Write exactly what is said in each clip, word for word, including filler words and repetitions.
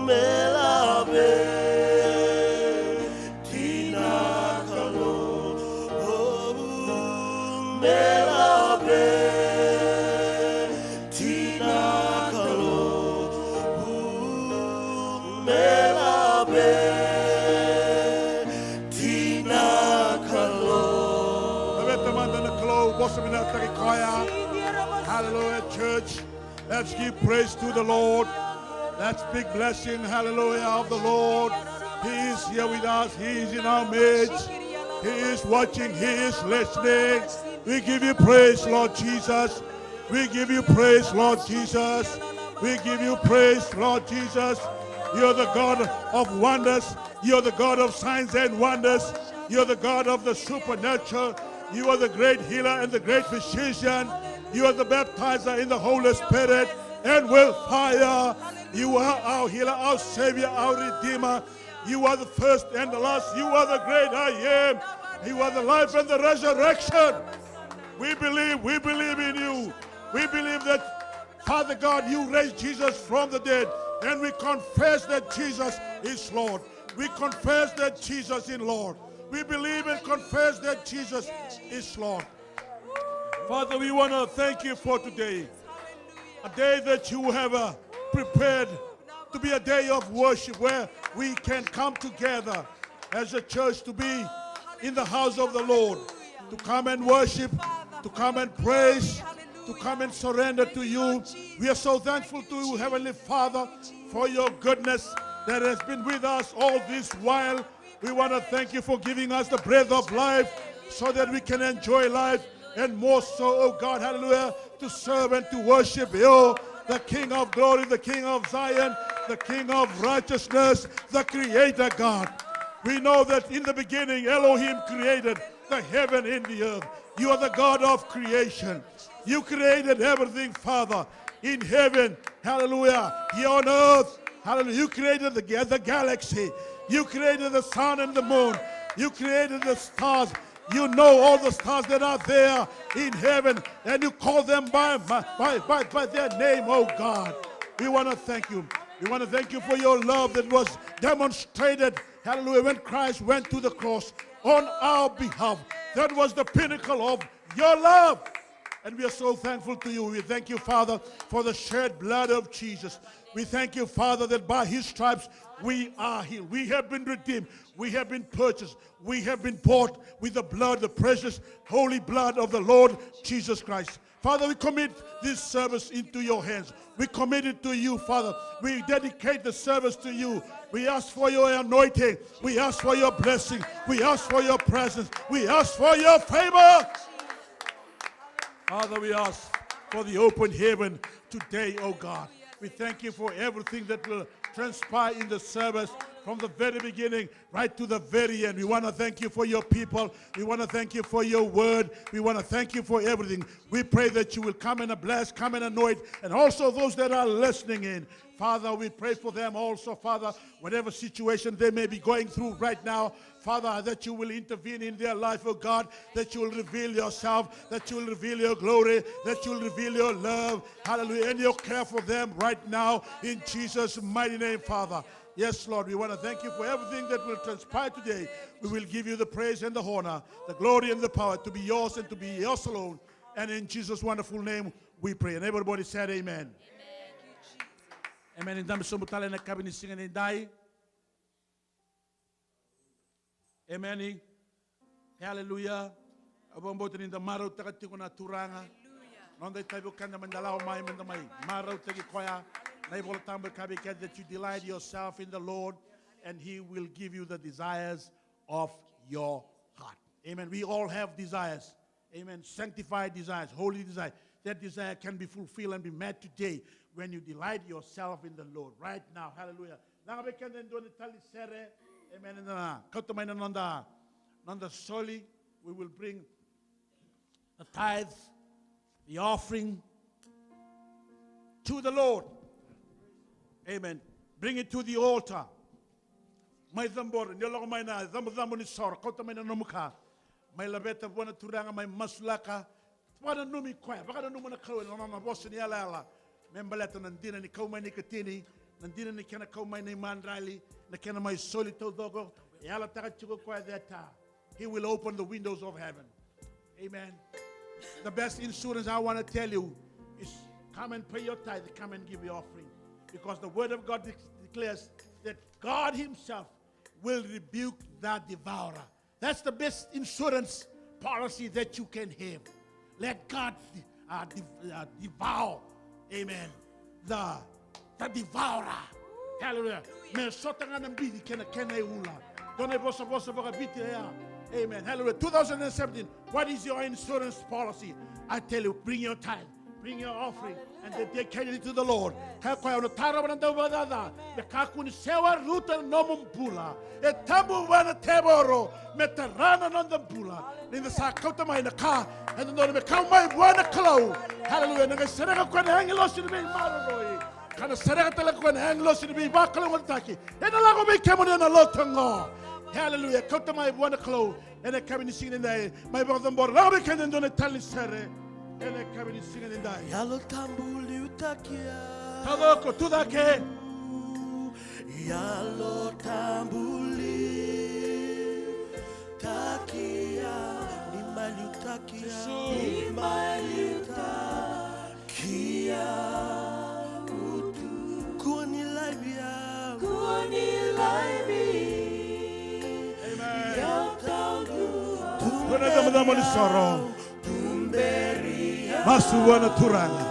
Me lave, Tina Kalou, oh, me lave, Tina Kalou, oh, me lave, Tina Kalou. Laveta mada na Kalou, vosa vinaka ki koya. Hallelujah, church. Let's give praise to the Lord. Let's speak blessing, hallelujah, of the Lord. He is here with us. He is in our midst. He is watching. He is listening. We give you praise, Lord Jesus. We give you praise, Lord Jesus. We give you praise, Lord Jesus. You're the God of wonders. You're the God of signs and wonders. You're the God of the supernatural. You are the great healer and the great physician. You are the baptizer in the Holy Spirit and with fire. You are our healer, our savior, our redeemer. You are the first and the last. You are the great I am. You are the life and the resurrection. We believe, we believe in you. We believe that, Father God, you raised Jesus from the dead, and we confess that Jesus is Lord. We confess that Jesus is Lord. We believe and confess that Jesus is Lord. Father, we want to thank you for today, a day that you have, uh, prepared to be a day of worship where we can come together as a church to be in the house of the Lord, to come and worship, to come and praise, to come and surrender to you. We are so thankful to you, Heavenly Father, for your goodness that has been with us all this while. We want to thank you for giving us the breath of life so that we can enjoy life, and more so, oh God, hallelujah, to serve and to worship you, the King of glory, the King of Zion, the King of righteousness, the Creator God. We know that in the beginning, Elohim created the heaven and the earth. You are the God of creation. You created everything, Father, in heaven, hallelujah, here on earth, hallelujah. You created the, the galaxy. You created the sun and the moon. You created the stars. You know all the stars that are there in heaven, and you call them by, by, by, by their name, oh God. We want to thank you. We want to thank you for your love that was demonstrated, hallelujah, when Christ went to the cross on our behalf. That was the pinnacle of your love. And we are so thankful to you. We thank you, Father, for the shed blood of Jesus. We thank you, Father, that by his stripes we are healed. We have been redeemed. We have been purchased. We have been bought with the blood, the precious, holy blood of the Lord Jesus Christ. Father, we commit this service into your hands. We commit it to you, Father. We dedicate the service to you. We ask for your anointing. We ask for your blessing. We ask for your presence. We ask for your favor. Father, we ask for the open heaven today, oh God. We thank you for everything that will transpire in the service from the very beginning right to the very end. We want to thank you for your people. We want to thank you for your word. We want to thank you for everything. We pray that you will come and bless, come and anoint, and also those that are listening in. Father, we pray for them also, Father, whatever situation they may be going through right now, Father, that you will intervene in their life, oh God, that you will reveal yourself, that you will reveal your glory, that you will reveal your love, hallelujah, and your care for them right now in Jesus' mighty name, Father. Yes, Lord, we want to thank you for everything that will transpire today. We will give you the praise and the honor, the glory and the power to be yours and to be yours alone. And in Jesus' wonderful name we pray. And everybody said, "Amen." Amen. Ni dabe sobu tale ena yakavi ni siga nidai. Emeni. Haleluya. Au vakabauta ni da marautaka tiko na Turaga. Haleluya. Noda itavi o keda meda lako mai, meda mai marautaki koya. Na iVola Tabu e kaya vei keda that you delight yourself in the Lord and he will give you the desires of your heart. Amen. We all have desires. Amen. Sanctified desires, holy desires. That desire can be fulfilled and be met today when you delight yourself in the Lord. Right now. Hallelujah. Laga vei keda e dua na tali sere. Amen. Eda na kauta mai na noda, noda soli. We will bring the tithe, the offering to the Lord. Amen. Bring it to the altar. Mai cabora, ni o lako mai na cabocabo ni soro, kauta mai na nomu ka. Mai laveta vua na Turaga, mai masulaka. Vakananumi koya, vakananuma na Kalou ena nona vosa ni yalayala. Me baleta na dina ni kau mai na ikatini, Na dina ni kena kau mai na imadrali, na kena mai soli taucoko, e yalataka tiko o koya that, uh, he will open the windows of heaven. Amen. The best insurance I want to tell you is come and pay your tithe, come and give your offering. Because the word of God de-, declares that God himself will rebuke the devourer. That's the best insurance policy that you can have. Let God, uh, dev-, uh, devour, amen, the, the devourer. Hallelujah. Me sota ga na bici kei na kena iula. Dua na ivosavosa vakaviti ya. Amen. Hallelujah. Two thousand seventeen, what is your insurance policy? I tell you, bring your tithe. Bring your offering and dedicate it to the Lord. Kaya o koya, au na tarova na dauvakacaca me kakua ni sewaruta na nomu bula. E tabu vua na tevoro me tara na noda bula. Ni da sa kauta mai na ka e dodonu me kau mai vua na Kalou. Hallelujah. Na qai sereka o koya na agilosi ni veimaroroi, ka na sereka tale o koya na agilosi ni veivakalougatataki. Ena lako vei kemuni na lotu oqo. Hallelujah. Kauta mai vua na Kalou. Ena yakavi ni siga nidai, mai vakacabora, lako vei keda e dua na tali ni sere. Ena yakavi ni siga nidai. Yalo Tabu liutaki au. Taucoko, tucake. Yalo Tabu liutaki au. Ni mai liutaki au. Ni mai liutaki au tu. Kua ni laivi au. Kua ni laivi. Amen. Yalo Tabu. Kua na icabocabo ni soro. Masu vua na Turaga.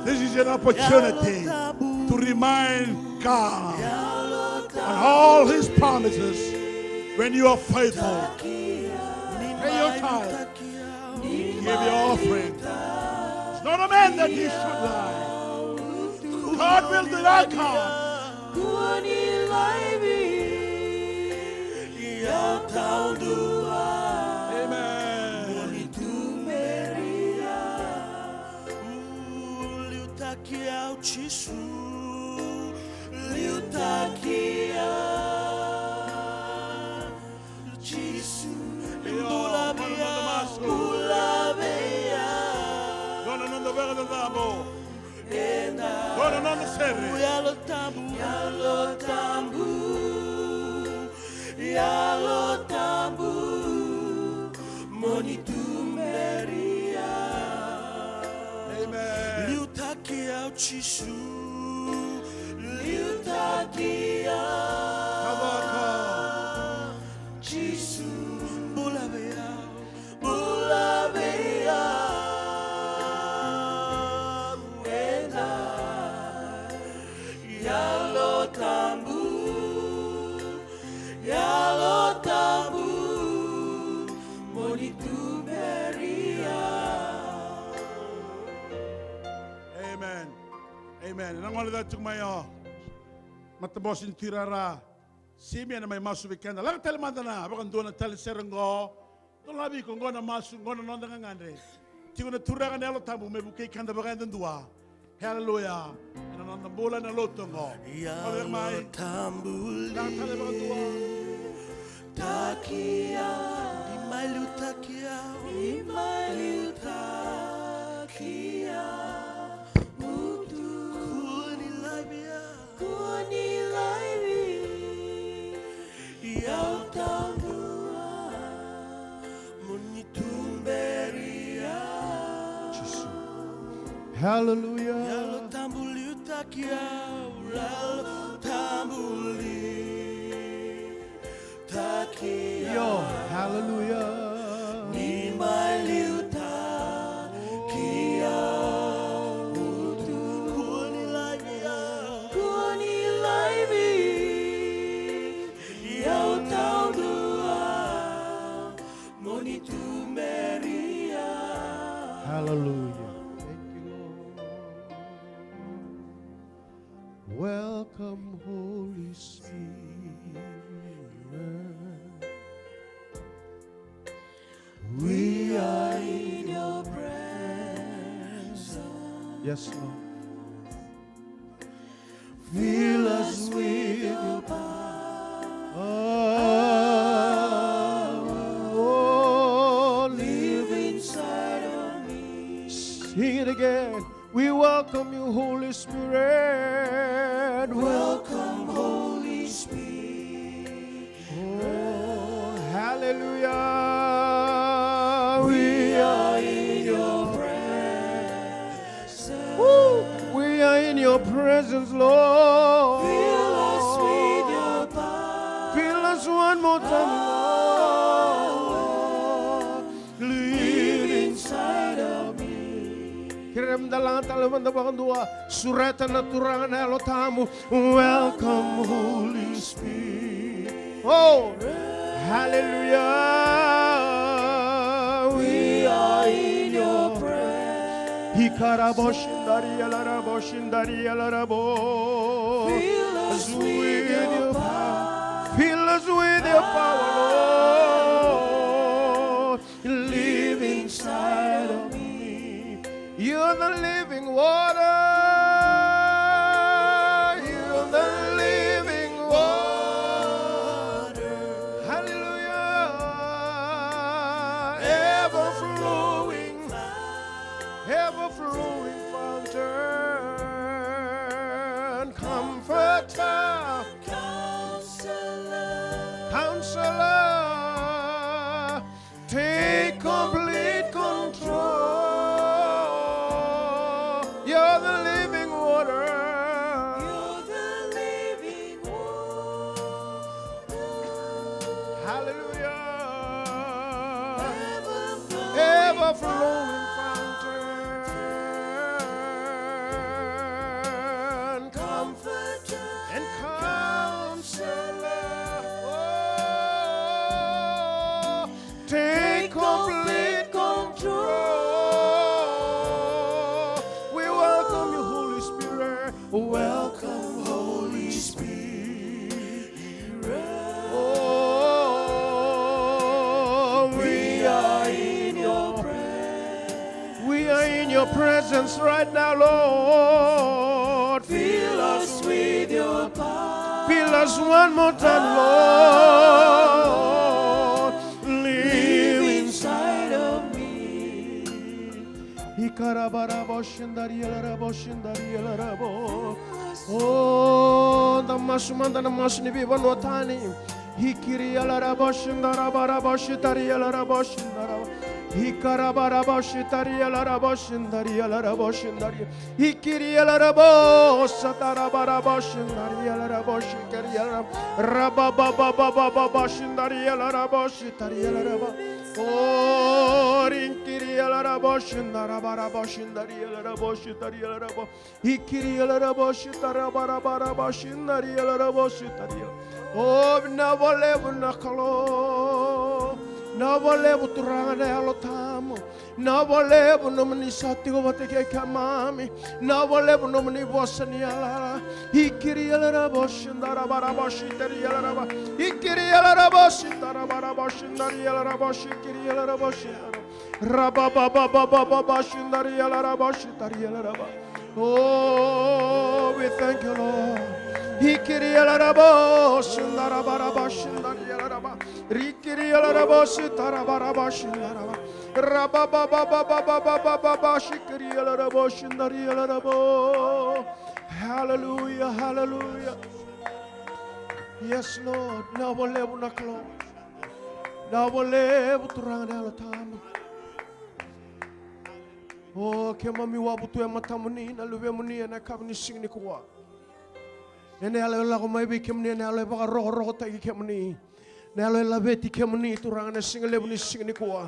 This is an opportunity to remind God on all his promises when you are faithful. Pay your tithe. Give your offering. It's not a man that he should lie. God will deny God. Kua ni laivi. Yalo Tabu. Amen. Liutaki au Jisu. Liutaki au. Jisu, io, bula vei au, bula vei au. Dua na noda vakacacabo. Eda. Dua na noda sere. Yalo Tabu. Yalo Tabu. Yalo Tabu. Mo ni tuberi au. Amen. Liutaki au Jisu. Liutaki au. Ka vaka. Jisu, bula vei au, bula vei au, eda. Yalo Tabu, Yalo Tabu, mo ni tuberi au. Amen. Amen. Na gole ca tiko mai o Matabose ni Tui Rara. Simi ena mai masu vei keda. Lako tale mada na vakadua na tale sere oqo. Dolavi iko oqo na masu, oqo na noda gagadre. Tiko na Turaga na Yalo Tabu me vukei keda vakayadudua. Haleluya. Ena noda bula ena lotu oqo. Yalo Tabu. Lako tale vakadua. Taki au. Ni mai liutaki au. Ni mai liutaki au. Kua ni laivi au. Kua ni laivi au. Yalo Tabu. Mo ni tuberi au. Jisu. Haleluya. Yalo Tabu liutaki au. Yalo Tabu liu. Taki au. Io, haleluya. Ni mai liutaki au. Kua ni laivi au. Kua ni laivi au. Yalo Taudua. Mo ni tuberi au. Haleluya. Thank you, Lord. Welcome, Holy Spirit. We are in your presence. Yes, Lord. Fill us with your power. Oh, live inside of me. Sing it again. We welcome you, Holy Spirit. Welcome, Holy Spirit. Oh, hallelujah. We are in your presence. Woo. We are in your presence, Lord. Fill us with your power. Fill us one more time, Lord. Live inside of me. Kerea meda laga tale mada vakadua. Sureta na Turaga na Yalo Tabu. Welcome, Holy Spirit. Oh, hallelujah. We are in your presence. Hikarabo shindari alarabo shindari alarabo. Fill us with your power. Fill us with your power, Lord. Live inside of me. You're the living water. You're the living water. Hallelujah. Ever flowing, ever flowing fountain. Comforter. Counselor. Counselor. Take complete control. You're the living water. You're the living water. Hallelujah. Ever flowing, ever flowing fountain. Comforter. And counselor. Oh, take complete control. We welcome you, Holy Spirit. Welcome, Holy Spirit. Oh, we are in your presence. We are in your presence right now, Lord. Fill us with your power. Fill us one more time, Lord. Live inside of me. Ikarabarabo shindari alarabo shindari alarabo. O, da masu mada na masu ni veivanua tani. Ikiri alarabo shindarabarabo shitari alarabo shindarabo. Ikarabarabo shitari alarabo shindari alarabo shindari. Ikiri alarabo satarabarabo shindari alarabo shikiri alarabo. Rababababababa shindari alarabo shitari alarabo. O, rinkiri alarabo shindarabarabo shindari alarabo shitari alarabo. Ikiri alarabo shitara barabaraba shinari alarabo shitari. O, vinaka vakalevu na Kalou. Vinaka vakalevu Turaga na Yalo Tabu. Vinaka vakalevu nomuni sa tiko vata kei keimami. Vinaka vakalevu nomuni vosa ni yalayala. Ikiri alarabo shitara barabo shitari alaraba. Ikiri alarabo shitara barabo shinari alarabo shikiri alarabo shitara. Rabababababa shindari alaraba shitari alaraba. Oh, we thank you, Lord. Ikiri alaraba shindarabaraba shindari alaraba. Rikiri alaraba shitarabaraba shindaraba. Rabababababa shikiri alaraba shindari alaraba. Hallelujah, hallelujah. Yes, Lord. Vinaka vakalevu na Kalou. Vinaka vakalevu Turaga na Yalo Tabu. O, keimami wavu tu e matamuni na luvemuni ena yakavi ni siga nikua. Ena yalo e lako mai vei kemuni, ena yalo e vakarokorokotaki kemuni. Na yalo e laveti kemuni Turaga na siga levu ni siga nikua.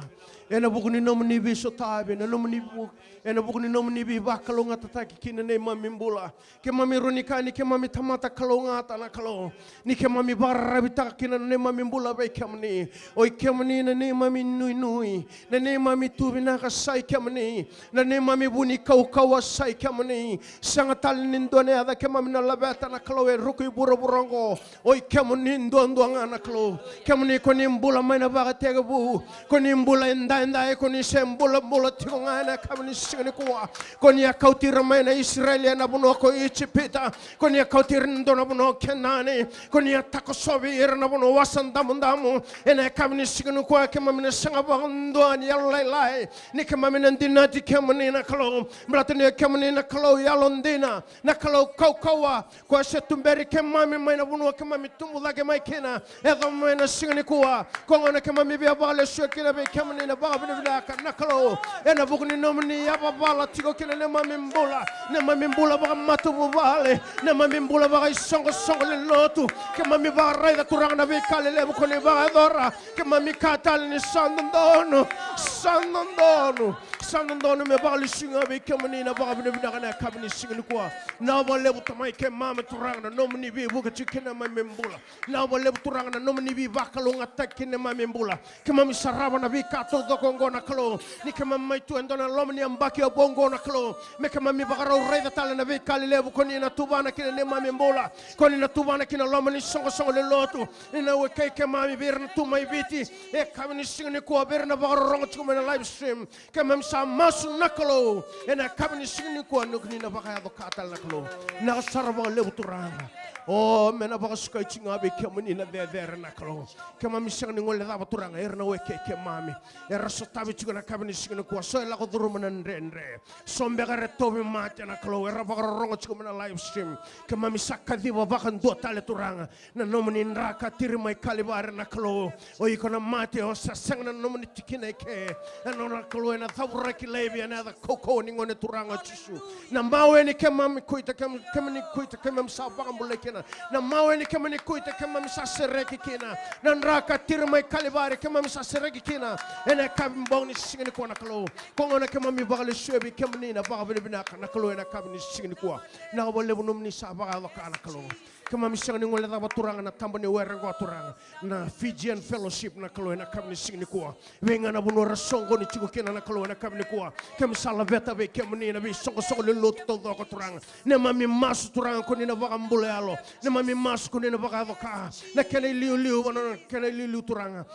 Ena vuku ni nomuni veisotavi, ena nomuni vu-, ena vuku ni nomuni veivakalougatataki kina neimami bula. Keimami rui ni kaya ni keimami tamata kalougata na Kalou. Ni keimami vakararavitaka kina na neimami bula vei kemuni. O i kemuni na neimami nuinui. Na neimami tu vinaka sa i kemuni. Na neimami vu ni kaukauwa sa i kemuni. Sega tale ni dua na yaca keimami na laveta na Kalou e ruku i vuravura oqo. O i kemuni duadua ga na Kalou. Kemuni ko ni bula mai na vakatekivu, ko ni bula edaidai, ko ni se bulabula tiko ga ena yakavi ni siga nikua. Ko ni a kauti ira mai na Isireli ena vanua ko Ijipita, ko ni a kauti ira ena dua na vanua o Kenani, ko ni a takosovi ira na vanua wasa damudamu. Ena yakavi ni siga nikua keimami na sega vakadua ni yalolailai ni keimami na dinati kemuni na Kalou. Baleta ni o kemuni na Kalou yalodina, na Kalou kaukauwa, ko a se tuberi keimami mai na vanua keimami tubu cake mai kina. Yaco mai na siga nikua, ko gona keimami via vakalesuya kina vei kemuni na vakavinavinaka na Kalou. Ena vuku ni nomuni yavavala tiko kina neimami bula, neimami bula vakamatavuvale, neimami bula vakaisoqosoqo ni lotu. Keimami vakaraica Turaga na veika lelevu ko ni vakayacora. Keimami kaya tale ni sa dodonu, sa dodonu, sa dodonu me vakalesui ga vei kemuni na vakavinavinaka na yakavi ni siga nikua. Na vakalevu Tamai keimami Turaga na nomuni veivuke tiko kina neimami bula. Na vakalevu Turaga na nomuni veivakalougatataki kina neimami bula. Keimami sarava na veika taucoko oqo na Kalou, ni keimami mai tu e dua na loma ni yabaki oqo na Kalou, me keimami vakarau raica tale na veika lelevu ko ni na tuvana kina neimami bula, ko ni na tuvana kina loma ni soqosoqo ni lotu. Ni na wekei keimami vei ira na tu mai Viti, e yakavi ni siga nikua, vei ira na vakarorogo tiko mai na live stream. Keimami sa masu na Kalou ena yakavi ni siga nikua, ni ko ni na vakayaco ka tale na Kalou. Na ka sara vakalevu Turaga. O, me na vakasukai tiko ga vei kemuni na cecere na Kalou. Keimami sega ni gole cava Turaga, ira na wekei keimami era sotavi tiko na yakavi ni siga nikua, so e lako curuma na dredre, so beka era tauvimate na Kalou, era vakarorogo tiko mai na live stream. Keimami sa kaciva vakadua tale Turaga na nomuni dra ka tiri mai Kalivari na Kalou. O iko na mate, o sa sega na nomuni tikina eke. E nona Kalou, ena cavuraki laivi ena yaca kaukauwa ni Gone Turaga o Jisu. Na mawe ni keimami kuita, keimami, keimami kuita, keimami sa vakabulai kina. Na mawe ni keimami kuita, keimami sa sereki kina. Na dra ka tiri mai Kalivari, keimami sa sereki kina. Ena yakavi bogi ni siga nikua na Kalou, ko gona keimami vakalesuya vei kemuni na vakavinavinaka na Kalou, ena yakavi ni siga nikua. Na vakalevu nomuni sa vakayaco ka na Kalou. Keimami sega ni gole cava Turaga na taba ni were oqo Turaga, na Fijian Fellowship na Kalou, ena yakavi ni siga nikua. Vei ga na vanua era soqoni tiko kina na Kalou, ena yakavi nikua, keimami sa laveta vei kemuni na veisoqosoqo ni lotu taucoko Turaga. Neimami masu Turaga ko ni na vakabula yalo. Neimami masu ko ni na vakayaco ka. Na kena iliuliu, vanua na kena iliuliu Turaga.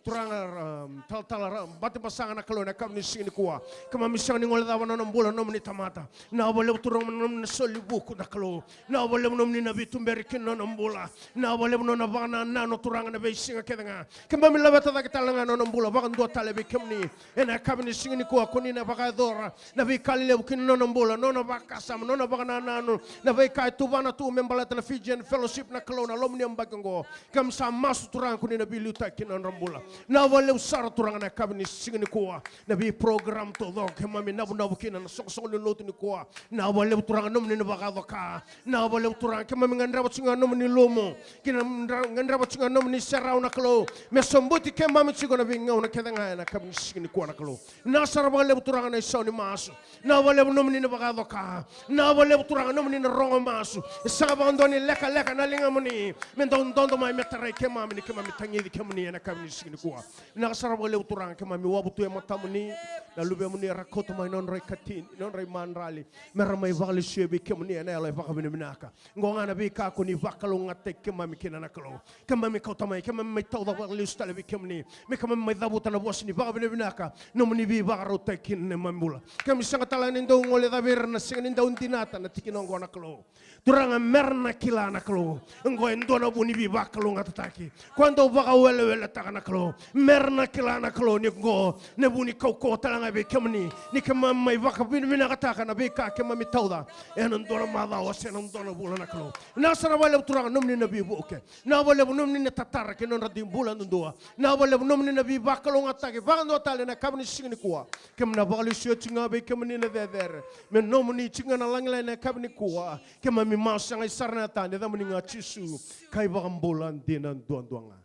Turaga, um, talatala ra, Batibasaga na Kalou, ena yakavi ni siga nikua. Keimami sega ni gole cava na nona bula na nomuni tamata. Na vakalevu Turaga na nomuni soli vuku na Kalou. Na vakalevu nomuni na veituberi kina na nona bula. Na vakalevu nona vakanananu Turaga na veisiga kece ga. Keimami laveta cake tale ga na nona bula vakadua tale vei kemuni. Ena yakavi ni siga nikua ko ni na vakayacora na veika lelevu kina nona bula, nona vakasama, nona vakanananu, na veika e tuvana tu me baleta na Fijian Fellowship na Kalou, na loma ni yabaki oqo. Keimami sa masu Turaga ko ni na veiliutaki kina na nodra bula. Na vakalevu sara Turaga na yakavi ni siga nikua. Na veiprogram taucoko keimami navunavu kina na soqosoqo ni lotu nikua. Na vakalevu Turaga nomuni na vakayaco ka. Na vakalevu Turaga keimami gadreva tiko ga nomuni lomo. Kina dra-, gadreva tiko ga nomuni serau na Kalou. Me sobuti keimami tiko na veigauna kece ga ena yakavi ni siga nikua na Kalou. Na sara vakalevu Turaga na isau ni masu. Na vakalevu nomuni na vakayaco ka. Na vakalevu Turaga nomuni na rogo masu. E sega vakadua ni lekaleka na ligamuni. Me dau dodo mai me tarai keimami ni keimami tagici kemuni ena yakavi ni siga nikua. Na ka sara vakalevu Turaga keimami wavu tu e matamuni. Na luvemuni era kauta mai nodra ikatini, nodra imadrali. Me ra mai vakalesuya vei kemuni ena yalo e vakavinavinaka. Qo ga na veika ko ni vakalougatataki keimami kina na Kalou. Keimami kauta mai, keimami mai tauca vakalesu tale vei kemuni. Me keimami mai cavuta na vosa ni vakavinavinaka. Nomuni veivakarautaki kina neimami bula. Keimami sega tale ni dau gole cava ira na sega ni dau dinata na tikina oqo na Kalou. Turaga me ra na kila na Kalou. Oqo e dua na vu ni veivakalougatataki. Ko e dau vakaweleweletaka na Kalou. Me ra na kila na Kalou ni oqo na vu ni kaukauwa tale ga vei kemuni. Ni keimami mai vakavinavinakataka na veika keimami tauca. Ena dua na macawa se na dua na vula na Kalou. Na sara vakalevu Turaga nomuni na veivuke. Na vakalevu nomuni na tatara kei na nodra dui bula duadua. Na vakalevu nomuni na veivakalougatataki vakadua tale na yakavi ni siga nikua. Keimami na vakalesuya tiko ga vei kemuni na cecere. Me nomuni tiko ga na lagilagi na yakavi nikua. Keimami masu sega i sara na yacamuni ga Jisu. Ka iVakabula dina duadua ga.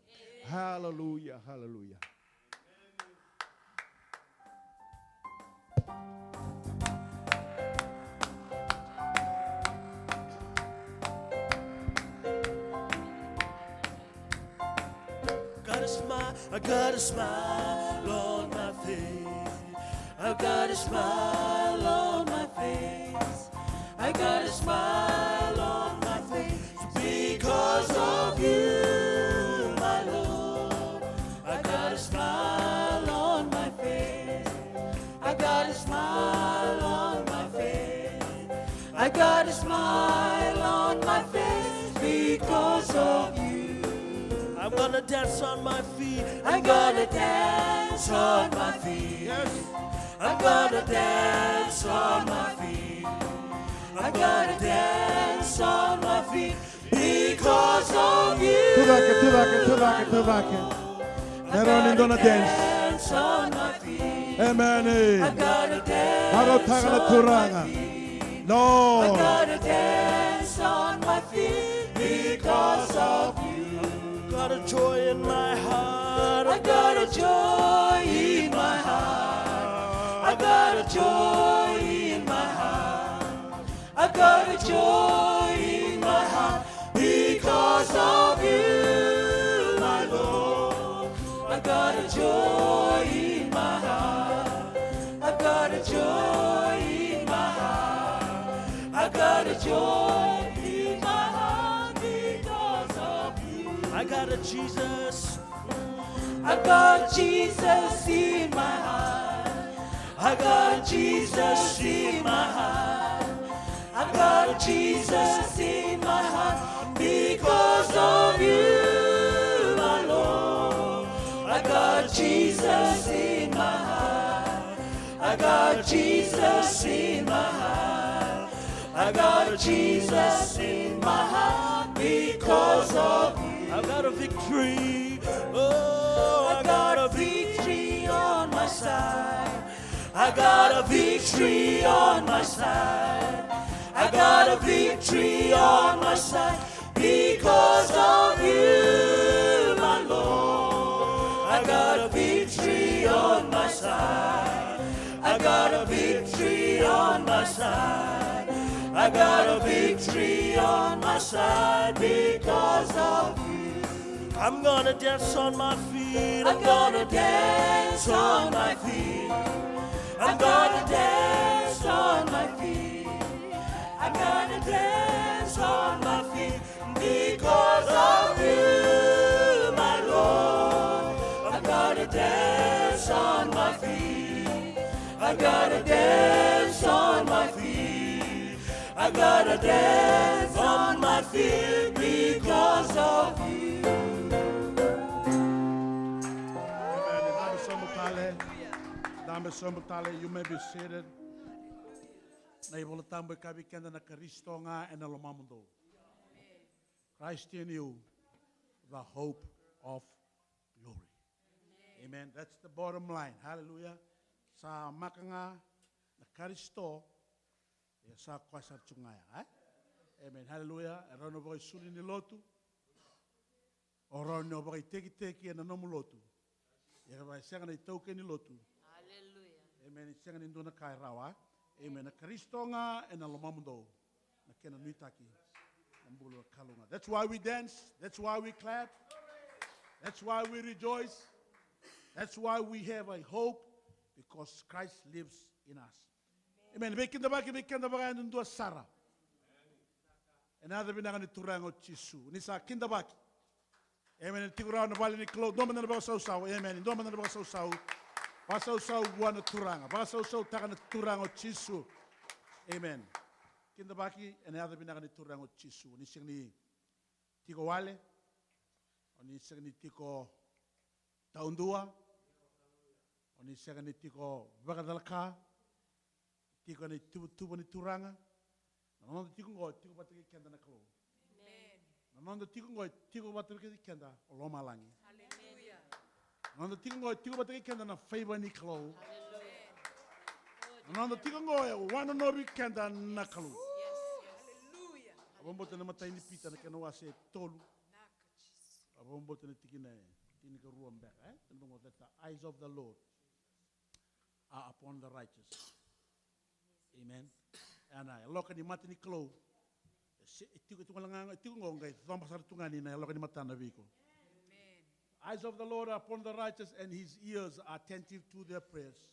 Haleluya, haleluya. Got a smile, I got a smile on my face. I got a smile on my face. I got a smile on my face because of you, my Lord. smile on my face because of you. I'm gonna dance on my feet. I'm gonna dance on my feet. Yes. I'm gonna dance on my feet. I'm gonna dance on my feet because of you. Tucake, tucake, tucake, tucake. Era ni dua na dance. Dance on my feet. Amen. I gotta dance. Marautaka na Turaga. No. I gotta dance on my feet because of you. Got a joy in my heart. I got a joy in my heart. I got a joy in my heart. I got a joy in my heart because of you, my Lord. I got a joy in my heart. I got a joy in my heart. I got a joy in my heart because of you. I got a Jesus. I got Jesus in my heart. I got Jesus in my heart. I got Jesus in my heart because of you, my Lord. I got Jesus in my heart. I got Jesus in my heart. I got Jesus in my heart because of you. I got a victory. Oh, I got a victory on my side. I got a victory on my side. I got a victory on my side because of you, my Lord. I got a victory on my side. I got a victory on my side. I got a victory on my side because of you. I'm gonna dance on my feet. I'm gonna dance on my feet. I'm gonna dance on my feet. I'm gonna dance on my feet because of you, my Lord. I'm gonna dance on my feet. I'm gonna dance on my feet. I gotta dance on my feet because of you. Amen. Dabe sobu tale. Dabe sobu tale. You may be seated. Na iVola Tabu e kaya vei keda, na Karisito ga ena lomamudou. Christ in you, the hope of glory. Amen. That's the bottom line. Hallelujah. Sa maka ga na Karisito, e sa koya sara tu ga ya, e? Amen. Hallelujah. E rawa ni o vakaisulu ni lotu. O rawa ni o vakaitekiteki ena nomu lotu. Ia kevaka e sega na itaukei ni lotu. Hallelujah. Amen. E sega ni dua na ka e rawa. Amen. Na Karisito ga ena lomamudou. Na kena nuitaki na bula na Kalou ga. That's why we dance. That's why we clap. That's why we rejoice. That's why we have a hope, because Christ lives in us. Amen. Veikidavaki vei keda vakayadudua sara. Ena yaca vinaka ni Turaga o Jisu. Ni sa kidavaki. Amen. Tiko rawa na vale ni Kalou. Dua mada na vakasausau. Amen. Dua mada na vakasausau. Vakasausau vua na Turaga. Vakasausautaka na Turaga o Jisu. Amen. Kidavaki ena yaca vinaka ni Turaga o Jisu. Ni sega ni tiko wale. O ni sega ni tiko taudua. O ni sega ni tiko vakacalaka. Tiko ena ituvatuva ni Turaga. Na noda tiko oqo e tiko vata kei keda na Kalou. Amen. Na noda tiko oqo e tiko vata kei keda o lomalagi. Hallelujah. Na noda tiko oqo e tiko vata kei keda na favour ni Kalou. Hallelujah. Na noda tiko oqo e wanonovi keda na Kalou. Yes, yes. Hallelujah. A vakabauta na imatai ni Pita na kena wase e tolu. A vakabauta na tikina e tinikarua beka, e? That the eyes of the Lord are upon the righteous. Amen. Ena yaloka ni mata ni Kalou. E se, e tiko, e tiko ga, e tiko ga, qai coba sara tu ga ni na yaloka ni matana vei iko. Amen. The eyes of the Lord are upon the righteous, and his ears are attentive to their prayers.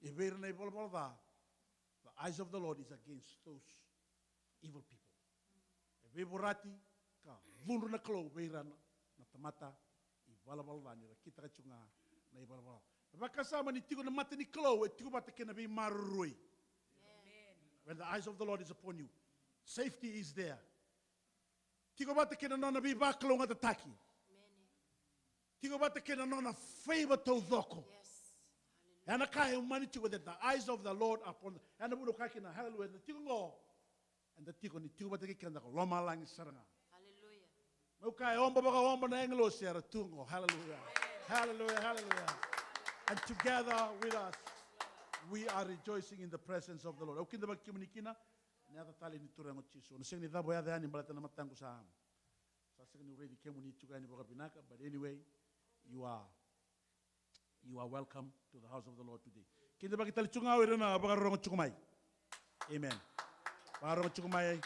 E vei ira na ivalavala ca, the eyes of the Lord is against those evil people. E veivorati ka cudru na Kalou vei ira na, na tamata ivalavala ca, ni ra kitaka tiko ga na ivalavala ca. Na vakasama ni tiko na mata ni Kalou e tiko vata kei na veimaroroi. Amen. When the eyes of the Lord is upon you, safety is there. Tiko vata kei na nona veivakalougatataki. Tiko vata kei na nona favor taucoko. Yes. Hallelujah. Ena ka e mani tiko, that the eyes of the Lord are upon. Ena vuna ka kina, hallelujah, na tiko qo. Eda tiko ni tiko vata kei keda ko lomalagi sara ga. Hallelujah. Meu kaya, oba vakaoba na agilosi era tu qo. Hallelujah. Hallelujah, hallelujah. And together with us, we are rejoicing in the presence of the Lord. Au kidavaki kemuni kina, ena yaca talei ni Turaga o Jisu. Au na sega ni cava yaca yani baleta na mataqu sa, sa sega ni raici kemuni tiko yani vakavinaka, but anyway, you are You are welcome to the house of the Lord today. Kidavaki tale tiko ga o ira na vakarorogo tiko mai. Amen. Vakarorogo tiko mai.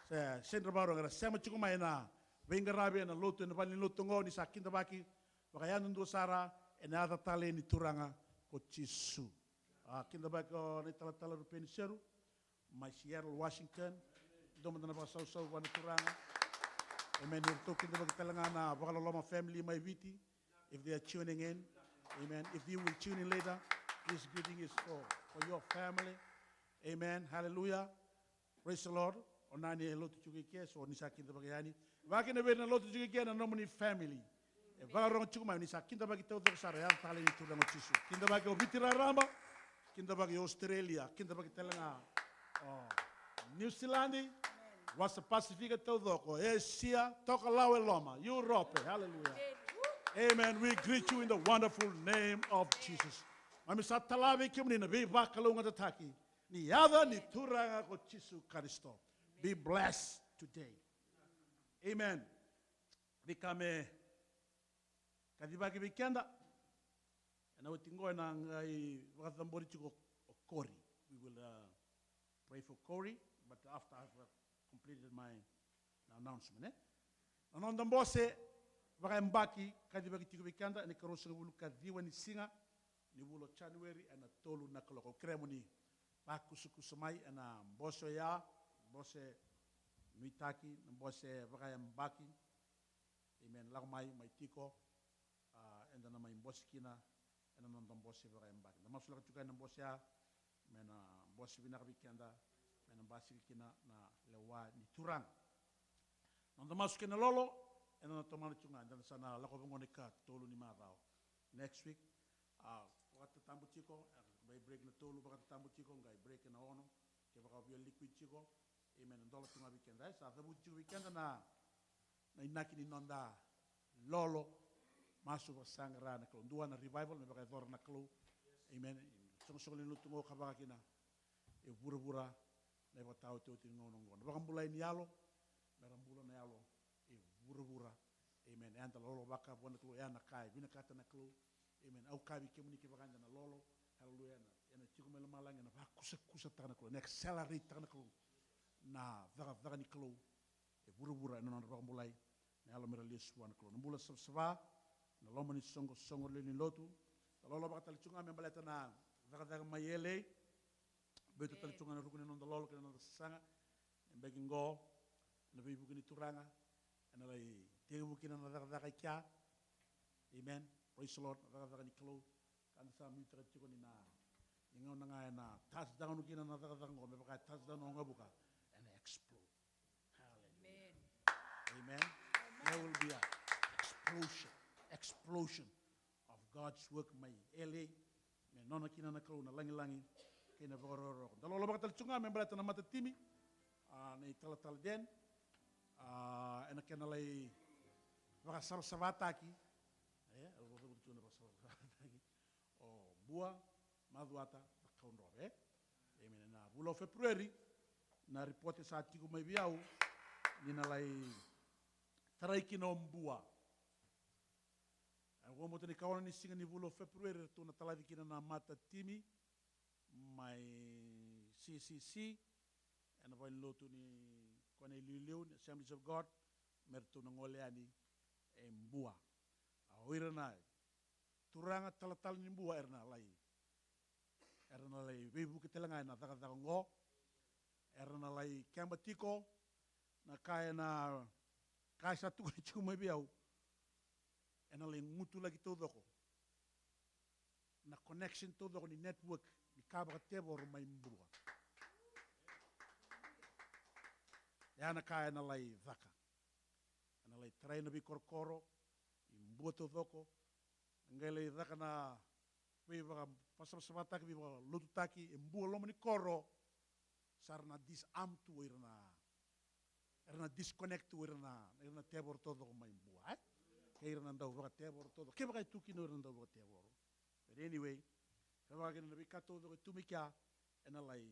Se, sega ni ra vakarorogo, era sema tiko mai na veiqaravi ena lotu, ena vale ni lotu oqo, ni sa kidavaki vakayadudua sara ena yaca talei ni Turaga ko Jisu. A, kidavaki o na italatala Rupeni Seru mai Seattle, Washington. Dua mada na vakasausau vua na Turaga. Amen. Iratou kidavaki tale ga na Vakaloloma family mai Viti. If they are tuning in, amen. If you will tune in later, this greeting is for, for your family. Amen. Hallelujah. Praise the Lord. O na ni lotu tiko i ke, so ni sa kidavaki yani. Vakakina vei ira na lotu tiko i ke na nomuni family. E vakarorogo tiko mai, ni sa kidavaki taucoko sara, yaca talei ni Turaga o Jisu. Kidavaki o Viti raraba, kidavaki o Australia, kidavaki tale ga o New Zealand, Wasa Pasifika taucoko, Asia, Tokalau e loma, Europe, hallelujah. Amen. We greet you in the wonderful name of Jesus. Mami sa tala vei kemuni na veivakalougatataki ni yaca ni Turaga ko Jisu Karisito. Be blessed today. Amen. Veika me kacivaki vei keda. Ena oti qo ena qai vakacabori tiko o Corey. We will, uh, pray for Corey, but after I've, uh, completed my announcement, eh? Na noda bose vakayabaki kacivaki tiko vei keda ena ikaruasagavulu ka ciwa ni siga ni vula o January ena tolu na kaloko. Au kerea mo ni vakusakusa mai ena bose oya, bose nuitaki, na bose vakayabaki. Amen. Lako mai, mai tiko. A, eda na mai bose kina ena noda bose vakayabaki. Da masulaka tiko ena bose ya, me na bose vinaka vei keda, me na basika kina na lewa ni Turaga. Noda masu kei na lolo, eda na tomana tiko ga, eda na sa na lako vaqo na ikatolu ni macawa. Next week, a, vakatatabu tiko, e, qai break na tolu, vakatatabu tiko, qai break na ono, kevaka o via liquid tiko, amen, dola tu ga vei keda, e, sa cavuti tiko vei keda na na inaki ni noda lolo, masu vakasaqara na Kalou. Dua na revival me vakayacora na Kalou. Amen. Soqosoqo lewe ni lotu qo ka vaka kina e vuravura na ivakataotioti ni gauna oqo. Na vakabulai ni yalo, me ra bula na yalo e vuravura. Amen. Eda lolo vaka vua na Kalou, e a na ka e vinakata na Kalou. Amen. Au kaya vei kemuni kevaka eda na lolo, haleluya, ena, ena tiko mai lomalagi, ena vakusakusataka na Kalou, ena accelerate-taka na Kalou na cakacaka ni Kalou e vuravura ena nodra vakabulai na yalo me ra lesu vua na Kalou. Na bula savasava, na loma ni soqosoqo lewe ni lotu. Da lolo vakatale tu ga me baleta na cakacaka mai L A. Biuta tale tu ga na ruku ni noda lolo kei na noda sasaga. Yabaki qo, ena veivuke ni Turaga, ena lai tekivu kina na cakacaka i kea. Amen. Praise the Lord. Na cakacaka ni Kalou. Ka da sa nuitaka tiko ni na, ni gauna ga ena touchdown kina na cakacaka qo, me vaka e touchdown o Gavuka, ena explode. Hallelujah. Amen. Amen. There will be a explosion, explosion of God's work mai L A. Me nona kina na Kalou na lagilagi kei na vakarokoroko. Da lolo vakatale tu ga me baleta na matatimi, a, na italatala Den, a, ena kena lai vakasavasavataki. E, au vakavuna tu na vakasavasavataki. O Bua, Macuata, Cakaudrove, e? Amen. Ena vula o February, na ripote sa tiko mai vei au ni na lai tarai kina o Bua. Ena vakabauta ni ikaono ni siga ni vula o February, ratou na talaci kina na matatimi mai C C C, ena valenilotu ni kena iliuliu ni Assemblies of God, me ratou na gole yani e Bua. A, o ira na turaga talatala ni Bua era na lai, era na lai veivuke tale ga ena cakacaka oqo. Era na lai keba tiko, na ka ena, ka sa tukuni tiko mai vei au, ena lai gutulaki taucoko na connection taucoko ni network ni ka vakatevoro mai Bua. Ya na ka ena lai caka. Ena lai tarai na veikorokoro i Bua taucoko. Qai lai caka na veivakasavasavataki, veivakalotutaki e Bua loma ni koro. Sa ra na disarm tu o ira na, era na disconnect tu o ira na, ira na tevoro taucoko mai Bua, e? Kei ira na dau vakatevoro taucoko, kevaka e tu kina o ira na dau vakatevoro. But anyway, kevaka kina na veika taucoko e tu mai kea, ena lai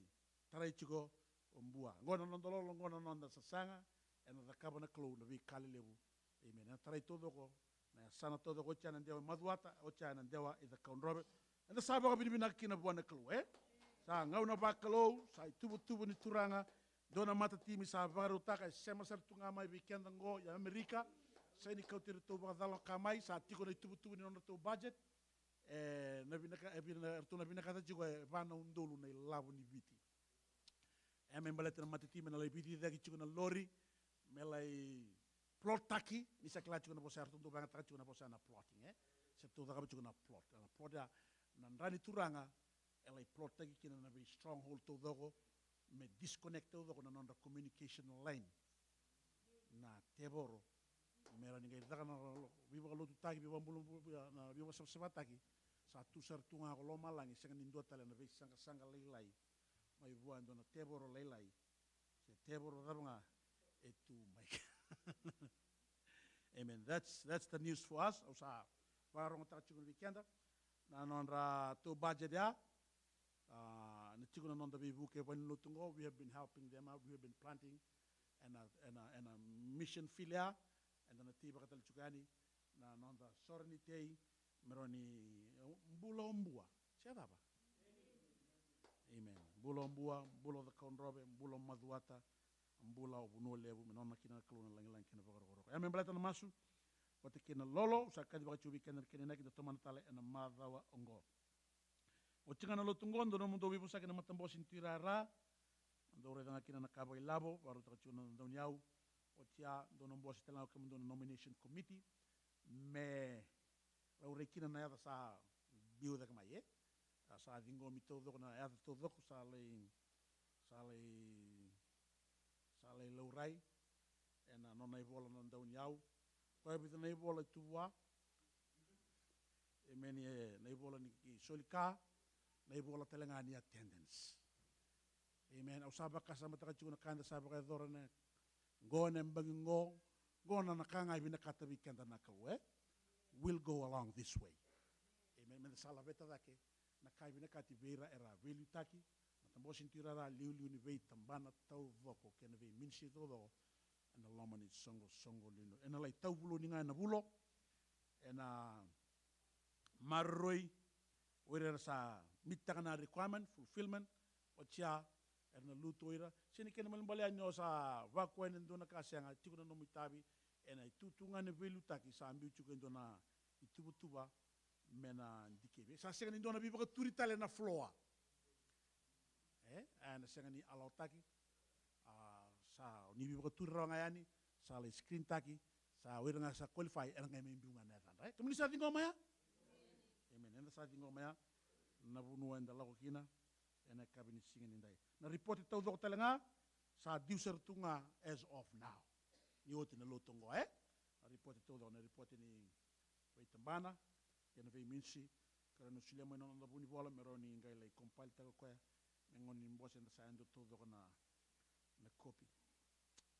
tarai tiko o Bua. Qo na noda lolo, qo na noda sasaga, ena cakava na Kalou na veika lelevu. Amen. Ena tarai taucoko na yasana taucoko, oti ya na dewa i Macuata, oti ya na dewa i Cakaudrove. Eda sa vakavinavinaka kina vua na Kalou, e? Sa gauna vakalou, sa ituvatuva ni Turaga. Dua na matatimi sa vakarautaka, e sema sara tu ga mai vei keda qo i Amerika. Sa ni kauti iratou vakacala ka mai, sa tiko na ituvatuva ni nodratou budget. E, na vinaka, e vina, ratou na vinakata tiko e va na udolu na ilavo ni Viti. E, me baleta na matatimi na lai Viti cake tiko na lori, me lai plot taki, ni sa kila tiko na vosa, ratou dau vagataka tiko na vosa na plotting, e? Se ratou cakava tiko na plot, na plot ya, na dra ni Turaga, e lai plot taki kina na vei stronghold taucoko, me disconnect taucoko na nodra communication line. Na tevoro, me rawa ni qai caka na veivakalotutaki, veivakabulabula, na veivakasavasavataki, sa tu sara tu ga ko lomalagi, sega ni dua tale na veisaqasaqa lailai, mai vua e dua na tevoro lailai, se tevoro cava ga, e tu mai. Amen. That's, that's the news for us. Au sa vakarogotaka tiko vei keda na nodratou budget ya. A, na tiko na noda veivuke valenilotu qo, we have been helping them out, we have been planting, ena, ena, ena mission field ya, eda na teivaka tale tiko yani, na noda sore ni tei, me rawa ni, e, bula o Bua. Se cava? Amen. Bula o Bua, bula o Cakaudrove, bula o Macuata, bula o Vanua Levu, me nona kina na Kalou na lagilagi kei na vakarokoroko. Ia me baleta na masu, vata kei na lolo, sa kacivaka tiko vei keda na kena inaki, da tomana tale ena macawa oqo. Oti ga na lotu oqo, dou na nomudou veivosaki na matabose ni tuirara. Dou raica ga kina na ka vakailavo, vakarautaka tiko na dauniyau. Oti ya, dou na bose tale ga o kemudou na nomination committee. Me laurai kina na yaca sa biu cake mai, e? A, sa ciqomi taucoko na yaca taucoko, sa lai, sa lai, sa lai laurai. Ena nona ivola na dauniyau. Koya vica na ivola e tu vua. Emeni, e, na ivola ni soli ka, na ivola tale ga ni attendance. Amen. Au sa vakasamataka tiko na ka eda sa vakayacora na qo na yabaki qo, qo na, na ka ga e vinakata vei keda na Kalou, e? Will go along this way. Amen. Meda sa laveta cake na ka e vinakati vei ira era veiliutaki, matabose ni tuirara, liuliu ni veitabana taucoko kei na veiministry taucoko, ena loma ni soqosoqo liuliu. Ena lai tauvuloni ga ena vulo, ena maroroi, o ira era sa mitaka na requirement, fulfillment, oti ya, era na lutu o ira. Sega ni kena ibalebale ya ni o sa vakuai ena dua na ka, sega, tiko na nomu itavi, ena itutu ga ni veiliutaki sa biu tiko e dua na ituvatuva me na dikevi. Sa sega ni dua na veivakaturi tale na floor. E, ena sega ni allow-taki. A, sa ni veivakaturi rawa ga yani, sa lai screen-taki, sa o ira ga sa qualify, era qai mai biu ga na yacadra. E, kemuni sa ciqoma ya? Amen. Eda sa ciqoma ya na vanua eda lako kina ena yakavi ni siga nidai. Na ripote taucoko tale ga sa due sara tu ga as of now. Ni oti na lotu oqo, e? Na ripote taucoko, na ripote ni veitabana kei na veiministry, ka rawa ni solia mai na noda vunivola me rawa ni qai lai compile-taka o koya, me gauna ni bose eda sa yadua taucoko na, na kopi.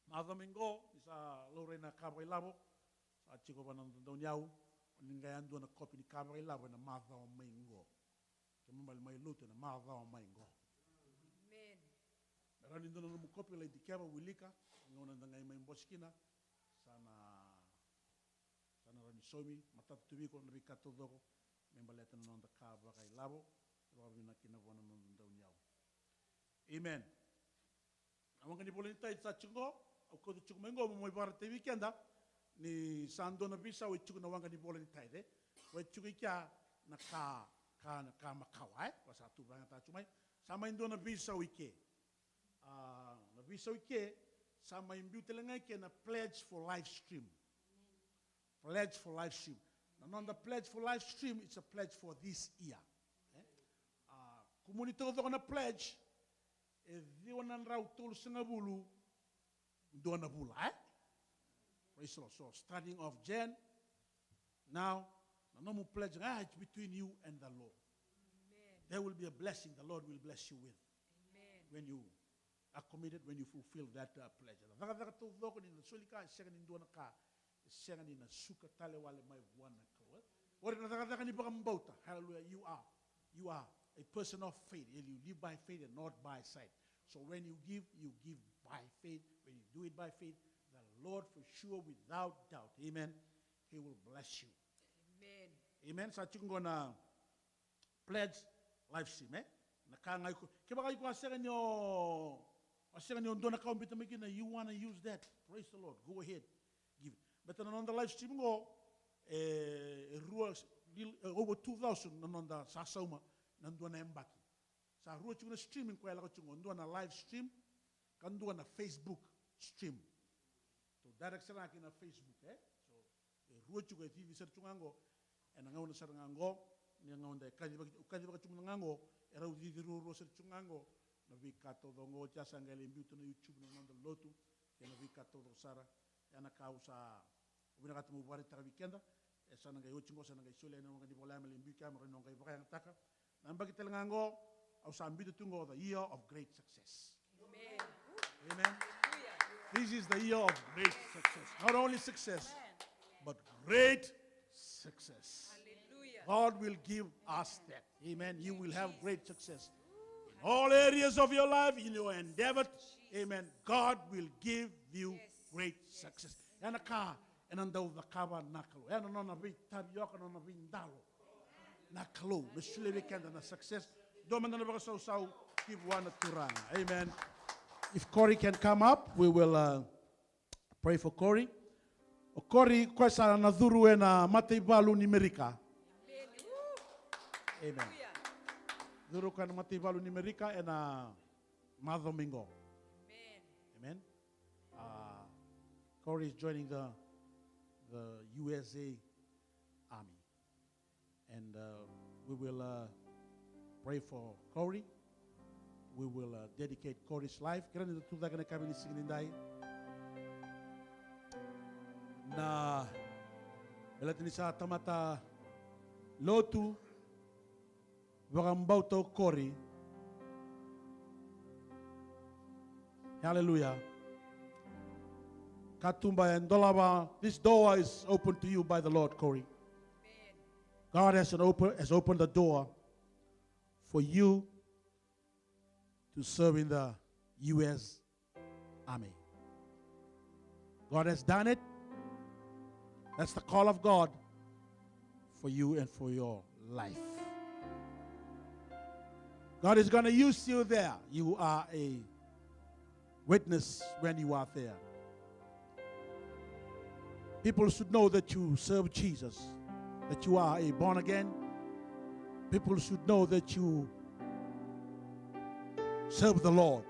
Macawa mai qo ni sa laurai na ka vakailavo, sa tiko vua na noda dauniyau, ni qai yadua na kopi ni ka vakailavo ena macawa mai qo. Kemuni mai lotu, ena macawa mai qo. Amen. Me rawa ni dua na nomu kopi lai dikeva, wilika, gauna eda qai mai bose kina, sa na, sa na rawa ni saumi, matata tu vei iko na veika taucoko me baleta na noda ka vakailavo, vakavinaka kina vua na noda dauniyau. Amen. Na waqa ni vola ni tithe sa tiko qo, au kauta tiko mai qo, mo mai vakaraitaki vei keda ni sa dua na veisau e tiko na waqa ni vola ni tithe, e? Ko e tiko i kea na ka, ka, na ka makawa, e? Ko sa tu vakayagataka tiko mai. Sa mai dua na veisau i ke. A, na veisau i ke, sa mai biu tale ga i ke na pledge for live stream. Pledge for live stream. Na noda pledge for live stream, it's a pledge for this year. E? A, kumuni taucoko na pledge, e ciwa na drau tolusagavulu, dua na vula, e? Praise the Lord. So, starting of Jan, now, na nomu pledge, ah, it's between you and the Lord. There will be a blessing the Lord will bless you with when you are committed, when you fulfill that, uh, pledge. Na cakacaka taucoko ni na soli ka, e sega ni dua na ka, e sega ni na suka tale wale mai vua na Kalou. Qori na cakacaka ni vakabauta. Hallelujah. You are, you are a person of faith. You live by faith and not by sight. So when you give, you give by faith. When you do it by faith, the Lord for sure, without doubt, amen, he will bless you. Amen. Amen. Sa tiko qo na pledge live stream, e? Na ka ga iko, kevaka iko a sega ni o, a sega ni o dua na ka o biuta mai kina, you wanna use that. Praise the Lord. Go ahead. Give it. Baleta na noda live stream qo, e, e rua, e, over two thousand na noda sa sauma na dua na yabaki. Sa rua tiko na streaming koya e lako tiko qo, dua na live stream, ka dua na Facebook stream. Tou direct sara ga ki na Facebook, e? So, e rua tiko, e cici sara tiko ga qo, ena gauna sara ga qo, ni gauna e kacivaki, kacivaki tiko ga qo, e rau cici ruarua sara tiko ga qo, na veika taucoko qo, oti ya sa qai lai biuta na YouTube na noda lotu, kei na veika taucoko sara, ya na ka au sa vinakata meu vakaraitaka vei keda, e sa na qai oti qo, sa na qai solia na noqu ni vola me lai biu kea, me rawa ni o qai vakayagataka. Na yabaki tale ga qo, au sa biuta tu qo the year of great success. Amen. Amen. This is the year of great success. Not only success, but great success. God will give us that. Amen. You will have great success. In all areas of your life, in your endeavor, amen, God will give you great success. Ya na ka ena dau cakava na Kalou. Ya na nona veitavioka, nona veidalo na Kalou me solia vei keda na success. Dua mada na vakasausau ki vua na Turaga. Amen. If Corey can come up, we will, uh, pray for Corey. O Corey, koya sa na curu ena mataivalu ni Merika. Amen. Curu koya na mataivalu ni Merika ena macawa mai qo. Amen. Uh, Corey is joining the, the U S A Army. And, uh, we will, uh, pray for Corey. We will, uh, dedicate Corey's life. Kerea ni da tucake na yakavi ni siga nidai. Na, baleta ni sa tamata lotu, vakabauta o Corey. Hallelujah. Katuba e dolava, this door is open to you by the Lord, Corey. God has an open, has opened the door for you to serve in the U S Army. God has done it. That's the call of God for you and for your life. God is gonna use you there. You are a witness when you are there. People should know that you serve Jesus, that you are a born again. People should know that you serve the Lord.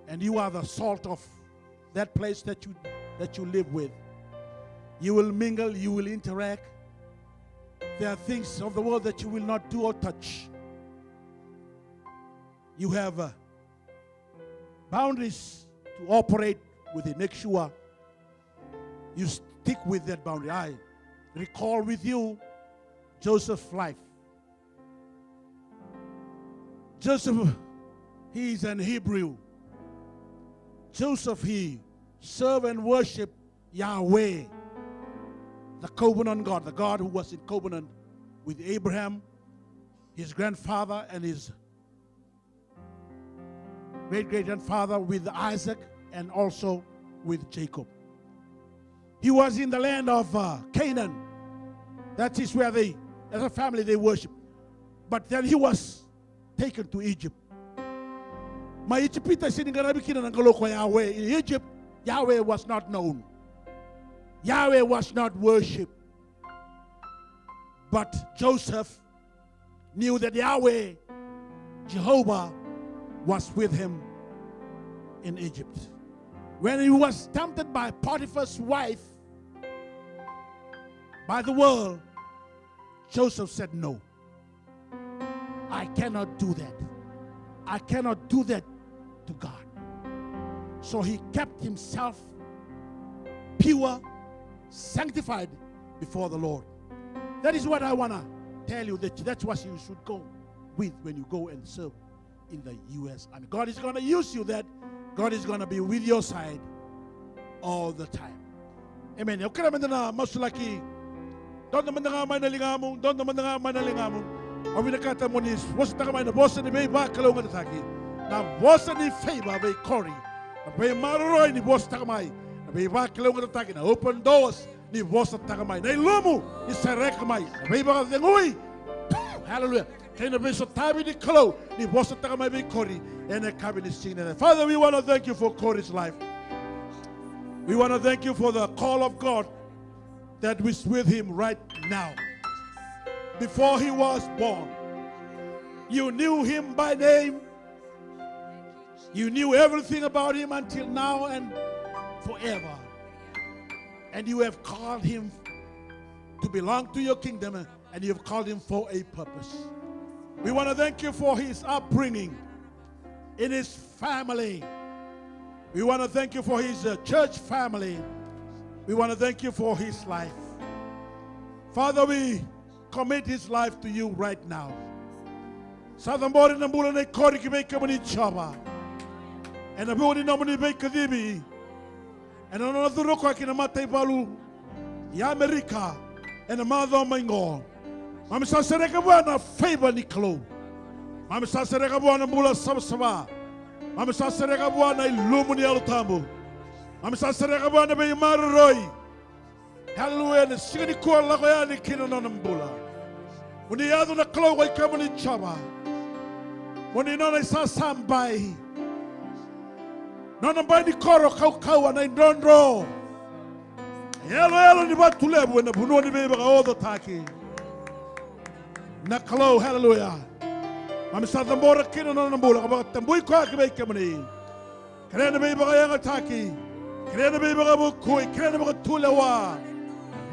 And you are the salt of that place that you, that you live with. You will mingle, you will interact. There are things of the world that you will not do or touch. You have, uh, boundaries to operate within. Make sure you stick with that boundary. I recall with you Joseph's life. Joseph, he is an Hebrew. Joseph, he serve and worship Yahweh, the covenant God, the God who was in covenant with Abraham, his grandfather, and his great-great-grandfather, with Isaac and also with Jacob. He was in the land of, uh, Canaan. That is where they, as a family, they worship. But then he was taken to Egypt. Mai Ijipita e sega ni qaravi kina na Kalou ko Yahweh. In Egypt, Yahweh was not known. Yahweh was not worshipped. But Joseph knew that Yahweh, Jehovah, was with him in Egypt. When he was tempted by Potiphar's wife, by the world, Joseph said, "No, I cannot do that. I cannot do that to God. So he kept himself pure, sanctified before the Lord. That is what I want to tell you, that that's what you should go with when you go and serve in the U S Army. God is going to use you, that God is going to be with your side all the time. Amen. Au kerea meda na masulaki. Dodo mada ga mai na ligamu, dodo mada ga mai na ligamu. Au vinakata mo ni vosataka mai na vosa ni veivakalougatataki. Na vosa ni favor vei Corey. Na veimaroroi ni vosataka mai. Na veivakalougatataki, na open doors ni vosataka mai. Na ilumu ni sereka mai. Na veivakacegui. Hallelujah. Kei na veisotavi ni Kalou ni vosataka mai vei Corey ena yakavi ni siga nikua. Father, we want to thank you for Corey's life. We want to thank you for the call of God that was with him right now. Before he was born, you knew him by name. You knew everything about him until now and forever. And you have called him to belong to your kingdom, and you have called him for a purpose. We want to thank you for his upbringing in his family. We want to thank you for his, uh, church family. We want to thank you for his life. Father, we commit his life to you right now. Sa cabori na bula nei Corey ki vei kemuni, Jiova. Ena vuku ni nomuni veikacivi, ena nona curu o koya ki na mataivalu i Amerika ena macawa mai qo. Keimami sa sereka vua na favor ni Kalou. Keimami sa sereka vua na bula savasava. Keimami sa sereka vua na ilumu ni Yalo Tabu. Keimami sa sereka vua na veimaroroi. Hallelujah. Ena siga nikua, lako yani ki na nona bula. Mo ni yaco na Kalou ko i kemuni, Jiova. Mo ni nona isasabai. Nona bai ni koro kaukauwa, na idrodro, yaloyalo ni vatu levu ena vanua ni veivakaocataki. Na Kalou, hallelujah. Keimami sa cabora kina na nona bula, ka vakatabui koya ki vei kemuni. Kerea na veivakayagataki, kerea na veivakavukui, kerea na vakatulewa.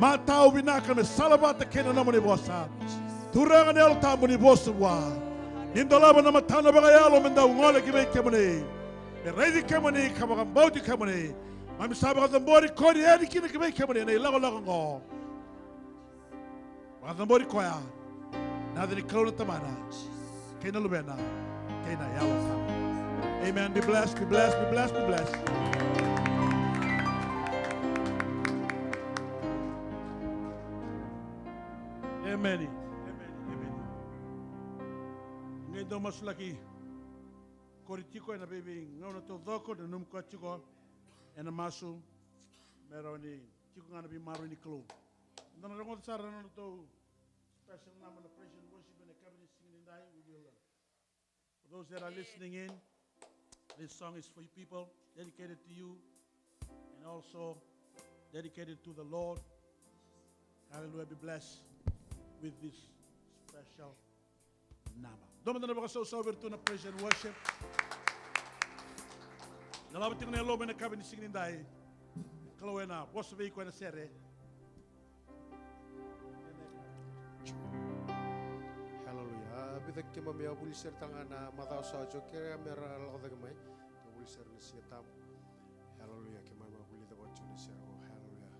Matau vinaka me salavata kei na nomuni vosa. Turaga, na Yalo Tabu ni vosa vua. Ni dolava na matana vakayalo me dau gole ki vei kemuni, me raici kemuni ka vakabauti kemuni. Keimami sa vakacabori Corey yani kina ki vei kemuni ena ilakolako oqo. Vakacabori koya ena yaca ni Kalou na Tamana, kei na Luvena, kei na Yalo Tabu. Amen. Be blessed, be blessed, be blessed, be blessed. Amen. Amen. Amen. Qai dau masulaki Corey tiko ena veiveigauna taucoko, nanumi koya tiko ena masu, me rawa ni tiko ga na veimaroroi ni Kalou. Eda na rogoca sara na nodratou special number na praise and worship ena yakavi ni siga nidai. We will, uh, for those that are listening in, this song is for you people, dedicated to you, and also dedicated to the Lord. Hallelujah, be blessed with this special number. Dua mada na vakasausau vei iratou na praise and worship. Na lava tiko na yalomu ena yakavi ni siga nidai. Kalou ena vosa vei iko ena sere. Hallelujah. A, vica keimami a vuli sere taga na macawa sa oti, kerea me ra lako cake mai. Ka vuli sere na Siga Tabu. Hallelujah. Keimami a vulica vata tiko na sere qo. Hallelujah.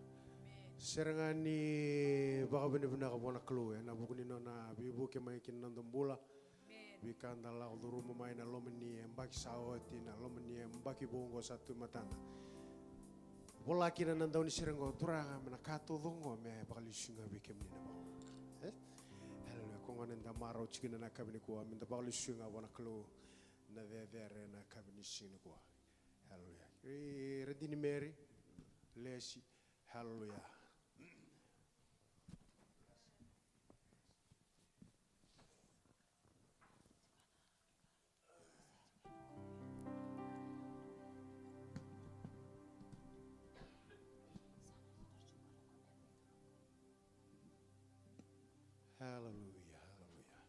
Sere ga ni vakavinavinaka vua na Kalou ena vuku ni nona veivuke mai ki na noda bula. Veika da lako curuma mai na loma ni yabaki sa oti, na loma ni yabaki vou oqo sa tu e matada. Vola kina na daunisere oqo, Turaga, me na ka taucoko oqo me vakalesui ga vei kemuni na vakaoqo. E? Hallelujah. Koya gona eda marau tiko kina na yakavi nikua, me da vakalesui ga vua na Kalou na cecere na yakavi ni siga nikua. Hallelujah. Kei Radini Mary, Lesi, hallelujah. Hallelujah, hallelujah.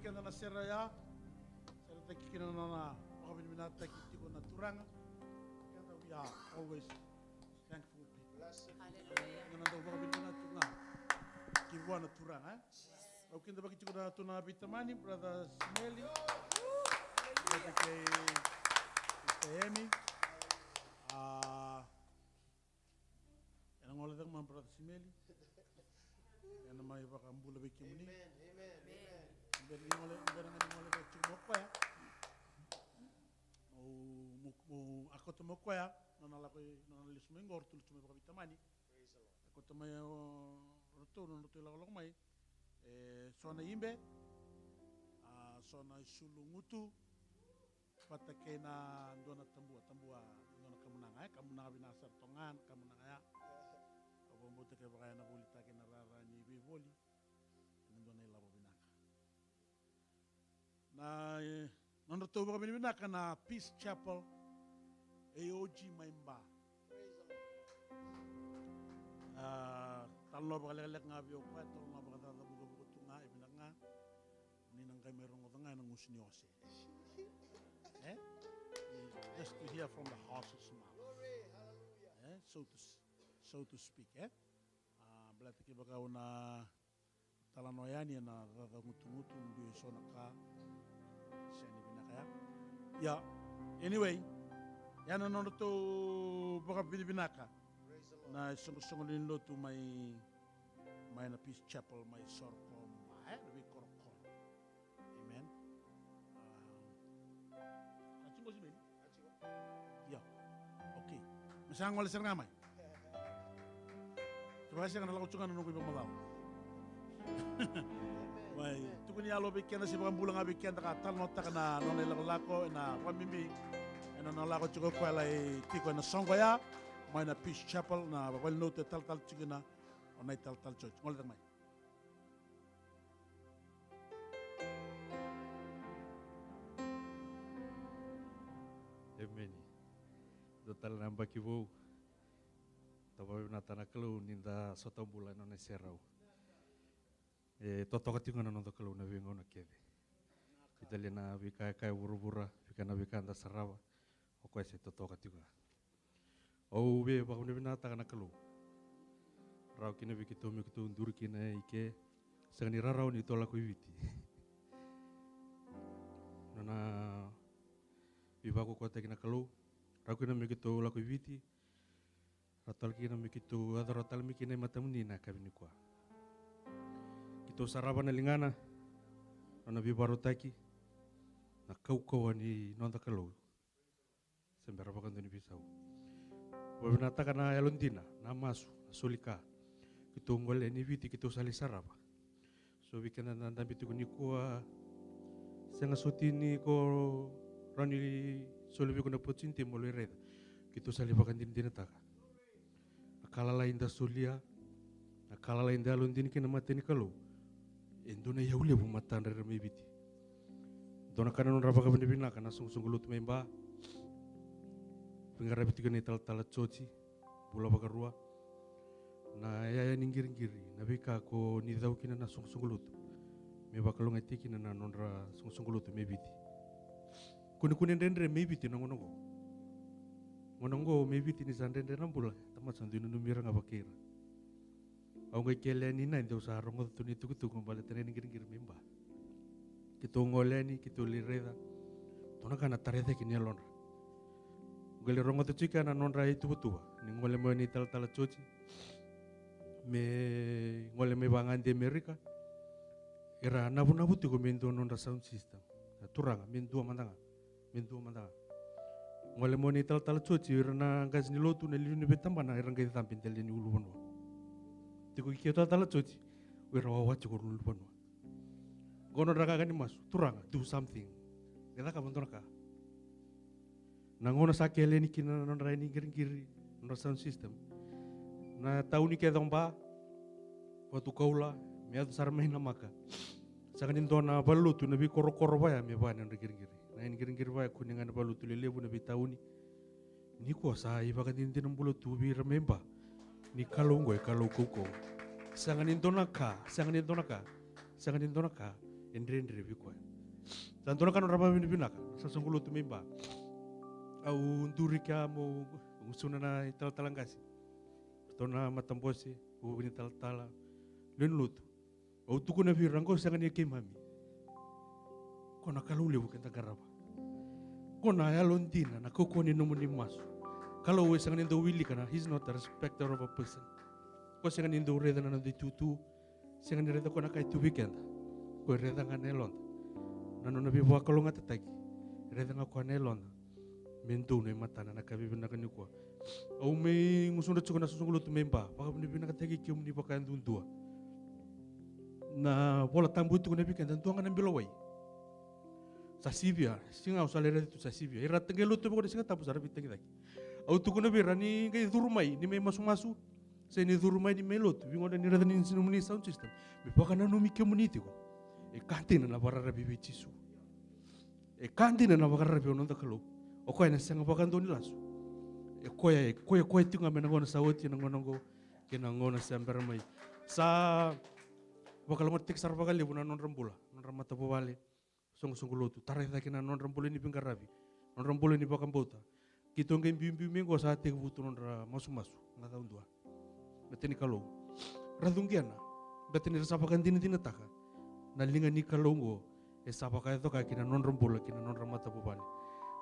Keda na sere ya, sere taki kina na nona vakavinavinakataki tiko na Turaga. Keda, we are always thankful people. Hallelujah. Keda na dau vakavinavinaka tu ga ki vua na Turaga, e? Au kidavaki tiko na tuna veitamani, brother Simeli. Brother kei sister Emi. A, ena gole cake mai brother Simeli. Ena mai vakabula vei kemuni. Amen, amen, amen. Bera ni gole, bera ga ni gole cake tiko mai o koya. Mo, mo, mo a koto mai o koya, nona lako i, nona lesu mai qo, ratou lesu mai vakaveitamani. Praise the Lord. A koto mai o ratou, nona ratou ilakolako mai. E so na ibe, a so na isulu gutu, vata kei na dua na tabua, tabua, dua na kamunaga, e, kamunaga vinaka sara toka ga na kamunaga ya. Au vakabauta kevaka ena volitaki ena rara ni veivoli, ena dua na ilavo vinaka. Na, e, nodratou vakavinavinaka na Peace Chapel A O G mai Ba. A, talanoa vakalekaleka ga vei au o koya, talanoa vakacaca vukavuka tu ga, e vinaka ga. Ni na qai mai rogoca ga ena gusu ni ose. E? Just to hear from the horse's mouth. E? So to, s-, so to speak, e? A, baleta kevaka au na talanoa yani ena caca gutugutu, biu e so na ka sega ni vinaka ya. Ia, anyway, ya na nodratou vakavinavinaka na isoqosoqo ni lotu mai, mai na Peace Chapel mai Sorokoma, e, na veikorokoro. Amen. A, a tiko si meni? Ia. Okay. Me sa gole sara ga mai. Kevaka sega na lako tiko ga na noqu ivakamacala. Mai tukuni yalo vei keda se vakabula ga vei keda ka talanoataka na nona ilakolako ena vakabibi ena nona lako tiko o koya lai tiko ena soqo ya mai na Peace Chapel, na vale ni lotu e talatala tiko kina o Na iTalatala Church. Gole cake mai. Emeni. Dua tale na yabaki vou. Da vakavinavinakataka na Kalou ni da sota bula ena nona iserau. E totoka tiko ga na noda Kalou na veigauna kece. Italia na veika e kaya vuravura, veika na veika da sarava, o koya se totoka tiko ga. Au via vakavinavinakataka na Kalou. Rawa kina vei keitou me keitou duri kina i ke. Sega ni rarawa ni keitou lako i Viti. Nona veivakukutaki na Kalou. Rawa kina me keitou lako i Viti. Rawa tale kina me keitou yaco rawa tale mai kina i matamuni na yakavi nikua. Keitou sarava na ligana, nona veivakarautaki, na kaukauwa ni noda Kalou. Se bera vakadua ni veisau. Vakavinavinakataka na yalodina, na masu, na soli ka. Keitou gole yani i Viti, keitou sa lai sarava. So vei keda na dabe tiko nikua, sega soti ni ko rawa ni soli vei iko na opportunity mo lai raica. Keitou sa lai vakadinadinataka. Na ka lalai da solia, na ka lalai da yalodina kina na mata ni Kalou. E dua na iyau levu matadra era mai Viti. Dua na ka na nodra vakavinavinaka na soqosoqo lotu mai Ba. Veiqaravi tiko na iTalatala Joji, bula vakarua. Na yaya ni qiriqiri, na veika ko ni cau kina na soqosoqo lotu. Me vakalougatataki kina na nodra soqosoqo lotu mai Viti. Kunekune dredre mai Viti na gauna oqo. Gauna oqo mai Viti ni sa dredre na bula, tamata sa dui nanumi ira ga vakai ira. Au qai kele yani na deu sa rogoca tu na itukutuku baleta na yani qiriqiri mai Ba. Keitou gole yani, keitou lai raica. Dua na ka na tara cake ni yalodra. Qai lai rogoca tiko na nodra ituvatuva. Ni gole mai na iTalatala Joji. Me gole mai vagade Amerika. Era navunavu tiko me dua nodra sound system. Na turaga, me dua mada ga. Me dua mada ga. Gole mai na iTalatala Joji, ira na qase ni lotu na liuliu ni veitabana, era qai cabe dela ni uluvanua. Tiko i ke o Talatala Joji, o ira wawa tiko na uluvanua. Qo nodra kaka ni masu, turaga, do something. E cakava dua na ka. Na gauna sa kele yani kina na nodra yani qiriqiri, nodra sound system. Na tauni kece o Ba, Vatukoula, me yaco sara mai Namaka. Sega ni dua na valelotu na veikorokoro vaya me vaya na nodra qiriqiri. Na yani qiriqiri vaya kune ga na valelotu lelevu na veitauni. Nikua sa ivakadinadina bula tu vei ira mai Ba. Ni Kalou oqo e Kalou kaukauwa. Sega ni dua na ka, sega ni dua na ka, sega ni dua na ka. e dredre vei koya. Sa dua na ka nodra vakavinavinaka na soqosoqo lotu mai Ba. Au duri kea meu gusuna na italatala qase, ratou na matabose, vuvu ni talatala, lewe ni lotu. Au tukuna vei ira, qo sega ni keimami. Ko na Kalou levu keda qarava. Ko na yalo dina, na kaukauwa ni nomuni masu. Kalou e sega ni dau wilika na, he's not a respecter of a person. Ko sega ni dau raica na noda itutu, sega ni raica ko na ka e tu vei keda. Ko e raica ga na yaloda. Na nona veivakalougatataki. E raica ga koya na yaloda. Me donu e matana na ka vivinaka nikua. Au mai gusudra tiko na soqosoqo lotu mai Ba. Vakavinavinakataki kemuni vakayaduadua. Na Vola Tabu e tukuna vei keda, dua ga na bilo wai. Sa sivia, siga au sa lai raica tu sa sivia. Ira taqai lotu vaka na Siga Tabu sa ra veitagicaki. Au tukuna vei ira ni qai curu mai, ni mai masumasu. Se ni curu mai ni mai lotu, vei gona ni raica ni nomuni sound system. Me vakananumi kemuni tiko. E ka dina na vakararavi vei Jisu. E ka dina na vakararavi o noda Kalou. O koya ena sega vakadua ni lasu. E koya, e koya, koya tiko ga mai na gauna sa oti, na gauna oqo, kei na gauna sa bera mai. Sa vakalougatataki sara vakalevu na nodra bula, nodra matavuvale, soqosoqo lotu, tarai cake na nodra bula ni veiqaravi, nodra bula ni vakabauta. Keitou qai biubiu mai oqo sa tekivu tu nodra masumasu, macawa dua. Bete ni Kalou. Ra cuqena, bete ni ra sa vakadinadinataka na liga ni Kalou oqo, e sa vakayaco ka ki na nodra bula, ki na nodra matavuvale.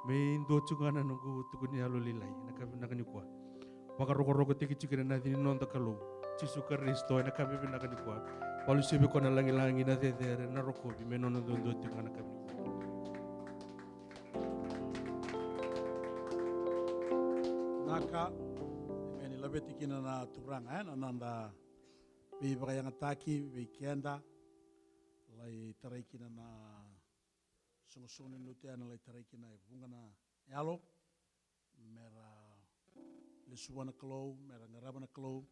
Me dua tiko ga na noqu tukuni yalo lailai, na ka vinaka nikua. Vakarokorokotaki tiko kina na yaca ni noda Kalou Jisu Karisito, ena ka vinaka nikua. Valusevi koya na lagilagi, na cecere, na rokovi, me nona duadua tiko ga na ka vinaka. Naka, emeni, laveti kina na Turaga, e, na noda veivakayagataki vei keda. Lai tarai kina na soqosoqo ni lotu ya, na lai tarai kina e vuqa na yalo. Mera lesu vua na Kalou, mera qarava na Kalou,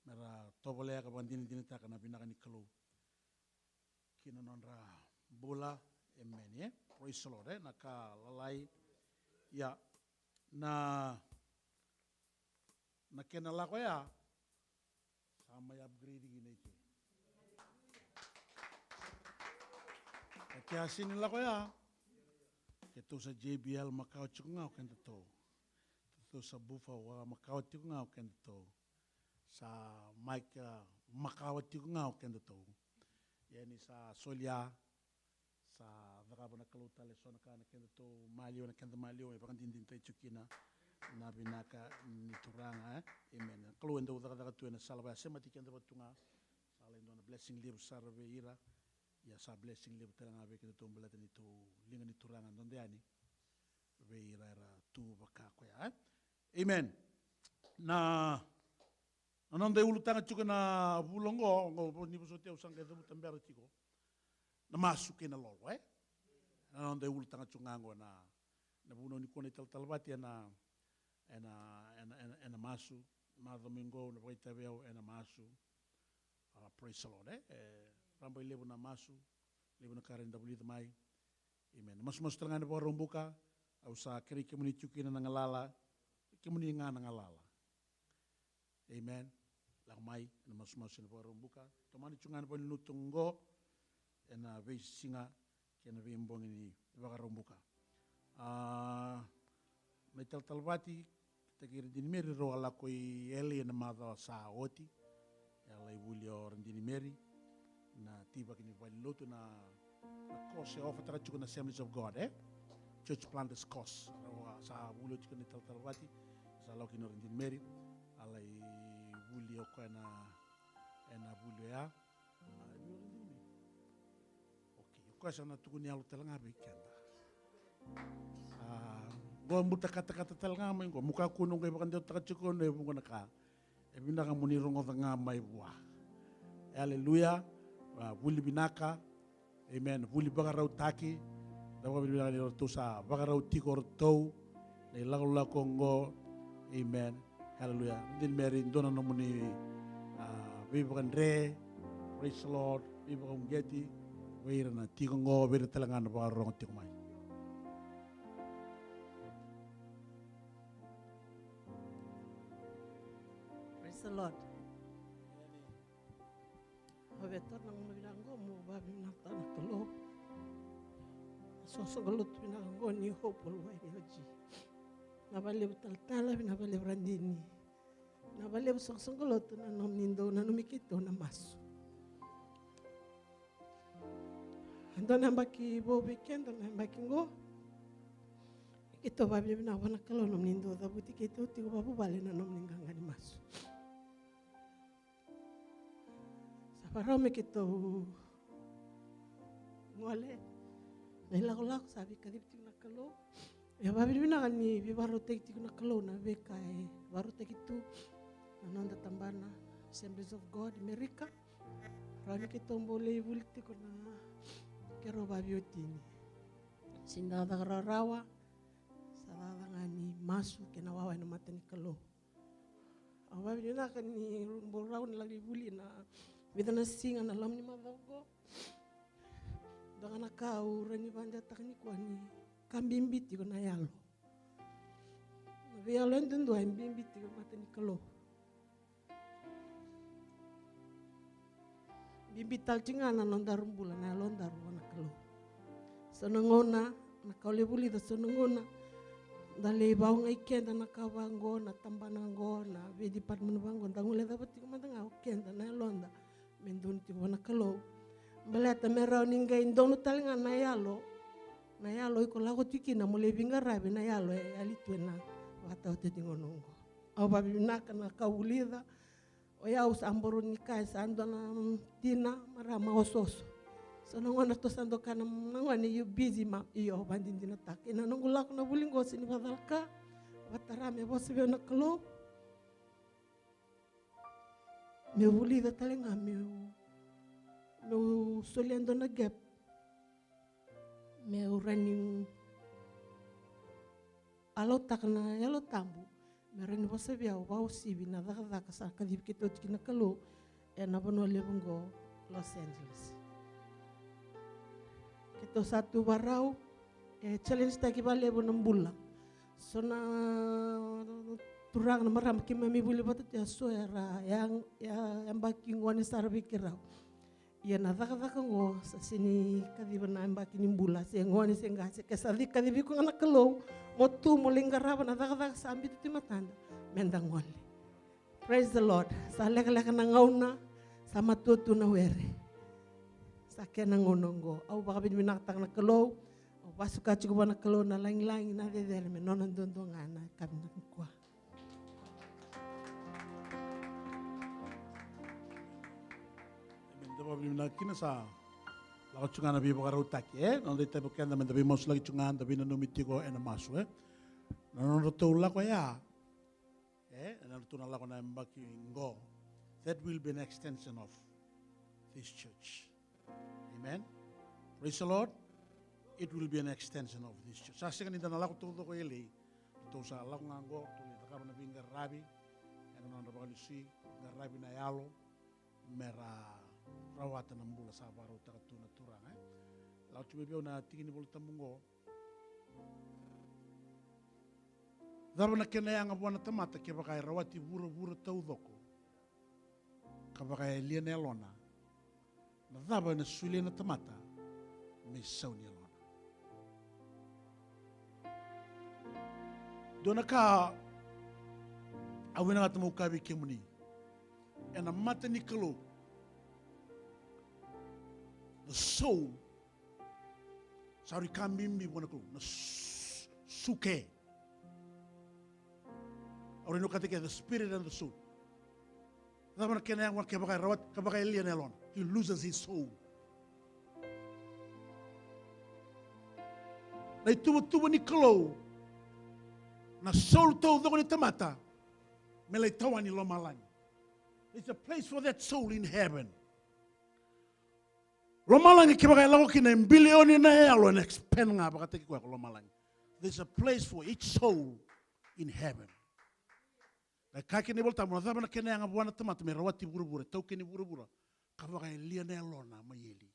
mera tovolea ka vakadinadinataka na vinaka ni Kalou ki na nodra bula. Emeni, e? Praise the Lord, e? Na ka lalai. Ia, na, na kena lako ya, sa mai upgrade kina i ke. E ke a sini lako ya. Keitou sa J B L makawa tiko ga o kedatou. Keitou sa bufa wa makawa tiko ga o kedatou. Sa maika makawa tiko ga o kedatou. Ia ni sa solia, sa cakava na Kalou tale so na ka na kedatou maliwa, na keda maliwa, e vakadinadinataki tiko kina na vinaka ni Turaga, e? Amen. Na Kalou e dau cakacaka tu ena sala vaya, semati keda vata tu ga. Sa lai dua na blessing levu sara vei ira. Ia sa blessing levu tale ga vei kedatou baleta ni tou liga ni Turaga dodo yani vei ira era tu vaka koya, e? Amen. Na Na noda iulutaga tiko na vula oqo, oqo ni vosoti au sa qai cavuta bera tiko. Na masu kei na lolo, e? Na noda iulutaga tiko ga oqo na, na vunau ni kua na italatala vati ena, ena, ena, ena, ena masu. Macawa mai oqo na vakaitavi au ena masu. Ah, praise the Lord, e? E, raba i levu na masu, levu na ka eda vulica mai. Amen. Masumasu tale ga ena Vakaraubuka, au sa kerei kemuni tiko kina na galala, kemuni ga na galala. Amen. Lako mai ena masumasu ena Vakaraubuka. Tomani tu ga na valenilotu oqo ena veisiga kei na veibogi ni Vakaraubuka. A, na italatala vati kei Radini Meri rau a lako i L A ena macawa sa oti. E a lai vuli o Radini Meri na tivaki ni valenilotu na na course e ofataka tiko na Assemblies of God, e? Church Planters course. Rau a sa vuli oti kina italatala vati, sa lako kina o Radini Meri, a lai vuli o koya ena, ena vuli oya. A, vuli o Radini Meri. Okay, o koya sa na tukuni yalo tale ga vei keda. A, qo buta katakata tale ga mai qo, mo kakua ni qai vakadewataka tiko na e vuqa na ka. E vinaka mo ni rogoca ga mai vua. Aleluya. A, vuli vinaka. Amen. Vuli vakarautaki. Da vakavinavinaka ni ratou sa vakarau tiko o ratou na ilakolako oqo. Amen. Aleluya. Radini Meri, dua na nomuni, a, veivakadre. Praise the Lord. Veivakauqeti vei ira na tiko oqo, vei ira tale ga na vakarorogo tiko mai. Praise the Lord. Au via taura na gauna vinaka oqo meu vakavinavinakataka na Kalou soqosoqo lotu vinaka oqo ni Hope Worldwide L G. Vinaka vakalevu talatala, vinaka vakalevu Radini. Vinaka vakalevu soqosoqo lotu na nomuni dau nanumi keitou na masu. Dua na yabaki vou vei keda na yabaki oqo. Keitou vakavinavinaka vua na Kalou nomuni dau cavuti keitou tiko vakavuvale na nomuni qaqa ni masu. Sa vakarau me keitou gole na ilakolako sa veikacivi tiko na Kalou. E vakavinavinaka ni veivakarautaki tiko na Kalou na veika e vakarautaki tu na noda tabana Assemblies of God Merika. Rawa ni keitou bau lai vuli tiko na keirau vaveiwatini. Sega ni cakacaka rawarawa, sa cakacaka ga ni masu kei na wawa ena mata ni Kalou. Au vakavinavinaka ni bau rawa ni laki vuli na vica na siga na loma ni macawa oqo. Dua ga na ka au rawa ni vakadewataka nikua ni ka bibi tiko na yalo. Na veiyalo yadudua e bibi tiko ena mata ni Kalou. Bibi tale tiko ga na nodaru bula na yalodaru vua na Kalou. So na gauna, na ka au lai vulica, so na gauna da lai vakaogai keda na ka vaqo, na tabana qo, na vei department vaqo, da guilecava tiko mada ga o keda na yaloda me donu tiko vua na Kalou. Baleta me rawa ni qai donu tale ga na yalo, na yalo iko lako tiko kina mo lai veiqaravi, na yalo e yali tu ena vakataotioti gauna oqo. Au vakavinavinaka na ka au vulica. O yau sa boro ni kaya sa dua na, mm, tina, marama, osooso. So na gauna tou sa doka na, na gone, io, busy ma, io, vakadinadinataka. Ena noqu lako na vuli qo, sega ni vakacalaka, vakatara me vosa vei au na Kalou. Meu vulica tale ga meu, meu solia dua na gap. Meu rawa ni alautaka na Yalo Tabu me rawa ni vosa vei au, vakauasivi na cakacaka sa kacivi keitou tiko na Kalou ena vanua levu oqo, Los Angeles. Keitou sa tu vakarau, e challenge taki vakalevu na bula. So na turaga, na marama keimami vuli vata tu, e so era ya, ya, yabaki gone sara vei keirau. Ia na cakacaka oqo sa sega ni kaciva na yabaki ni bula, se gone se qase, ke sa kacivi iko ga na Kalou mo tu mo lai qarava na cakacaka sa biuta tu e matada, meda gole. Praise the Lord. Sa lekaleka na gauna, sa matua tu na were. Sa kena gauna oqo. Au vakavinavinakataka na Kalou, au vakasuka tiko vua na Kalou na lagilagi, na cecere me nona duadua ga ena yakavi nikua. Amen. Da vakavinavinaka kina, sa lako tiko ga na veivakarautaki, e? Na noda itavi o keda meda veimasulaki tiko ga, da veinanumi tiko ena masu, e? Na nodratou lako ya, e? Ena nodratou na lako na yabaki qo. That will be an extension of this church. Amen. Praise the Lord. It will be an extension of this church. Sa sega ni da na lako taucoko e liu. Ratou sa lako ga qo, ratou lai cakava na veiqaravi ena nodra vakalesui, qaravi na yalo, mera rawata na bula sa vakarautaka tu na Turaga, e. Lako tiko mai vei au na tiki ni Volatabu qo. Cava na kena yaga vua na tamata kevaka e rawati vuravura taucoko, kevaka e lia na yalona? Na cava ena solia na tamata me isau ni yalona? Dua na ka au vinakata meu kaya vei kemuni, ena mata ni Kalou, na soul sa rui ka bibi vua na Kalou, na s-, suke. Au rui no kata ke the spirit and the soul. Cava na kena yaga kevaka e rawati, kevaka e lia na yalona? He loses his soul. Na ituvatuva ni Kalou, na soul taucoko ni tamata me lai tawani lomalagi. There's a place for that soul in heaven. Lomalagi kevaka e lako kina e bilioni na yalo, ena expand ga vakataki koya ko lomalagi. There's a place for each soul in heaven. Na ka kena iVolatabu, na cava na kena yaga vua na tamata me rawati vuravura, taukeni vuravura, kevaka e lia na yalona mai eli?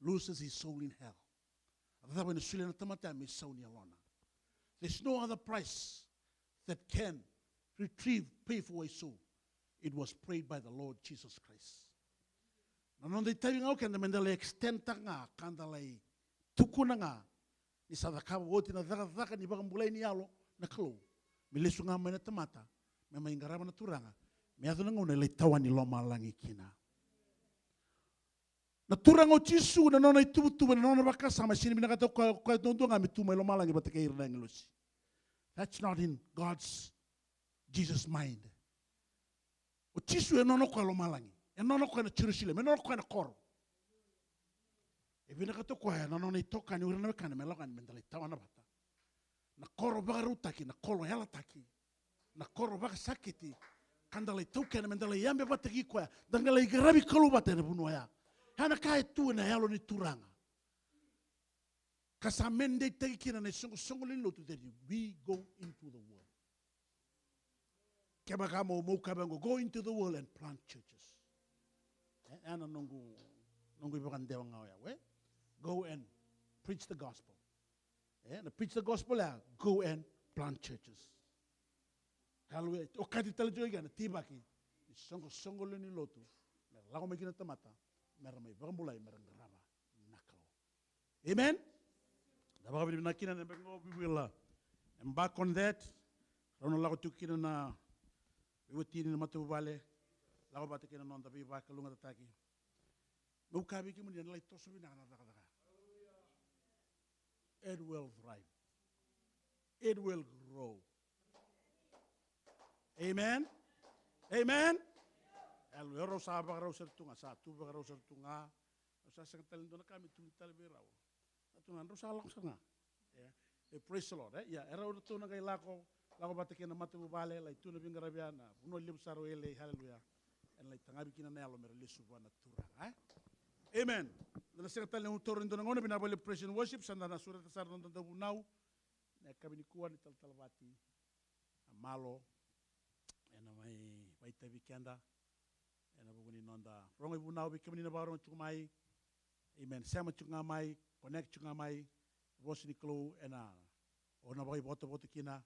Loses his soul in hell. A cava ena solia na tamata me isau ni yalona? There's no other price that can retrieve, pay for a soul. It was paid by the Lord Jesus Christ. Na noda itavi ga o keda meda lai extend taka ga, ka da lai tukuna ga Ni sa cakava oti na cakacaka ni vakabulai ni yalo na Kalou, me lesu ga mai na tamata, me mai qarava na Turaga, me yaco na gauna e lai tawani lomalagi kina. Na Turaga o Jisu, na nona ituvatuva, na nona vakasama, e sega ni vinakata o koya, o koya duadua ga me tu mai lomalagi vata kei ira na agilosi. That's not in God's, Jesus' mind. O Jisu e nona o koya lomalagi, e nona o koya na Jerusalem, e nona o koya na koro. E vinakata o koya na nona itokani, o ira na wekana, me lako yani me da lai tawana vata. Na koro vakarautaki, na koro yalataki, na koro vakasakiti, ka da lai taukena me da lai yabe vata kei koya, da qai lai qaravi Kalou vata ena vanua oya. Ya na ka e tu ena Yalo ni Turaga. Ka sa mandate-taki kina na isoqosoqo lewe ni lotu that we go into the world. Kevaka mo, mo kaya vaqo, go into the world and plant churches. E, e na noqu, noqu ivakadewa ga oya, we? Go and preach the gospel. E, na preach the gospel ya, go and plant churches. Hallelujah. Okati tale tiko ga na ituvaki ni soqosoqo lewe ni lotu, me lako mai kina tamata, me ra mai vakabulai, me ra qarava na Kalou. Amen. Da vakavinavinaka kina na beka qo, we will, uh, embark on that. Rau na lako tiko kina na veiwatini, na matavuvale, lako vata kei na noda veivakalougatataki. Meu kaya vei kemuni, ena lai toso vinaka na cakacaka. It will thrive. It will grow. Amen. Amen. Hallelujah. Rau sa vakarau sara tu ga, sa tu vakarau sara tu ga. Rau sa sega tale ni dua na ka me tu tale vei rau. Na tu ga, rau sa lako sara ga. Yeah. E, praise the Lord, e? Ia, e rau ratou na qai lako, lako vata kei na matavuvale, lai tu na veiqaravi ya, na vanua levu sara o Elei, hallelujah. Ena lai tagavi kina na yalo me ra lesu vua na Turaga, e? Amen. Da na sega tale ni taura ni dua na gauna, vinaka vakalevu praise and worship, sa da na sureta sara na noda dauvunau. Na yakavi nikua ni talatalavati, a Malo, ena mai vakaitavi keda ena vuku ni noda rogo ivunau. Vei kemuni na vakarorogo tiko mai, amen, sema tiko ga mai, connect tiko ga mai. Vosa ni Kalou ena, o na vakaivotavota kina,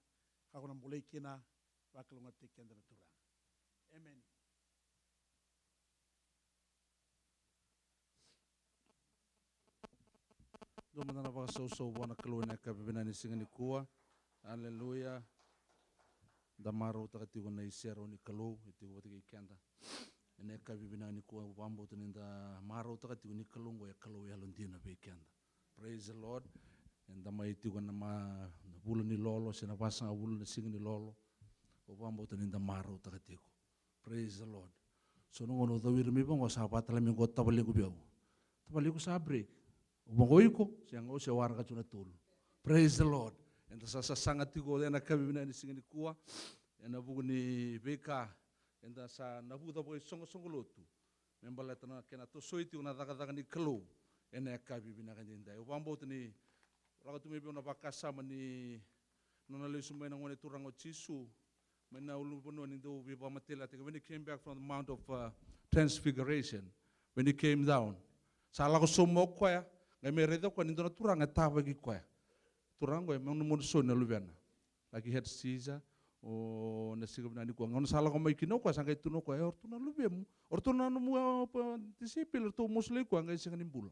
ka ko na bolei kina, vakalougatataki keda na Turaga. Amen. Dua mada na vakasausau vua na Kalou ena yakavi vinaka ni siga nikua. Aleluya. Da marautaka tiko na iserau ni Kalou e tiko vata kei keda ena yakavi vinaka nikua. Au vakabauta ni da marautaka tiko ni Kalou oqo e Kalou yalodina vei keda. Praise the Lord. Eda mai tiko na ma-, na vula ni lolo, se na vasagavulu na siga ni lolo. Au vakabauta ni da marautaka tiko. Praise the Lord. So na gauna au cau ira mai vaqo, sa vakatale mai qo tavalequ vei au. Tavalequ, sa break. Au vaqo, iko, se qo se waraka tu na tolu. Praise the Lord. Eda sa sasaga tiko ena yakavi vinaka ni siga nikua ena vuku ni veika eda sa navuca vakaisoqosoqo lotu me baleta na kena tosoi tiko na cakacaka ni Kalou ena yakavi vinaka edaidai. Au vakabauta ni lako tu mai vei au na vakasama ni nona lesu mai na Gone Turaga o Jisu mai na ulunivanua ni dau veivakamatailalai, when he came back from the Mount of, uh, Transfiguration, when he came down. Sa lako sobu mai o koya, qai mai raica o koya ni dua na turaga e tavaki koya. Turaga qo e manumanu soti na luvena. Like he had seizure, o na siga vinaka nikua. Gauna sa lako mai kina o koya, sa qai tukuna o koya, e, o ratou na luvemu, o ratou na nomu, a, pa, tisaipeli, ratou masulaki koya, qai sega ni bula.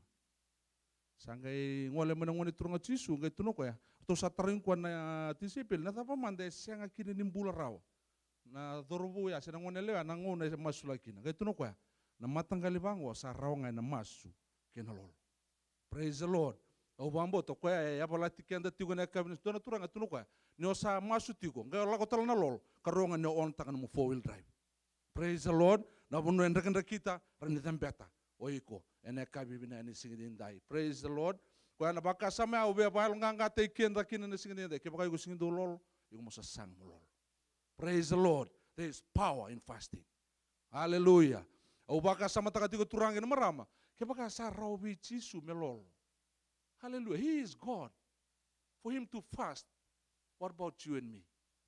Sa qai gole mai na Gone Turaga o Jisu, qai tukuna o koya, ratou sa tarogi koya na tisaipeli, na cava mada e sega kina ni bula rawa? Na cauravou ya, se na goneyalewa ya, na gauna e masulaki kina. Qai tukuna o koya, na mataqali vaqo sa rawa ga ena masu kei na lolo. Praise the Lord. Au vakabauta o koya e yavalati keda tiko ena yakavi ni, dua na turaga e tukuna o koya, ni o sa masu tiko, qai o lako tale na lolo, ka rawa ga ni o on-taka nomu four wheel drive. Praise the Lord. Na vanua e drakidrakita, rawa ni cabeta o iko ena yakavi vinaka ni siga edaidai. Praise the Lord. Koya na vakasama ya au via vakayaloqaqataki keda kina na siga edaidai. Kevaka iko sega ni dau lolo, iko mo sasaga mo lolo. Praise the Lord. There is power in fasting. Hallelujah. Au vakasamataka tiko, turaga kei na marama, kevaka sa rawa vei Jisu me lolo. Hallelujah. He is God. For him to fast, what about you and me?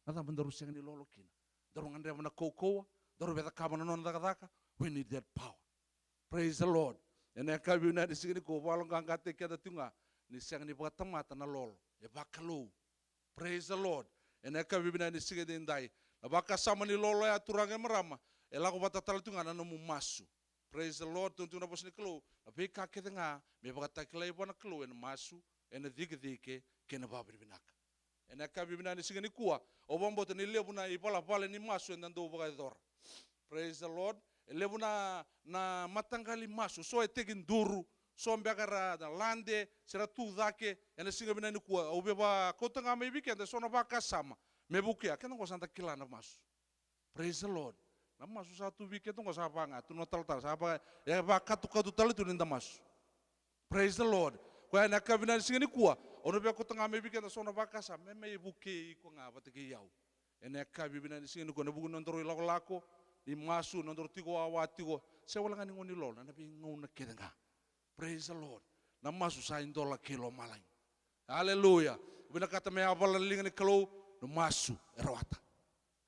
Na cava daru sega ni lolo kina? Daru gadreva na kaukauwa, daru via cakava na nona cakacaka. We need that power. Praise the Lord. Ena yakavi vinaka ni siga nikua, au vakayaloqaqataki keda tiko ga ni sega ni vakatamata na lolo, e vakalou. Praise the Lord. Ena yakavi vinaka ni siga edaidai, na vakasama ni lolo ya, turaga kei na marama, e lako vata tale tu ga na nomu masu. Praise the Lord. Tukuna tiko na vosa ni Kalou, na veika kece ga me vakatakilai vua na Kalou ena masu, ena cikecike kei na vakavinavinaka. Ena yakavi vinaka ni siga nikua, au vakabauta ni levu na ivalavala ni masu eda dau vakayacora. Praise the Lord. E levu na, na mataqali masu, so e tekiduru, so beka era na lade, se ra tu cake, ena siga vinaka nikua, au via vakauta ga mai vei keda so na vakasama me vukea, keda qo sa da kila na masu. Praise the Lord. Na masu sa tu vei keda qo sa vaka ga tu na talatala, sa vaka, e vakatukatu tale tu ni da masu. Praise the Lord. Koya ena yakavi vinaka ni siga nikua, au na via kauta ga mai vei keda so na vakasama me mai vukei iko ga vata kei au. Ena yakavi vinaka ni siga nikua, ena vuku ni nodaru ilakolako ni masu, nodaru tiko wawa tiko, se wale ga ni gauna ni lolo, ena veigauna kece ga. Praise the Lord. Na masu sa idola kei lomalagi. Aleluya. Vinakata me yavala na liga ni Kalou, na masu e rawata.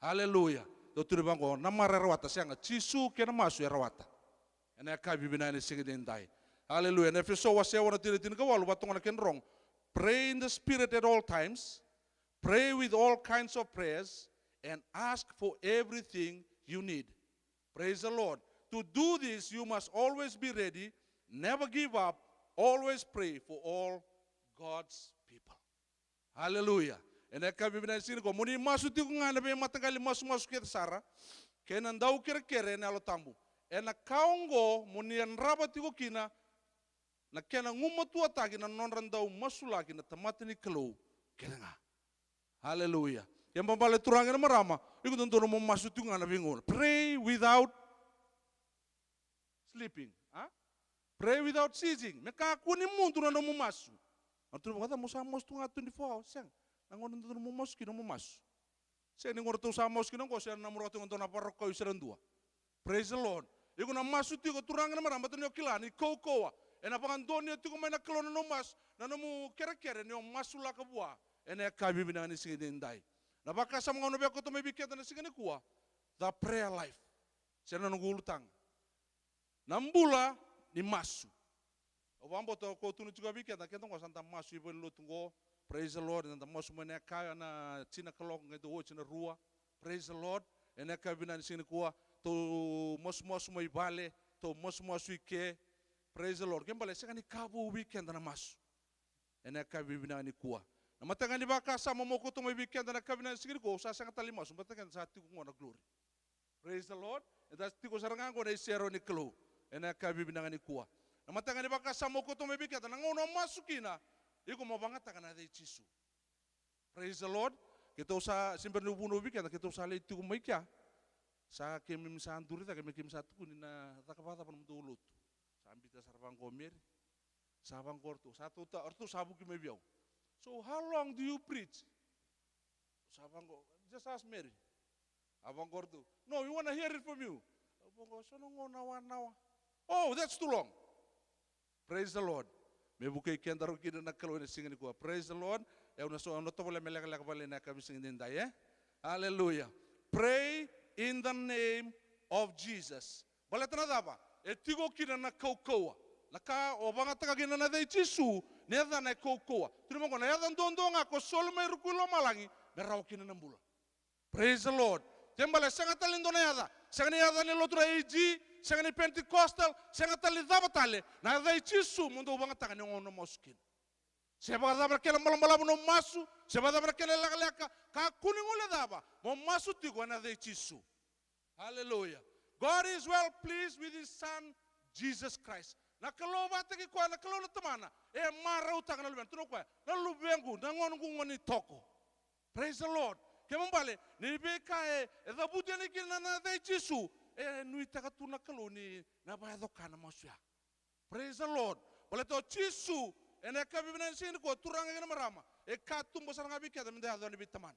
Aleluya. Dou tukuna vaqo, na mara e rawata, sega, Jisu kei na masu e rawata. Ena yakavi vinaka ni siga edaidai. Aleluya. Na Efeso wase ono, tikina tinikawalu, vakatoka na kena rogo. Pray in the Spirit at all times. Pray with all kinds of prayers and ask for everything you need. Praise the Lord. To do this, you must always be ready, never give up, always pray for all God's people. Aleluya. Ena yakavi vinaka ni siga nikua, mo ni masu tiko ga ena veimataqali masumasu kece sara, kei na daukerekere ena Yalo Tabu. Ena ka oqo mo ni yadrava tiko kina na kena gumatuataki na nodra dau masulaki na tamata ni Kalou kece ga. Aleluya. Kena ibalebale, turaga kei na marama, iko dodonu mo masu tiko ga ena veigauna. Pray without sleeping, a? Pray without ceasing. Me kakua ni mudu na nomu masu. Au tukuna, vakacava mo sa masu tu ga twenty-four hours? Sega. Na gauna dodonu mo masu kina mo masu. Sega ni gauna tou sa masu kina oqo, se na muria tiko e dua na varokoi se ra dua. Praise the Lord. Iko na masu tiko, turaga kei na marama, baleta ni o kila ni kaukauwa. Ena vakadonuya tiko mai na Kalou na nomu masu, na nomu kerekere ni o masulaka vua ena yakavi vinaka ni siga edaidai. Na vakasama ga au na via kauta mai vei keda na siga nikua, the prayer life. Se na noqu ulutaga, na bula ni masu. Au vakabauta ko tukuna tiko vei keda, keda qo sa da masu i valenilotu qo. Praise the Lord. Eda masu mai na yakavi, na tini na kaloko, qai dau oti na rua. Praise the Lord. Ena yakavi vinaka ni siga nikua, tou masumasu mai vale, tou masumasu i ke. Praise the Lord. Kena ibalebale, sega ni ka vou vei keda na masu. Ena yakavi vinaka nikua, na mataqali vakasama meu kauta mai vei keda na yakavi vinaka ni siga nikua, au sa sega tale ni masu, baleta keda sa tiko qo na glory. Praise the Lord. Eda tiko sara ga qo na iserau ni Kalou ena yakavi vinaka nikua. Na mataqali vakasama meu kauta mai vei keda, na gauna o masu kina, iko mo vakayagataka na yaca i Jisu. Praise the Lord. Keitou sa, se bera niu vunau vei keda, keitou sa lai tiko mai kea, sa keimami sa duri cake me keimami sa tukuni na caka vakacava na nomudou lotu. Sa biuta sara vaqo o Meri. Sa vaqo o ratou, sa tou ta, o ratou sa vuki mai vei au. So how long do you preach? Sa vaqo, just ask Mary. A vaqo o ratou, no, we wanna hear it from you. Au vaqo, so na gauna, one hour. Oh, that's too long. Praise the Lord. Me vukei kedaru kina na Kalou ena siga nikua. Praise the Lord. E, au na so, au na tovolea me lekaleka vale na yakavi siga edaidai, e? Hallelujah. Pray in the name of Jesus. Baleta na cava? E tiko kina na kaukauwa. Na ka o vakayagataka kina na yaca i Jisu, na yacana e kaukauwa. Tukuna vaqo, na yaca duadua ga ko soli mai ruku i lomalagi me rawa kina na bula. Praise the Lord. Kena ibalebale, sega tale ni dua na yaca. Sega ni yaca ni lotu na A G, sega ni Pentecostal, sega tale ni cava tale. Na yaca i Jisu mo dou vakayagataka ni gauna o masu kina. Se vakacava na kena balavu na nomu masu, se vakacava na kena lekaleka, kakua ni guilecava, mo masu tiko ena yaca i Jisu. Hallelujah. God is well pleased with his son, Jesus Christ. Na Kalou vakataki koya, na Kalou na Tamana, e marautaka na Luvena. Tukuna o koya, na luvequ, na ganequ gone ni toko. Praise the Lord. Kena ibalebale, ni veika e, e cavuti yani kina na yaca i Jisu, e nuitaka tu na Kalou ni na vakayaco ka na masu ya. Praise the Lord. Baleta o Jisu, ena yakavi vinaka ni siga nikua, turaga kei na marama, e katuba sara ga vei keda meda yaco yani vei Tamana.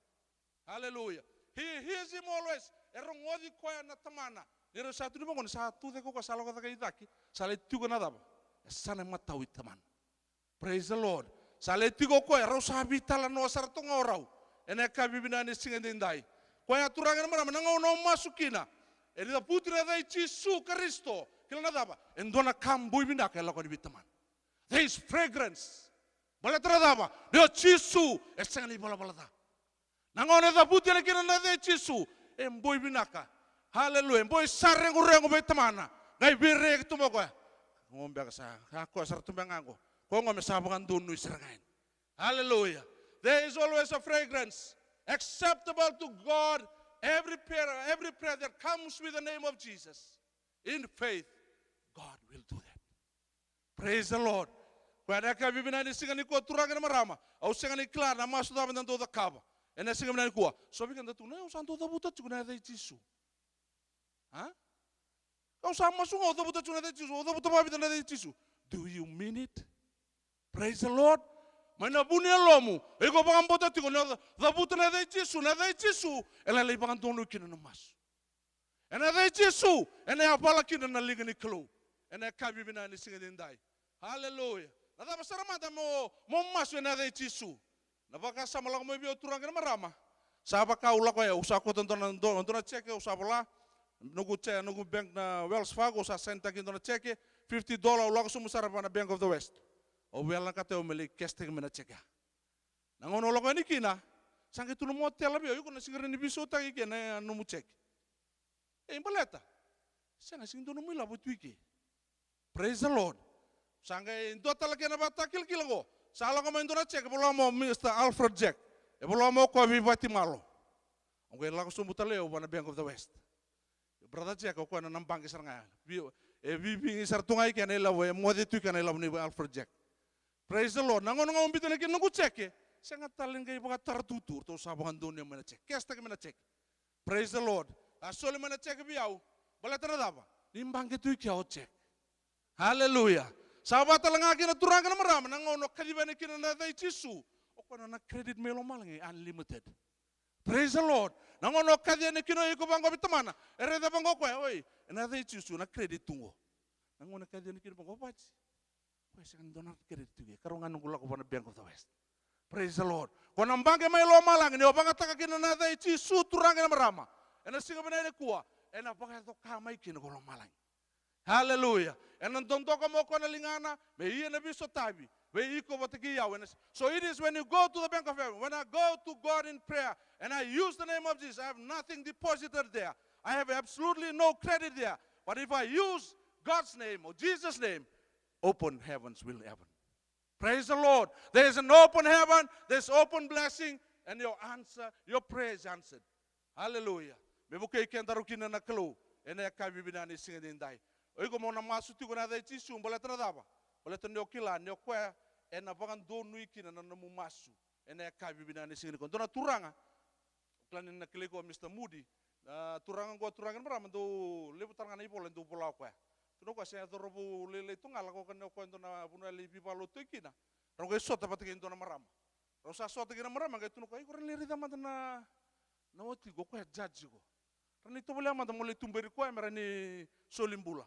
Hallelujah. He hears him always. E rogoci koya na Tamana. Ni rau sa tukuni vaqo ni sa tu cake o koya, sa lako cake i cake, sa lai tiko na cava? E sa na imatau i Tamana. Praise the Lord. Sa lai tiko o koya, rau sa veitalanoa sara toka ga o rau ena yakavi vinaka ni siga edaidai. Koya, turaga kei na marama, na gauna o masu kina, e cavuti na yaca i Jisu Karisito, kila na cava? E dua na ka boi vinaka e lako yani vei Tamana. There is fragrance. Baleta na cava? Ni o Jisu e sega ni valavala ca. Na gauna e cavuti yani kina na yaca i Jisu, e boi vinaka. Hallelujah. E boi sa reguregu vei Tamana. Qai veiraiyaki tu mai o koya. Qo beka sa, sa koya sara tu beka ga qo. Koya qo me sa vakadonui sara ga yani. Hallelujah. There is always a fragrance acceptable to God. Every prayer, every prayer that comes with the name of Jesus in faith, God will do that. Praise the Lord. Koya na ka vivinani siga ni kua, turaga na marama. Au sega ni kila na masu cava da dau cakava ena siga vinani kua. So vei keda tu na, au sa dau cavuta tiko na yaca i Jisu. A? Kau sa masu ga, au cavuta tiko na yaca i Jisu, au cavuta vakavita na yaca i Jisu. Do you mean it? Praise the Lord. Mai na vu ni yalomu, iko vakabauta tiko ni o cavuta na yaca i Jisu, na yaca i Jisu ena lai vakadonui kina na masu. Ena yaca i Jisu ena yavala kina na liga ni Kalou. Ena yakavi vinaka ni siga edaidai. Hallelujah. Na cava sara mada mo, mo masu ena yaca i Jisu. Na vakasama lako mai vei au, turaga na marama. Sa vaka au lako, e, au sa kauta dua na, dua, dua na jeke, au sa vola. Noqu jeke, noqu bank na Wells Fargo, au sa sainitaka dua na jeke, fifty dollar, au lako sobu sara vua na Bank of the West. Au vinakata au me lai cash-taki mai na jeke. Na gauna au lako yani kina, sa qai tu na motela vei au, iko na sega ni veisautaki kina na nomu jeke. E, baleta sega, sega ni dua nomu ilavo tu i ke. Praise the Lord. Sa qai dua tale kena vakatakilakila qo. Sa lako mai dua na jeke, e vola mai o Mister Alfred Jack. E vola mai o koya vei Vatimalo. Au qai lako sobu tale au vua na Bank of the West. Brother Jack, o koya na, na baqe sara ga. Vi-, e vivigi sara tu ga i kena ilavo, e moce tu i kena ilavo nei Alfred Jack. Praise the Lord. Na gauna ga au biuta yani kina noqu jeke, sega tale ni qai vakatara tutu, ratou sa vakadonuya mai na jeke. Cash-taki mai na jeke. Praise the Lord. A soli mai na jeke vei au. Baleta na cava? Ni baqe tu i kea o Jack. Hallelujah. Sa vaka tale ga kina, turaga na marama, na gauna o kaciva yani kina na yaca i Jisu, o koya na nona credit mai lomalagi unlimited. Praise the Lord. Na gauna o kaci yani kina o iko vaqo vei tamana, e raica vaqo o koya, oi, ena yaca i Jisu na credit tu qo. Na gauna e kaci yani kina vaqo, o Vati, koya sega ni dua na credit tu ke, karua ga noqu lako vua na Bank of the West. Praise the Lord. Ko na baqe mai lomalagi ni o vakayagataka kina na yaca i Jisu, turaga na marama, ena siga vinaka nikua, ena vakayaco ka mai kina ko lomalagi. Hallelujah. Ena dodoka mai o koya na ligana me ia na veisotavi vei iko vata kei au. Ena, so it is when you go to the Bank of Heaven, when I go to God in prayer and I use the name of Jesus, I have nothing deposited there. I have absolutely no credit there. But if I use God's name or Jesus' name, open heavens will heaven. Praise the Lord. There is an open heaven, there's open blessing, and your answer, your prayer is answered. Hallelujah. Me vukei kedaru kina na Kalou ena yakavi vinaka ni siga edaidai. O iko mo na masu tiko ena yaca i Jisu, baleta na cava? Baleta ni o kila ni o koya ena vakadonui kina na nomu masu ena yakavi vinaka ni siga nikua. Dua na turaga, o kila ni na kilai koya o Mister Moody. Na turaga oqo, turaga na marama, dau levu tale ga na ivola e dau vola o koya. Tukuna o koya se cauravou lailai tu ga, lako ka ni o koya dua na vanua e lai veivakalotu kina. Rau qai sota vata kei dua na marama. Rau sa sota kei na marama, qai tukuna o koya, iko rawa ni lai raica mada na, na watiqu, o koya judge qo. Rawa ni tovolea mada mo lai tuberi koya me rawa ni soli bula.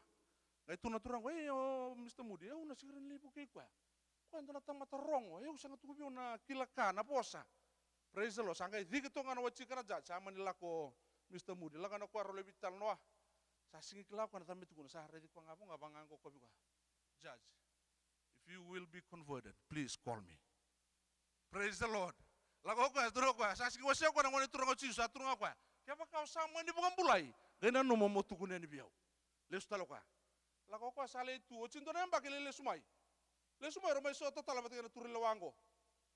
Qai tukuna na turaga, e, o Mister Moody, au na sega ni rawa ni lai vukei koya. Koya e dua na tamata rogo, e, au sega tu ga vei au na kila ka, na vosa. Praise the Lord. Sa qai ciki toka ga na watiqu kei na judge, sa mani lako o Mister Moody. Lako na koya, rau lai veitalanoa. Sa sega ni kila o koya na cava me tukuna, sa raici koya ga vaqo, vaqo o koya vei koya. Judge, if you will be converted, please call me. Praise the Lord. Lako o koya, tukuna o koya, sa sega ni wasea o koya na Gone Turaga o Jisu, sa tukuna ga o koya, kevaka o sa mani vakabulai, qai nanuma mo tukuna yani vei au. Lesu tale o koya. Lako o koya, sa lai tu, oti dua na yabaki lai lesu mai. Lesu mai, rau mai sota tale vata kei na turaga lewa qo.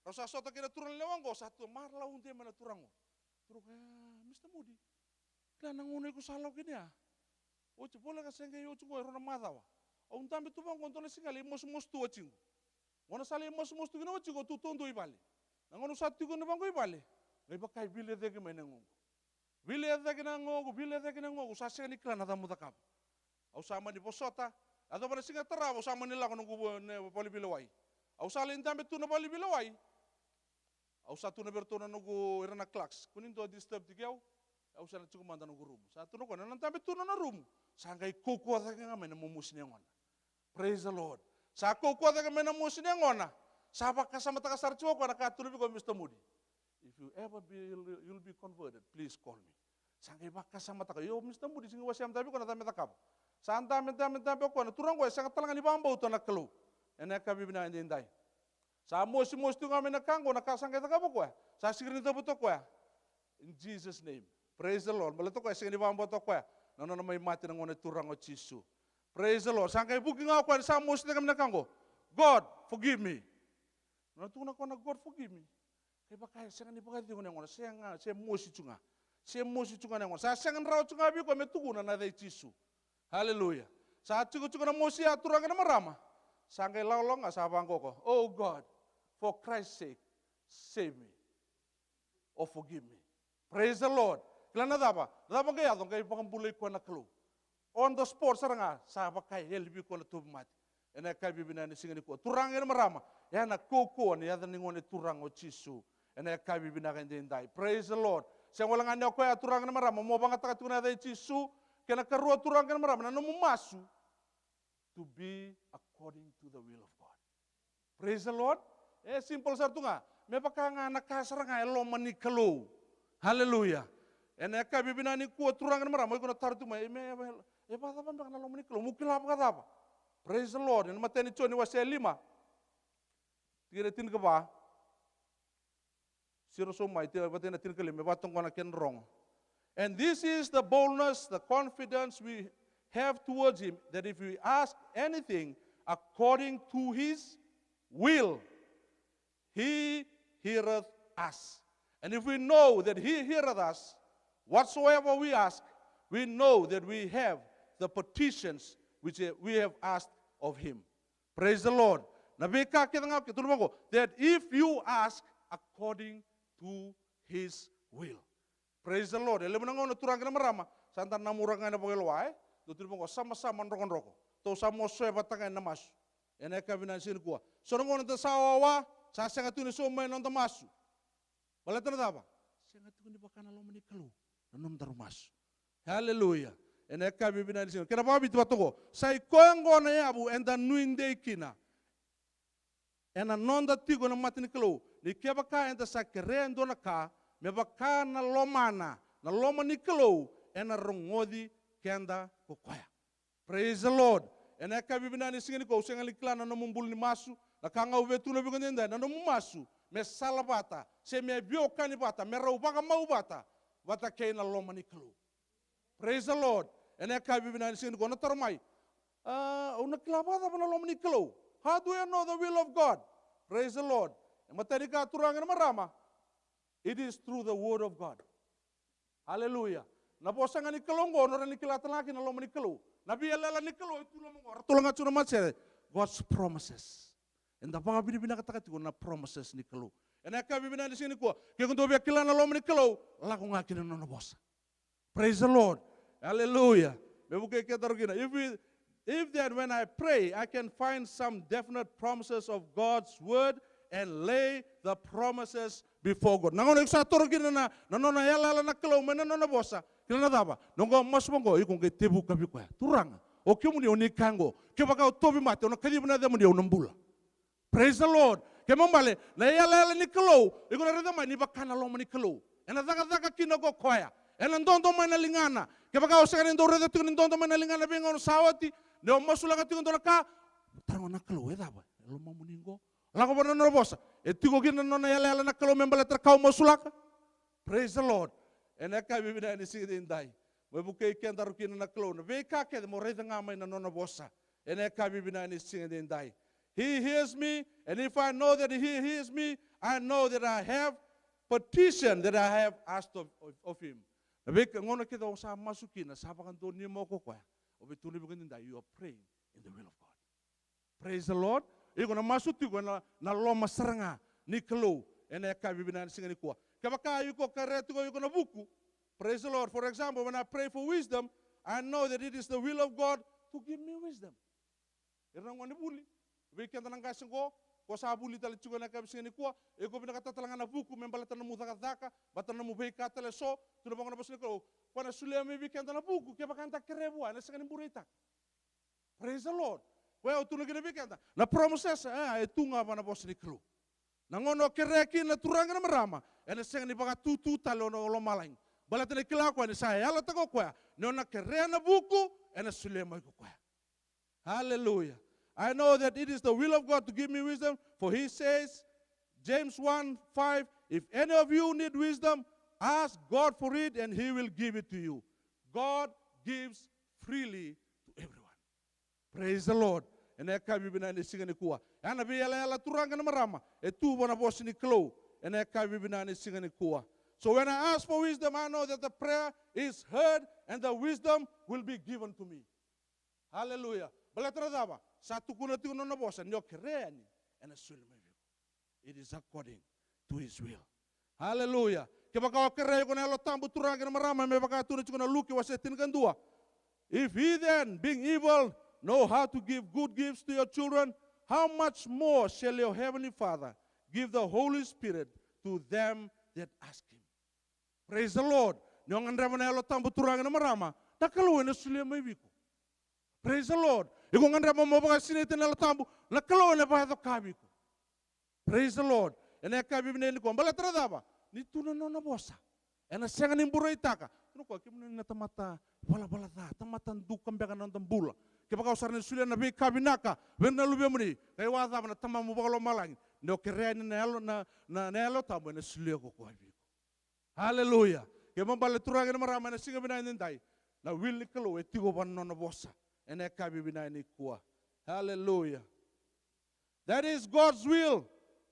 Rau sa sota kei na turaga lewa qo, sa tu marau dei mai na turaga qo. Turaga qo, e, Mister Moody, kila na gauna iko sa lako kina ya. Oti, voleka se qai oti qo e rua na macawa. Au dabe tu vaqo dua na siga lai mosimosi tu watiqu. Gauna sa lai mosimosi tu kina watiqu, au tu taudua i vale. Na gauna au sa tiko kina vaqo i vale, qai vaka e vilecaki mai na yagoqu. Vilecaki na yagoqu, vilecaki na yagoqu, sa sega ni kila na cava meu cakava. Au sa mani vosota, yacova na siga tarava, au sa mani lako noqu vo-, na valeniveilewai. Au sa lai dabe tu na valeniveilewai. Au sa tukuna vei iratou na noqu, ira na clerks, kua ni dua disturb tiko au. Au sa na tiko mada noqu rumu. Sa tukuna o koya na nona dabe tu na nona rumu, sa qai kaukauwa cake ga mai na momosi ni yagona. Praise the Lord. Sa kaukauwa cake mai na mosi ni yagona. Sa vakasamataka sara tiko o koya na ka tukuna vei koya o Mister Moody. If you ever be, you'll be converted, please call me. Sa qai vakasamataka, io, Mister Moody, sega ni wasea mada vei koya na cava me cakava. Sa dabe, dabe, dabe o koya, na turaga qo e sega tale ga ni vakabauta na Kalou ena yakavi vinaka edaidai. Sa mosimosi tu ga mai na ka qo, na ka sa qai cakava o koya, sa sega ni cavuta o koya. In Jesus' name. Praise the Lord. Baleta o koya sega ni vakabauta o koya na nona mai mate na Gone Turaga o Jisu. Praise the Lord. Sa qai vuki ga o koya ni sa mosimosi tu ga mai na ka qo. God, forgive me. Na tukuna o koya na God forgive me. Kevaka e sega ni vakacegu na yagona, sega, se mosi tu ga. Se mosi tu ga na yagona. Sa sega ni rawa tu ga vei koya me tukuna na yaca i Jisu. Hallelujah. Sa tiko tiko na mosi ya, turaga kei na marama. Sa qai lako ga, sa vaqo o koya, "Oh God, for Christ's sake, save me or forgive me." Praise the Lord. Kila na cava? Na cava qai yaco? Qai vakabulai koya na Kalou. On the spot sara ga, sa vaka e yali vei koya na tauvimate. Ena yakavi vinaka ni siga nikua, turaga kei na marama, ya na kaukauwa ni yaca ni Gone Turaga o Jisu. Ena yakavi vinaka edaidai. Praise the Lord. Sega wale ga ni o koya, turaga kei na marama, mo vakayagataka tiko na yaca i Jisu. Kena ikarua, turaga kei na marama, na nomu masu to be according to the will of God. Praise the Lord. E simple sara tu ga. Me vaka ga na ka sara ga e loma ni Kalou. Hallelujah. Ena yakavi vinaka nikua, turaga kei na marama, o iko na taro tu mai, "E me, e, e vakacava beka na loma ni Kalou? Mo kila vakacava?" Praise the Lord. Ena imatai ni Joni wase lima, tikina tinikava. Siro sobu mai, ti-, vata na tinikalima, me vaka toka na kena rogo. And this is the boldness, the confidence we have towards him, that if we ask anything according to his will, he heareth us. And if we know that he heareth us, whatsoever we ask, we know that we have the petitions which we have asked of him. Praise the Lord. Na veika kece ga, ke tukuna vaqo, that if you ask according to his will. Praise the Lord. E levu na gauna, turaga kei na marama, sa da namura ga ena vakailoa, e? Dou tukuna vaqo, samasama drokadroka. Tou sa mosoya vata ga ena masu. Ena yakavi vinaka ni siga nikua. So na gauna da sa wawa, sa sega tu ni sauma mai na noda masu. Baleta na cava? Sega tiko ni vaka na loma ni Kalou na nodaru masu. Hallelujah. Ena yakavi vinaka ni siga. Kena vakaviti vata qo. Sa i koya oqo na yavu eda nuidei kina ena noda tiko ena mata ni Kalou. Ni kevaka eda sa kerea e dua na ka, me vaka na lomana, na loma ni Kalou, ena rogoci keda ko koya. Praise the Lord. Ena yakavi vinaka ni siga nikua, au sega ni kila na nomu bula ni masu, na ka ga au via tukuna vei iko edaidai, na nomu masu me sala vata, se me veiwekani vata, me rau vakamau vata, vata kei na loma ni Kalou. Praise the Lord. Ena yakavi vinaka ni siga nikua, na taro mai, "A, au na kila vakacava na loma ni Kalou? How do I know the will of God?" Praise the Lord. E matai ni ka, turaga kei na marama, it is through the word of God. Hallelujah. Na vosa ga ni Kalou oqo, o na rawa ni kila tale ga kina na loma ni Kalou. Na veiyalayala ni Kalou e tu loma oqo, ratou laga tu na matasere. God's promises. Eda vakavinavinakataka tiko na promises ni Kalou. Ena yakavi vinaka ni siga nikua, ke ko dou via kila na loma ni Kalou, lako ga kina na nona vosa. Praise the Lord. Hallelujah. Me vukei kedaru kina. If we, if then when I pray, I can find some definite promises of God's word and lay the promises before God. Na gauna iko sa toro kina na, na nona yalayala na Kalou mai na nona vosa. Kila na cava? Na noqu masu vaqo, iko qai tevuka vei koya. Turaga, o kemuni o ni kaya oqo, kevaka au tauvimate, au na kaciva na yacamuni, au na bula. Praise the Lord. Kena ibalebale, na yalayala ni Kalou, iko na raica mai ni vaka na loma ni Kalou. Ena cakacaka kina ko koya. Ena dodo mai na ligana. Kevaka o sega ni dau raica tiko ni dodo mai na ligana veigauna sa oti, ni o masulaka tiko e dua na ka, taroga na Kalou, e cava? E lomamuni oqo? Lako vua na nona vosa. E tiko kina na nona yalayala na Kalou me baleta na ka o masulaka. Praise the Lord. Ena yakavi vinaka ni siga edaidai. Me vukei kedaru kina na Kalou. Na veika kece mo raica ga mai na nona vosa. Ena yakavi vinaka ni siga edaidai. He hears me, and if I know that he hears me, I know that I have petition that I have asked of, of, of him. Na veika, gauna kece o sa masu kina, sa vakadonuya mai ko koya. O via tukuna vei iko edaidai, you are praying in the will of God. Praise the Lord. Iko na masu tiko ena, na loma sara ga ni Kalou, ena yakavi vinaka ni siga nikua. Kevaka iko kerea tiko iko na vuku. Praise the Lord. For example, when I pray for wisdom, I know that it is the will of God to give me wisdom. Ira na gonevuli, vei keda na qase oqo, ko sa vuli tale tiko ena yakavi siga nikua, iko vinakata tale ga na vuku me baleta na nomu cakacaka, baleta na nomu veika tale eso, tukuna vaqo na vosa ni Kalou, ko na solia mai vei keda na vuku, kevaka eda kerea vua, ena sega ni bureitaka. Praise the Lord. Koya au tukuna kina vei keda. Na promises, e, e tu ga vua na vosa ni Kalou. Na gauna o kerea kina, turaga na marama, ena sega ni vakatutu tale o na lomalagi. Baleta na kila o koya ni sa yalataka o koya, ni o na kerea na vuku, ena solia mai ko koya. Hallelujah. I know that it is the will of God to give me wisdom, for he says, James one five, if any of you need wisdom, ask God for it and he will give it to you. God gives freely to everyone. Praise the Lord. Ena yakavi vinaka ni siga nikua. Ya na veiyalayala, turaga kei na marama, e tu vua na vosa ni Kalou ena yakavi vinaka ni siga nikua. So when I ask for wisdom, I know that the prayer is heard and the wisdom will be given to me. Haleluya. Baleta na cava? Sa tukuna tiko na nona vosa, ni o kerea yani, ena soli mai vei iko. It is according to his will. Haleluya. Kevaka o kerea iko na Yalo Tabu, turaga kei na marama, me vaka tukuna tiko na Luke wase tinikadua. If he then, being evil, know how to give good gifts to your children, how much more shall your heavenly Father give the Holy Spirit to them that ask him? Praise the Lord. Ni o gadreva na Yalo Tabu, turaga kei na marama, na Kalou ena solia mai vei iko. Praise the Lord. Iko gadreva mo vakasinaiti ena Yalo Tabu, na Kalou ena vakayacoka vei iko. Praise the Lord. Ena yakavi vinaka nikua, baleta na cava? Ni tu na nona vosa. Ena sega ni buraitaka. Tukuna o koya, kemuni na tamata valavala ca, tamata duka beka na noda bula. Kevaka o sa rawa ni solia na veika vinaka vei ira na luvemuni, qai vakacava na Tamamu vakalomalagi? Ni o kerea yani na Yalo, na, na, na Yalo Tabu, ena solia ko koya vei iko. Haleluya. Kena ibalebale, turaga kei na marama, ena siga vinaka edaidai, na will ni Kalou e tiko vua na nona vosa ena yakavi vinaka nikua. Haleluya. That is God's will,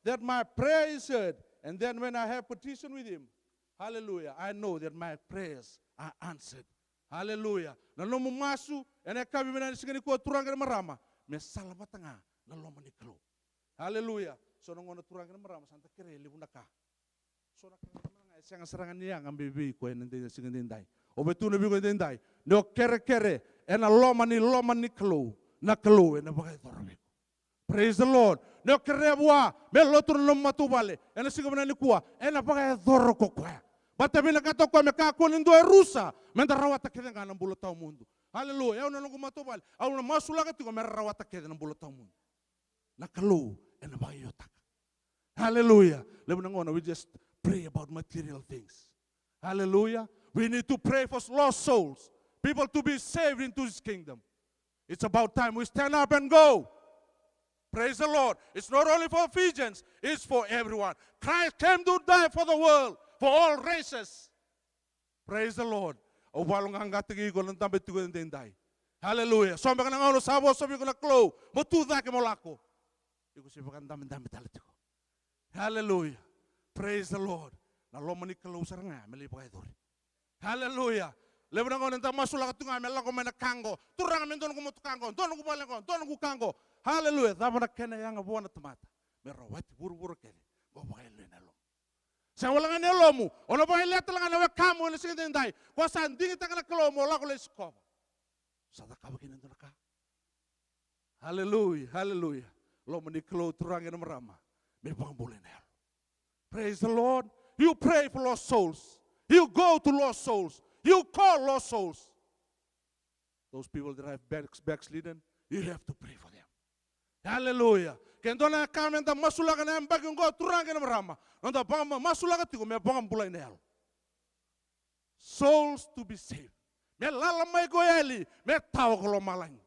that my prayer is heard. And then when I have petition with him, hallelujah, I know that my prayers are answered. Hallelujah. Na nomu masu ena yakavi vinaka ni siga nikua, turaga kei na marama, me sala vata ga na loma ni Kalou. Hallelujah. So na gauna, turaga kei na marama, sa da kerea e levu na ka. So na ka ga e sega sara ga ni yaga mai vei iko ena dei, na siga edaidai. O vei tu na vei iko edaidai? Ni o kerekere ena loma ni, loma ni Kalou, na Kalou ena vakayacora vei iko. Praise the Lord. Ni o kerea vua me lotu na nomu matavuvale ena siga vinaka nikua, ena vakayacora ko koya. Baleta vinakata o koya me kakua ni dua e rusa, me da rawata kece ga na bula tawamudu. Hallelujah. Au na noqu matavuvale, au na masulaka tiko me ra rawata kece na bula tawamudu. Na Kalou ena vakaiotaka. Hallelujah. Levu na gauna we just pray about material things. Hallelujah. We need to pray for lost souls. People to be saved into his kingdom. It's about time we stand up and go. Praise the Lord. It's not only for Fijians, it's for everyone. Christ came to die for the world, for all races. Praise the Lord. Au vakaloqaqataki iko na dabe tiko edaidai. Hallelujah. So beka na gauna sa vosa vei iko na Kalou, mo tu cake mo lako, iko se vakadabedabe tale tiko. Hallelujah. Praise the Lord. Na loma ni Kalou sara ga me lai vakayacori. Hallelujah. Levu na gauna eda masulaka tu ga me lako mai na ka qo. Turaga, me dua noqu motoka qo, dua noqu vale qo, dua noqu ka qo. Hallelujah. Cava na kena yaga vua na tamata? Me rawati vuravura kece mo vakayaloya na yalomu. Sega wale ga ni yalomu, o na vakayaloya tale ga na wekamu ena siga edaidai. Ko sa digitaka na Kalou mo lako lai sikova, sa cakava kina e dua na ka. Hallelujah, hallelujah. Loma ni Kalou, turaga kei na marama, me vakabulai na yalo. Praise the Lord. You pray for lost souls. You go to lost souls. You call lost souls. Those people that have back-, backslidden, you have to pray for them. Hallelujah. Ke dua na ka me da masulaka na yabaki oqo, turaga kei na marama, noda vakama-, masulaka tiko me vakabulai na yalo. Souls to be saved. Me lala mai ko yali, me tawa ko lomalagi.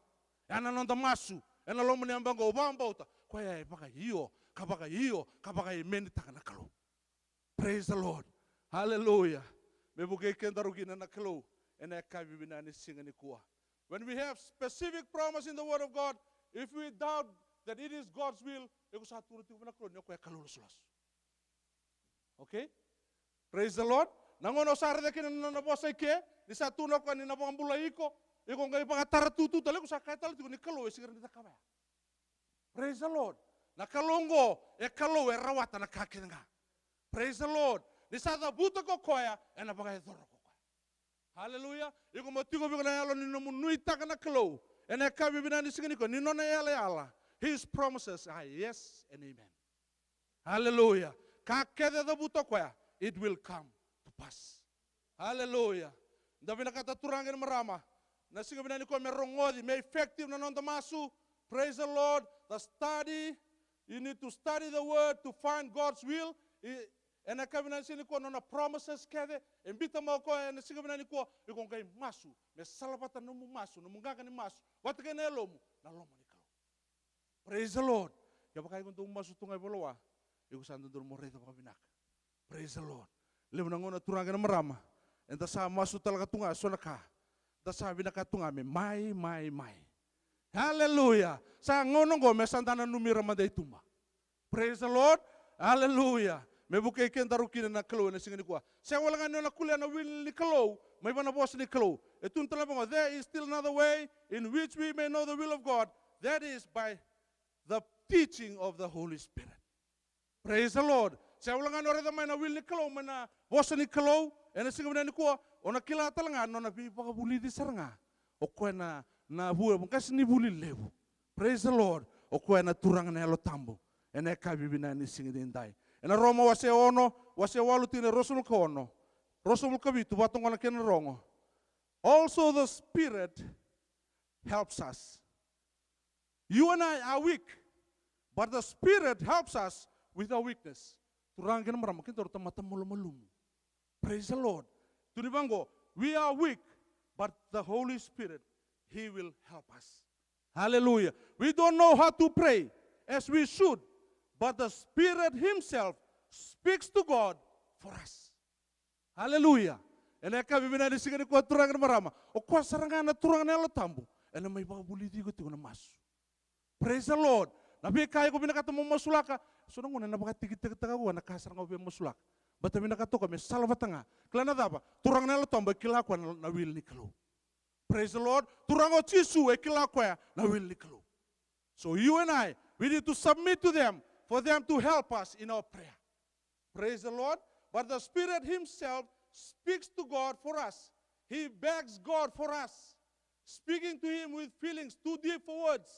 Ya na noda masu ena loma ni yabaki oqo, vakabauta koya e vakaio, ka vakaio, ka vakaimenitaka na Kalou. Praise the Lord. Hallelujah. Me vukei kedaru kina na Kalou ena yakavi vinaka ni siga nikua. When we have specific promise in the word of God, if we doubt that it is God's will, iko sa tukuna tiko vua na Kalou ni o koya e Kalou lasulasu. Okay? Praise the Lord. Na gauna o sa raica kina na nona vosa i ke, ni sa tukuna o koya ni na vakabulai iko, iko qai vakatara tutu tale, iko sa kaya tale tiko ni Kalou e sega ni cakava ya. Praise the Lord. Na Kalou oqo e Kalou e rawata na ka kece ga. Praise the Lord. Ni sa cavuta ko koya, ena vakayacora ko koya. Hallelujah. Iko mo tiko vei iko na yalo ni nomu nuitaka na Kalou ena yakavi vinaka ni siga nikua, ni nona yalayala. His promises are yes and amen. Hallelujah. Ka kece e cavuta o koya, it will come to pass. Hallelujah. Da vinakata, turaga kei na marama, na siga vinaka nikua me rogoci, me effective na noda masu. Praise the Lord. The study, you need to study the word to find God's will. I, ena yakavi vinaka ni siga nikua, nona promises kece e biuta mai o koya ena siga vinaka nikua, iko qai masu me salavata nomu masu, nomu qaqa ni masu vata kei na yalomu na loma ni Kalou. Praise the Lord. Kevaka iko dau masu tu ga i Valewa, iko sa dodonu mo raica vakavinaka. Praise the Lord. Levu na gauna, turaga kei na marama, eda sa masu tale ga tu ga eso na ka, da sa vinakata tu ga me mai, mai, mai. Hallelujah. Sa gauna oqo me sa da nanumi ira mada i tuba. Praise the Lord. Hallelujah. Me vukei kedaru kina na Kalou ena siga nikua. Sega wale ga ni o na kulia na wili ni Kalou mai vua na vosa ni Kalou. E tukuna tale vaqo, there is still another way in which we may know the will of God. That is by the teaching of the Holy Spirit. Praise the Lord. Sega wale ga ni o raica mai na wili ni Kalou mai na vosa ni Kalou ena siga vinaka nikua, o na kila tale ga na nona veivakavulici sara ga. O koya na, na vua, qasenivuli levu. Praise the Lord. O koya na Turaga na Yalo Tabu. Ena yakavi vinaka ni siga edaidai. Ena Roma wase ono, wase walu, tikina ruasagavulu ka ono, ruasagavulu ka vitu, vatoqona kei na rogo. Also the Spirit helps us. You and I are weak, but the Spirit helps us with our weakness. Turaga kei na marama, kedaru tamata malumalumu. Praise the Lord. Tukuni vaqo, we are weak, but the Holy Spirit, He will help us. Hallelujah. We don't know how to pray as we should, but the Spirit Himself speaks to God for us. Hallelujah. Ena yakavi vinaka ni siga nikua, turaga kei na marama, o koya sara ga na Turaga na Yalo Tabu ena mai vakavulici iko tiko na masu. Praise the Lord. Na veika iko vinakata mo masulaka, so na gauna ena vakatikitikitaka o koya na ka sara ga o via masulaka. Baleta vinakata o koya me salavata ga. Kila na cava? Turaga na Yalo Tabu e kila o koya na, na wili ni Kalou. Praise the Lord. Turaga o Jisu e kila o koya na wili ni Kalou. So you and I, we need to submit to them for them to help us in our prayer. Praise the Lord. But the Spirit Himself speaks to God for us. He begs God for us, speaking to Him with feelings too deep for words.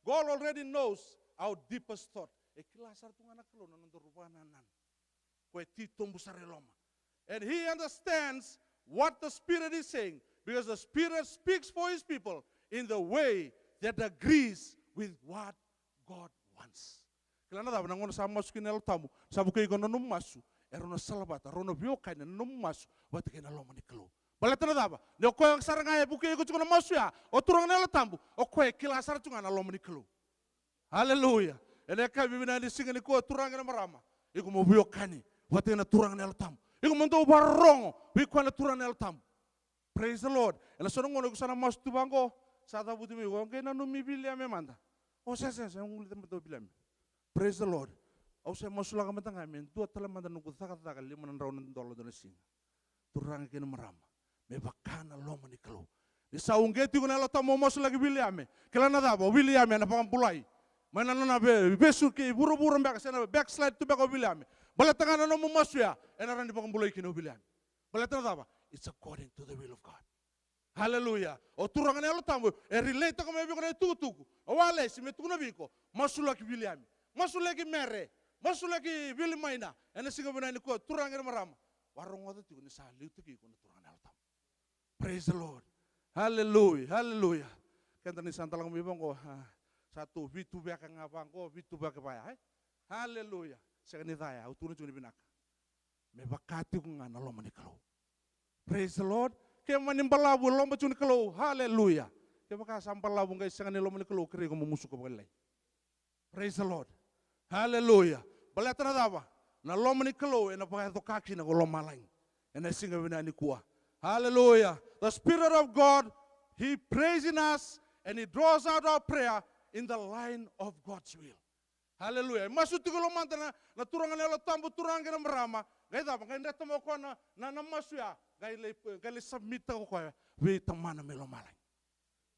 God already knows our deepest thought. E kila sara tu ga na Kalou na nodaru vakanananu. Koya e titobu sara e loma. And He understands what the Spirit is saying, because the Spirit speaks for His people in the way that agrees with what God wants. Kila na cava? Na gauna sa masu kina na Yalo Tabu, sa vukei iko na nomu masu, e rau na salavata, rau na veiwekani na nomu masu vata kei na loma ni Kalou. Baleta na cava? Ni o koya sara ga e vukei iko tiko na masu ya, o Turaga na Yalo Tabu, o koya e kila sara tu ga na loma ni Kalou. Hallelujah. Ena yakavi vinaka ni siga nikua, turaga kei na marama, iko mo veiwekani vata kei na Turaga na Yalo Tabu. Iko mo dau vakarorogo vei koya na Turaga na Yalo Tabu. Praise the Lord. Ena so na gauna iko sa na masu tu vaqo, sa cavuti mai iko, qai nanumi Viliame mada. O, sega, sega, sega, guileca mada o Viliame. Praise the Lord. Au se masulaka mada ga me dua tale mada noqu cakacaka, lima na drau na dola dua na siga. Turaga kei na marama, me vaka na loma ni Kalou. Ni sa uqeti iko na Yalo Tabu mo masulaki Viliame, kila na cava? O Viliame ena vakabulai mai na nona ve-, vesu ki vuravura beka, se na backslide tu beka o Viliame. Baleta ga na nomu masu ya, ena rawa ni vakabulai kina o Viliame. Baleta na cava? It's according to the will of God. Hallelujah. O Turaga na Yalo Tabu e relate-taka mai vei iko na itukutuku. Au a lesi me tukuna vei iko, masulaki Viliame, masulaki Mere, masulaki Vilimaina. Ena siga vinaka nikua, turaga kei na marama, vakarogoca tiko ni sa liutaki iko na Turaga na Yalo Tabu. Praise the Lord. Hallelujah, hallelujah. Keda ni sa da lako mai vaqo, a, sa tu vitu veka ga vaqo, vitu veka vaya, e? Hallelujah. Sega ni ca ya, au tukuna tiko ni vinaka. Me vaka tiko ga na loma ni Kalou. Praise the Lord. Ke mani balavu e loma tiko ni Kalou. Hallelujah. Kevaka sa balavu qai sega ni loma ni Kalou, kerei iko mo musuka vakalailai. Praise the Lord. Hallelujah. Baleta na cava? Na loma ni Kalou ena vakayaco ka kina ko lomalagi. Ena siga vinaka nikua. Hallelujah. The Spirit of God, He prays in us and He draws out our prayer in the line of God's will. Hallelujah. E masu tiko e lomada na, na Turaga na Yalo Tabu, turaga kei na marama. Qai cava? Qai dreta mai o koya na, na, na masu ya. Qai lai, qai lai submit-taka o koya vei Tamana mai lomalagi.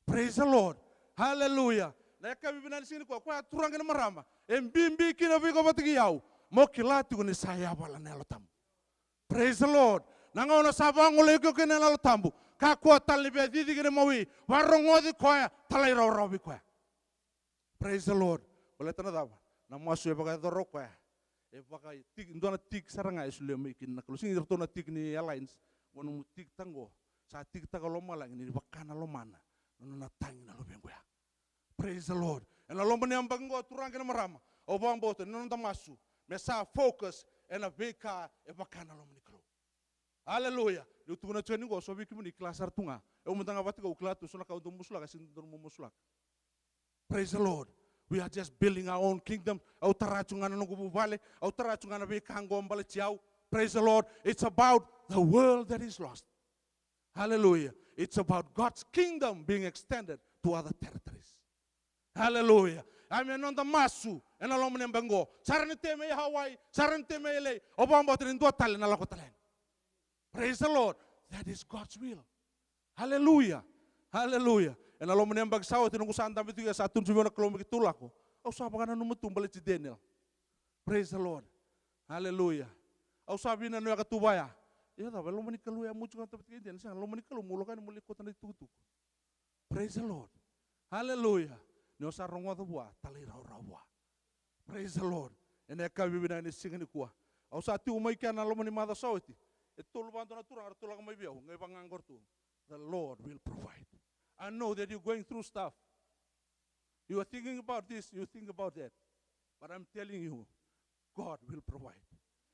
Praise the Lord. Hallelujah. Na yakavi vinaka ni siga nikua, koya turaga kei na marama, e bibi kina vei iko vata kei au mo kila tiko ni sa yavala na Yalo Tabu. Praise the Lord. Na gauna sa vagolei iko kina na Yalo Tabu, kakua tale ni via cici kina mawi, vakarogoci koya, talairawarawa vei koya. Praise the Lord. Baleta na cava? Na masu e vakayacora o koya. E vaka tiki, dua na tiki sara ga e solia mai kina na Kalou. Sega ni ratou na tiki ni airlines. Qo nomu tiki taqo. Sa tikitaka o lomalagi ni vaka na lomana na nona tagi na luvequ ya. Praise the Lord. Ena loma ni yabaki qo, turaga kei na marama, au vakabauta ni noda masu me sa focus ena veika e vaka na loma ni Kalou. Hallelujah. Niu tukuna tiko yani qo, so vei kemuni kila sara tu ga. Au mada ga vata kau kila tu so na ka au dau masulaka, sega ni dodonu mo masulaka. Praise the Lord. We are just building our own kingdom. Au tara tu ga na noqu vuvale. Au tara tu ga na veika qo baleti au. Praise the Lord. It's about the world that is lost. Hallelujah. It's about God's kingdom being extended to other territories. Hallelujah. Ia me noda masu ena loma ni yabaki qo. Sa rawa ni tei mai Hawaii, sa rawa ni tei mai L A. Au vakabauta ni dua tale na lako tale yani. Praise the Lord. That is God's will. Hallelujah. Hallelujah. Ena loma ni yabaki sa oti, noqu sa dabe tiko, sa tukuna vei au na Kalou me keitou lako, au sa vakananuma tu baleti Daniel. Praise the Lord. Hallelujah. Au sa vinanuyaka tu vaya. Ia cava, e loma ni Kalou ya meu tiko na tavati kei Daniel? Sega, loma ni Kalou meu lako yani meu lai kauta na itukutuku. Praise the Lord. Hallelujah. Ni o sa rogoca vua, talairawarawa vua. Praise the Lord. Ena yakavi vinaka ni siga nikua, au sa tiko mai kea na loma ni macawa sa oti. E tolu vakadua na turaga ratou lako mai vei au, qai vaka ga qo ratou. The Lord will provide. I know that you're going through stuff. You are thinking about this, you think about that. But I'm telling you, God will provide.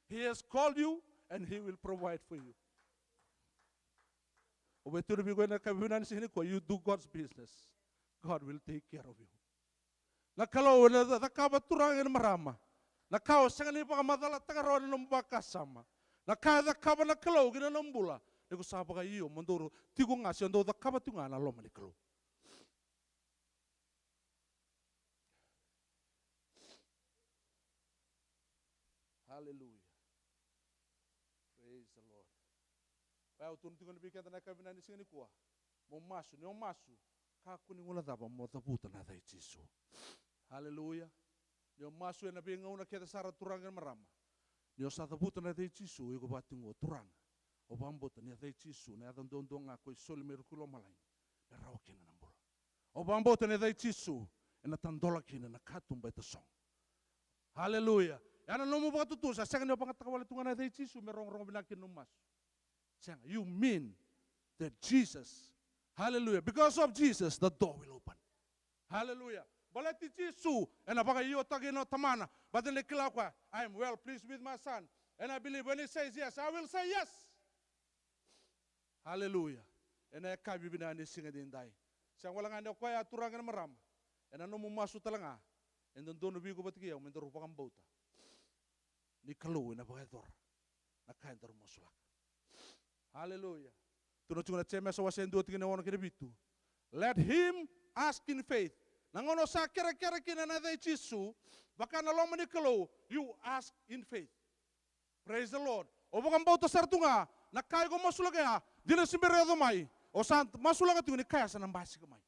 He has called you and He will provide for you. Au via tukuna vei iko ena yakavi vinaka ni siga nikua, you do God's business. God will take care of you. Na Kalou ena ca-, cakava, turaga kei na marama, na ka o sega ni vakamacalataka rawa ena nomu vakasama. Na ka e cakava na Kalou ki na nomu bula, ni ko sa vakaio mo dou tiko ga se dou cakava tiko ga ena loma ni Kalou. Hallelujah. Praise the Lord. Vaya, au tukuna tiko vei keda na yakavi vinaka ni siga nikua, mo masu, ni o masu, kakua ni guilecava mo cavuta na yaca i Jisu. Hallelujah. Ni o masu ena veigauna kece sara, turaga kei na marama, ni o sa cavuta na yaca i Jisu, iko vaka tiko qo, turaga, au vakabauta ni yaca i Jisu na yaca duadua ga ko e soli mai ruku i lomalagi me rawa kina na bula. Au vakabauta ni yaca i Jisu ena tadola kina na katuba e tasogo. Hallelujah. Ia na nomu vakatutu sa sega ni o vakayagataka wale tu ga na yaca i Jisu me rogorogo vinaka kina nomu masu. Sega, you mean that Jesus, hallelujah, because of Jesus the door will open. Hallelujah. Baleti Jisu ena vakaiotaka kina o Tamana, baleta ni kila o koya, I am well pleased with my son. And I believe when he says yes, I will say yes. Hallelujah. Ena yakavi vinaka ni siga edaidai, sega wale ga ni o koya, turaga kei na marama, ena nomu masu tale ga, e dodonu vei iko vata kei au me daru vakabauta ni Kalou ena vakayacora na ka edaru masulaka. Hallelujah. Tukuna tiko na Jemesa wase dua, tikina e ono kei na vitu. Let him ask in faith. Na gauna o sa kerekere kina ena yaca i Jisu, vaka na loma ni Kalou, you ask in faith. Praise the Lord. O vakabauta sara tu ga na ka iko masulaka ya, dina se bera ni yaco mai, o sa masulaka tiko ni ka ya sa na basika mai.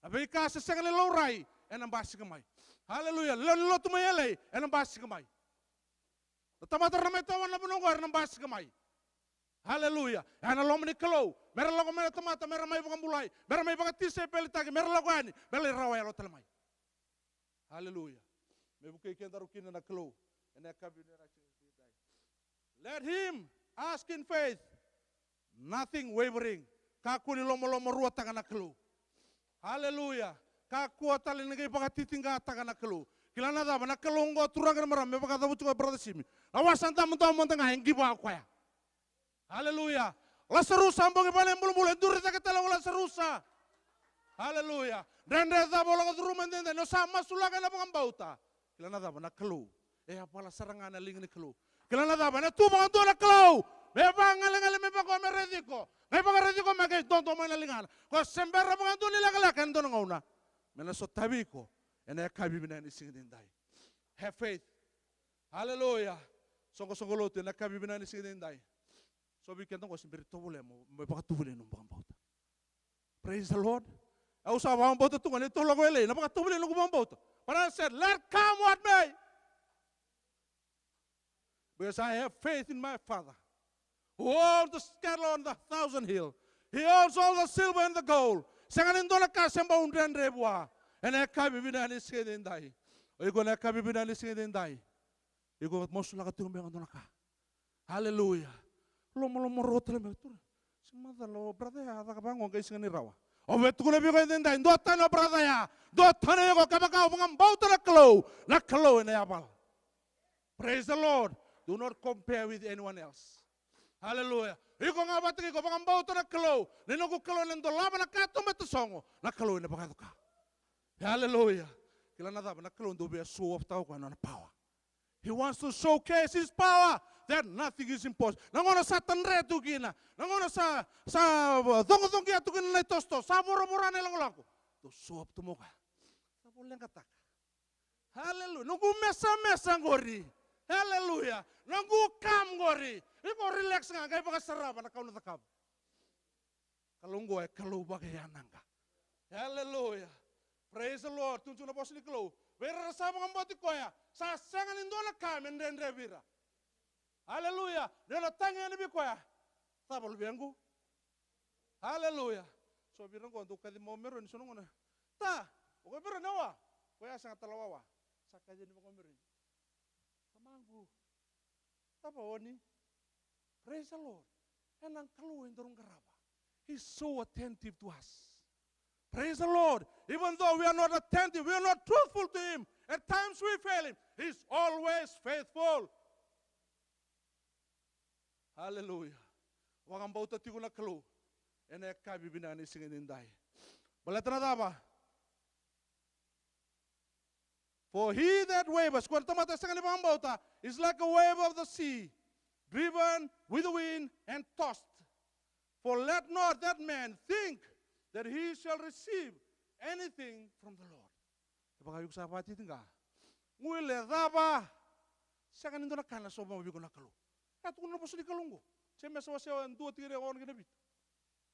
Na veika se sega ni laurai, ena basika mai. Hallelujah. Lewe ni lotu mai L A, ena basika mai. Na tamata era mai tawana na vanua oqo, era na basika mai. Hallelujah. Ena loma ni Kalou, mera lako mai na tamata, mera mai vakabulai, mera mai vakatisaipelitaki, mera lako yani, mera lai rawa yalo tale mai. Hallelujah. Me vukei kedaru kina na Kalou ena yakavi vinaka ni siga edaidai. Let him ask in faith, nothing wavering. Kakua ni lomalomaruataka na Kalou. Hallelujah. Kakua tale ni qai vakatitiqataka na Kalou. Kila na cava, na Kalou oqo, turaga kei na marama, me vaka cavuti koya, brother Simi, na wasa damudamu mada ga e give up o koya. Hallelujah. Lasarusa a bogi vale e bulubulu, e duri cake tale o Lasarusa. Hallelujah. Dredre cava o lako curuma edaidai, ni o sa masulaka ena vakabauta, kila na cava, na Kalou e yavala sara ga na liga ni Kalou. Kila na cava, ena tu vakadua na Kalou me vagalegale, me vaka me raici iko, qai vakaraici iko me qai dodo mai na ligana. Ko se bera vakadua ni lekaleka ena dua na gauna me na sotavi iko ena yakavi vinaka ni siga edaidai. Have faith. Hallelujah. Soqosoqo lotu, ena yakavi vinaka ni siga edaidai, so vei keda oqo se bera ni tovolea mo, mo vakatovolei nomu vakabauta. Praise the Lord. Au sa vakabauta tu ga ni tou lako L A, na vakatovolei noqu vakabauta. But I said, let come what may. Because I have faith in my Father, who owns the cattle on the thousand hill. He owns all the silver and the gold. Sega ni dua na ka se bau dredre vua. Ena yakavi vinaka ni siga edaidai, o iko, na yakavi vinaka ni siga edaidai, iko masulaka tiko beka e dua na ka. Hallelujah. Lomalomarua tale mai, tura. Se macala o brother ya a caka vaqo, qai sega ni rawa. Au via tukuna vei iko edaidai, duatani o brother ya, duatani o iko, kevaka o vakabauta na Kalou, na Kalou ena yavala. Praise the Lord. Do not compare with anyone else. Hallelujah. Iko ga vata kei iko, vakabauta na Kalou. Ni noqu Kalou ena dolava na katuba e tasogo, na Kalou ena vakayaco ka. Hallelujah. Kila na cava, na Kalou dau via show off-taka o koya na nona power. He wants to showcase his power that nothing is impossible. Na gauna sa tadre tu kina, na gauna sa, sa coqacoqa tu kina na itosotoso, sa voravora na ilakolako, dau show up tu mai o koya. Au leqataka. Haleluya. Noqu mesamesa qori. Haleluya. Noqu kam qori. Iko relax ga, qai vakasarava na ka o na cakava. Kalou qo e Kalou vakayanaqa. Haleluya. Praise the Lord. Tukuna tiko na vosa ni Kalou, vei ira era sa vakabauti koya, sa sega ni dua na ka me dredre vei ira. Haleluya. Ni o na tagi yani vei koya, cava, luvequ? Haleluya. So vei ira qo dau kaci mai o Meroni so na gauna. Ta, o koya Meroni, awa. Koya sega tale wawa. Sa kaci yani vaka o Meroni. Tamaqu, cava oni? Praise the Lord. Ena Kalou e daru qarava. He's so attentive to us. Praise the Lord. Even though we are not attentive, we are not truthful to Him, at times we fail Him, He's always faithful. Hallelujah. Vakabauta tiko na Kalou ena yakavi vinaka ni siga edaidai. Baleta na cava? For he that wavers, ko na tamata e sega ni vakabauta, is like a wave of the sea, driven with the wind and tossed. For let not that man think that he shall receive anything from the Lord. Kevaka iko sa vakatitiqa, guilecava, sega ni dua na ka na sauma vei iko na Kalou. E tukuna na vosa ni Kalou qo. Jemesa wase e dua tikina e ono kei na vitu.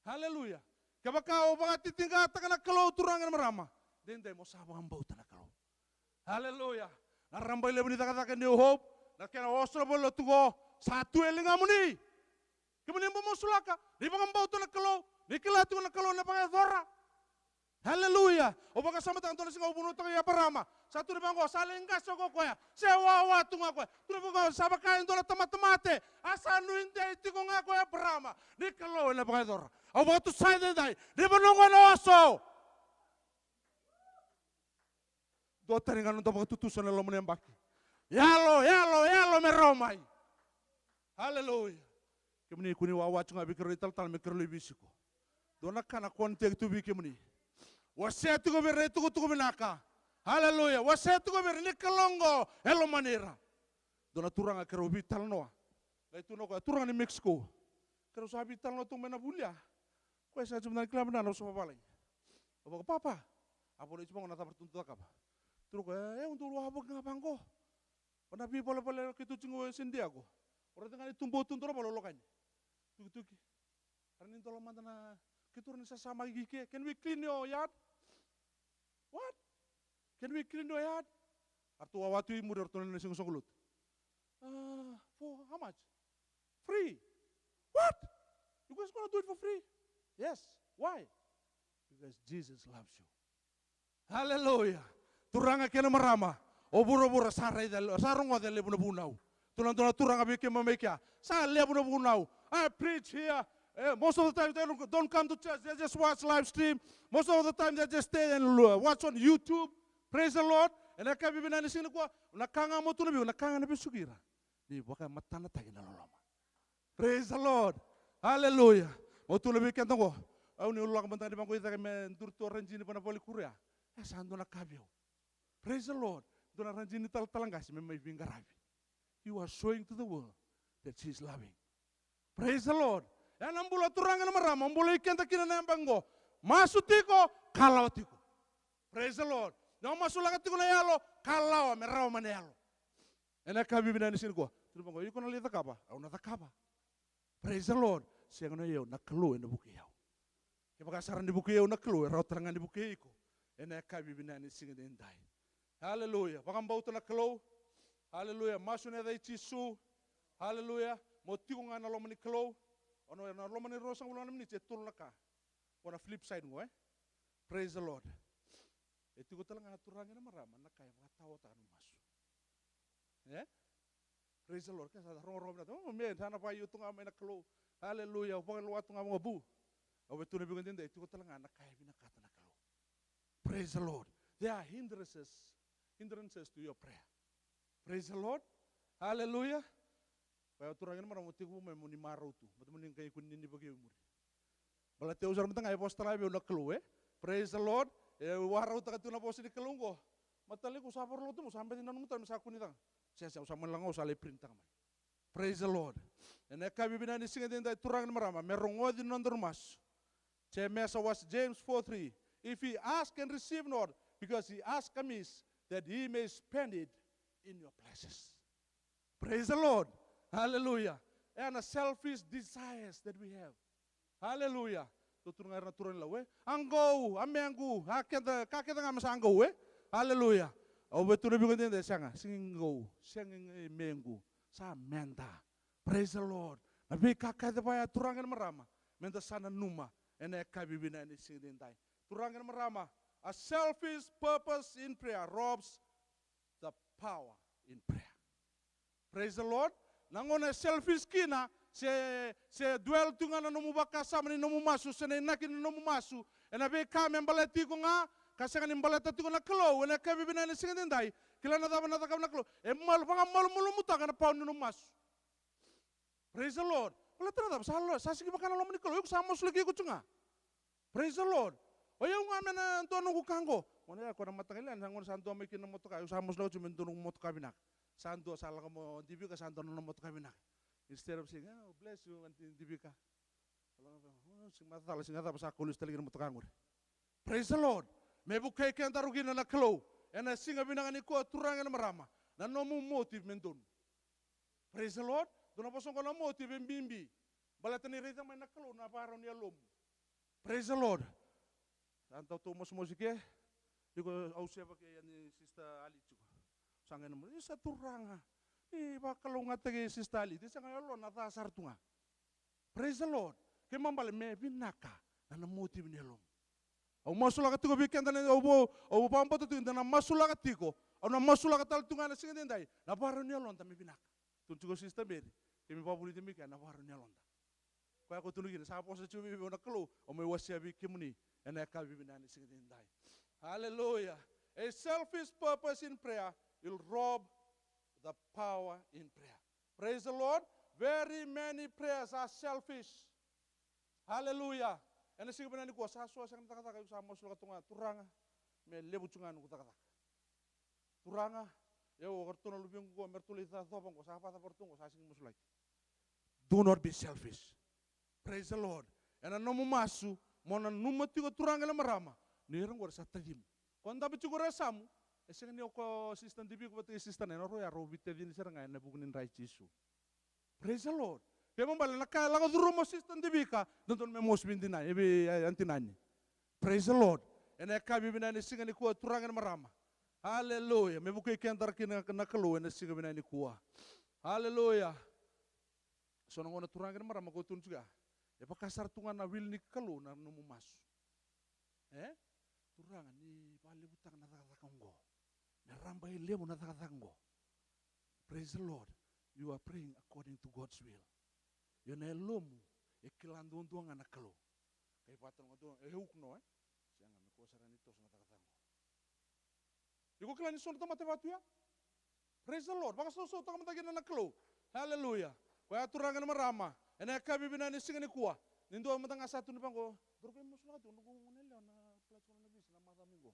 Haleluya. Kevaka o vakatitiqataka na Kalou, turaga kei na marama, daidai mo sa vakabauta na Kalou. Haleluya. Na rabailevu ni cakacaka New Hope, na kena oso na valenilotu qo, sa tu e ligamuni. Kemuni bau masulaka, ni vakabauta na Kalou, ni kila tiko na Kalou na vakayacora. Haleluya. Au vakasamataka dua na siga au vunautaka i Eparama. Sa tukuni vaqo, sa lai qase o koya, se wawa tu ga o koya. Tukuni vaqo, sa vaka e dua na tamata mate. A sa nuidei tiko ga o Eparama ni Kalou ena vakayacora. Au vakatusa edaidai, ni vanua qo ena oso. Dua tani ga na noda vakatutusa na loma ni yabaki. Yalo, yalo, yalo me rawa mai. Haleluya. Kemuni kua ni wawa tu ga vei keirau italatala me keirau lai veisiko. Dua na ka na contact tu vei kemuni. Wasea tiko vei ira na itukutuku vinaka. Haleluya. Wasea tiko vei ira ni Kalou qo e lomani ira. Dua na turaga keirau veitalanoa. Qai tukuna o koya, turaga ni Mexico. Keirau sa veitalanoa tu mai na vuli ya. Koya sa tiko mada ni kila vinaka na vosa vavalagi. Au vaka, papa, a volai tiko vaqo na cava ratou dau cakava. Tukuna o koya, e, au dau wavoki ga vaqo. O na veivalevale keitou tiko e San Diego. O raica ga ni tubu tu dua na vale o lako yani. Tukituki. Rawa ni dola mada na, keitou rawa ni sasamaki i ke. Can we clean your yard? What? Can we clean your yard? A ratou wawa tu i muri, o ratou na siga soqo lotu. Uh, for how much? Free. What? You guys gonna do it for free? Yes. Why? Because Jesus loves you. Hallelujah. Turaga kei na marama, o vuravura sa raica, sa rogoca e levu na vunau. Tu na dua na turaga vei keimami mai kea, sa levu na vunau. I preach here. Eh, most of the time they don't, don't come to church. They just watch live stream. Most of the time they just stay and lo-, watch on YouTube. Praise the Lord. Ena yakavi vinaka ni siga nikua, na ka ga mo tukuna vei iko, na ka ga na vesuki ira. Ni vakamatanataki na loloma. Praise the Lord. Hallelujah. Mo tukuna vei keda qo. Au niu lako mada ni vaqo i cake me duri tu o Rajini va na vale kuru ya. E sa dua na ka vei au. Praise the Lord. Dua na Rajini talatala qase me mai veiqaravi. You are showing to the world that she is loving. Praise the Lord. Ena bula turaga na marama, o bulai keda kina na yabaki qo. Masu tiko, kalawa tiko. Praise the Lord. Na o masulaka tiko na yalo, kalawa me rawa mai na yalo. Ena yakavi vinaka ni siga nikua. Tukuna vaqo, iko na lai cakava, au na cakava. Praise the Lord. Sega ni o yau, na Kalou ena vukei au. Kevaka sa rawa ni vukei au na Kalou, e rawa tale ga ni vukei iko. Ena yakavi vinaka ni siga edaidai. Hallelujah. Vakabauta na Kalou. Hallelujah. Masu ena yaca i Jisu. Hallelujah. Mo tiko ga ena loma ni Kalou. Ono ena loma ni ruasagavulu na miniti e tolu na ka. Qo na flip side qo, e? Praise the Lord. E tiko tale ga turaga na marama na ka e vakataotaka na masu. E? Praise the Lord. Ke sa rogorogo vinaka, oh, me, sa na vakaio tu ga mai na Kalou. Hallelujah. Au vakalewa tu ga vakabu. Au via tukuna vei iko edaidai, e tiko tale ga na ka e vinakata na Kalou. Praise the Lord. There are hindrances, hindrances to your prayer. Praise the Lord. Hallelujah. Vaya turaga na marama, mo tekivu mai mo ni marau tu. Baleta mo ni qai kua ni vakaio i muri. Baleta au sara mada ga e vosa tale ga vei au na Kalou, e? Praise the Lord. E warautaka tu na vosa ni Kalou qo. Mataliku sa vakarau tu, mo sa beci nanuma tale me sa kua ni caka. Se, se, au sa mani laga, au sa lai print taka mai. Praise the Lord. Ena yakavi vinaka ni siga edaidai turaga na marama, me rogoci na nodaru masu. Jemesa wase, James four three. If he ask and receive not, because he asked amiss that he may spend it in your places. Praise the Lord. Hallelujah. And the selfish desires that we have. Hallelujah. Tou tu ga ira na turaga ni Kalou, e? A qou, a mequ, a keda, ka keda ga me sa qou, e? Hallelujah. Au via tukuna vei iko edaidai, sega, sega ni qou, sega ni mequ, sa meda. Praise the Lord. Na veika kece vaya, turaga kei na marama, meda sa nanuma ena yakavi vinaka ni siga edaidai. Turaga kei na marama, a selfish purpose in prayer robs the power in prayer. Praise the Lord. Na gauna e selfish kina, se, se dwell tu ga na nomu vakasama ni nomu masu, se na inaki ni nomu masu ena veika me baleti iko ga, ka sega ni baleta tiko na Kalou ena yakavi vinaka ni siga edaidai. Kila na cava na cakava na Kalou? E malu, vakamalumalumutaka na pawa ni nomu masu. Praise the Lord. Baleta na cava? Sa lo-, sa sega ni vaka na loma ni Kalou. Iko sa masulaki iko tu ga. Praise the Lord. O yau ga me na dua noqu ka qo. Gauna ya, ko na mataqali ya, na gauna sa dua mai kina na motoka, au sa masulaka tu me dua noqu motoka vinaka. Sa dua sa lako mai o Divika, sa dua na nona motoka vinaka. Instead of saying, "Oh, bless you, Aunty Divika." "Oh, sega ni macala, sega ni cava, sa kau lesu tale kina na motoka qori." Praise the Lord. Me vukei kedaru kina na Kalou ena siga vinaka nikua, turaga kei na marama, na nomu motive me donu. Praise the Lord. Dua na vosa qo, na motive e bibi. Baleta ni raica mai na Kalou na vakarau ni yalomu. Praise the Lord. Sa dau tou masumasu i ke. Iko, au seva kei yani Sister Ali tiko. Sa qai na mo-, isa turaga. Ni vakalougatataki Sister Ali. Ni sa qai yalona ca sara tu ga. Praise the Lord. Kena ibalebale me vinaka na, na motive ni yalomu. Au masulaka tiko vei keda na, au vo-, au vakabauta tiko da na masulaka tiko. Au na masulaka tale tu ga na siga edaidai. Na vakarau ni yaloda me vinaka. Tukuna tiko o Sister Mary, keimami vakavulici mai kea na vakarau ni yaloda. Koya ko tukuna kina, sa vosa tiko vei au na Kalou, au mai wasea vei kemuni ena yakavi vinaka ni siga edaidai. Hallelujah. A selfish purpose in prayer will rob the power in prayer. Praise the Lord. Very many prayers are selfish. Hallelujah. Ena siga vinaka nikua, sa so sega na cakacaka, iko sa masulaka tu ga, Turaga, me levu tu ga noqu cakacaka. Turaga, io, o ratou na luvequ qo, me ratou lai cacova qo, sa vakacava ratou qo, sa sega ni masulaki. Do not be selfish. Praise the Lord. Ena nomu masu, mo nanuma tiko, turaga kei na marama, ni ira qori sa tacimu. Ko dabe tiko ena yasamu, e sega ni o ko Sister Divika vata kei Sister Nani, o rau ya rau veitacini sara ga ena vuku ni dra i Jisu. Praise the Lord. Kena ibalebale na ka e lako curuma o Sister Divika, dodonu me mosi vei Dinani, vei, e, Aunty Nani. Praise the Lord. Ena yakavi vinaka ni siga nikua, turaga kei na marama. Hallelujah. Me vukei kedaru kina na Kalou ena siga vinaka nikua. Hallelujah. So na gauna, turaga kei na marama, ko tukuna tiko ya, e vaka sara tu ga na wili ni Kalou na nomu masu. E? Turaga, ni vakalevutaka na cakacaka oqo. Me rabailevu na cakacaka oqo. Praise the Lord. You are praying according to God's will. Io, na yalomu e kila duadua ga na Kalou. Kai vata na gauna, e, hook no, e? Sega, me kua sara ni toso na cakacaka oqo. Iko kila ni so na tamata e vaka tu ya? Praise the Lord. Vakasausautaka mada kina na Kalou. Hallelujah. Koya, turaga kei na marama, ena yakavi vinaka ni siga nikua, ni dua mada ga sa tukuna vaqo, daru qai masulaka tu, noqu gone yalewa na apply tiko na visa na macawa mai qo.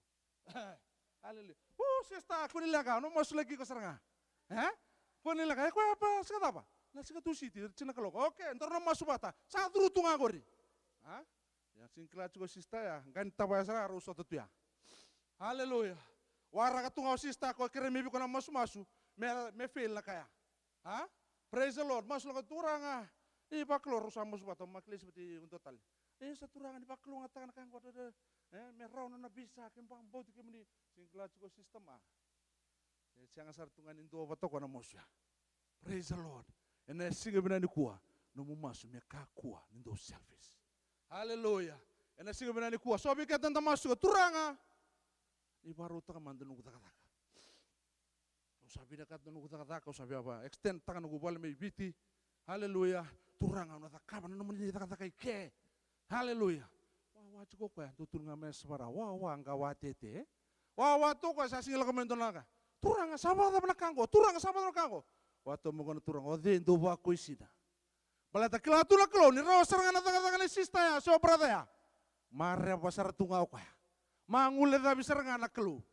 Hallelujah. O, sister, kua ni leqa, au na masulaki iko sara ga. E? Kua ni leqa, e, koya pa siga cava? Na siga Tusiti, tini na kaloko. Okay, daru na masu vata. Sa curu tu ga qori. A? Ia, sega ni kila tiko o sister ya, qai ni tavaya sara, rau sota tu ya. Hallelujah. Waraka tu ga o sister, ko kerei mai vei iko na masumasu, me, me fail na ka ya. A? Praise the Lord. Masulaka, Turaga, ni vakalou, rau sa masu vata, Maklesi vata kei au dua tale. E, sa Turaga, ni vakalougatataka na ka qo, e, me rawa na nona visa, keimami vakabauti kemuni. Sega ni kila tiko o sister ma, e sega sara tu ga ni dua vata o koya na masu ya. Praise the Lord. Ena siga vinaka nikua, nomu masu me kakua ni dau selfish. Hallelujah. Ena siga vinaka nikua, so vei keda da masu tiko, Turaga, ni vakarautaka mada noqu cakacaka. Au sa vinakata na noqu cakacaka, au sa via va extend taka noqu vale mai Viti. Hallelujah. Turaga, au na cakava na nomuni cakacaka i ke. Hallelujah. Wawa tiko o koya, dou tukuna ga mai Yasavara, wawa qa watete. Wawa tu o koya, sa sega ni lako mai dua na ka. Turaga, sa vakacava na ka qo? Turaga, sa vakacava na ka qo? Wawa tu mai o koya na Turaga, o cei dou vakoisina? Baleta kila tu na Kalou ni rawa sara ga na cakacaka nei sister ya se o brother ya, mareva sara tu ga o koya. Magulecavi sara ga na Kalou.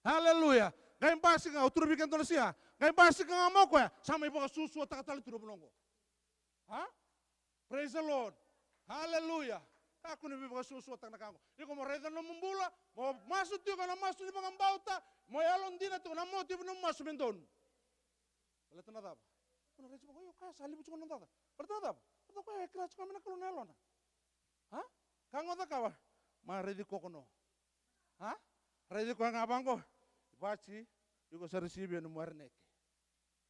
Hallelujah. Qai basika ga, au tukuna vei keda na siga, qai basika ga mai o koya, sa mai vakasuasuataka tale tu na vanua oqo. A? Praise the Lord. Hallelujah. Kakua ni veivakasuasuataka na ka oqo. Iko mo raica na nomu bula, mo masu tiko na masu ni vakabauta, mo yalodina tiko, na motive ni nomu masu me donu. Baleta na cava? Ko na raici vaqo, io, koya sa levu tiko na noda ca. Baleta na cava? Baleta koya e kila tiko ga mai na Kalou na yalona. A? Ka ga o cakava, ma raici kokono. A? Raici koya ga vaqo. Vati, iko sa receive-a nomu araneke.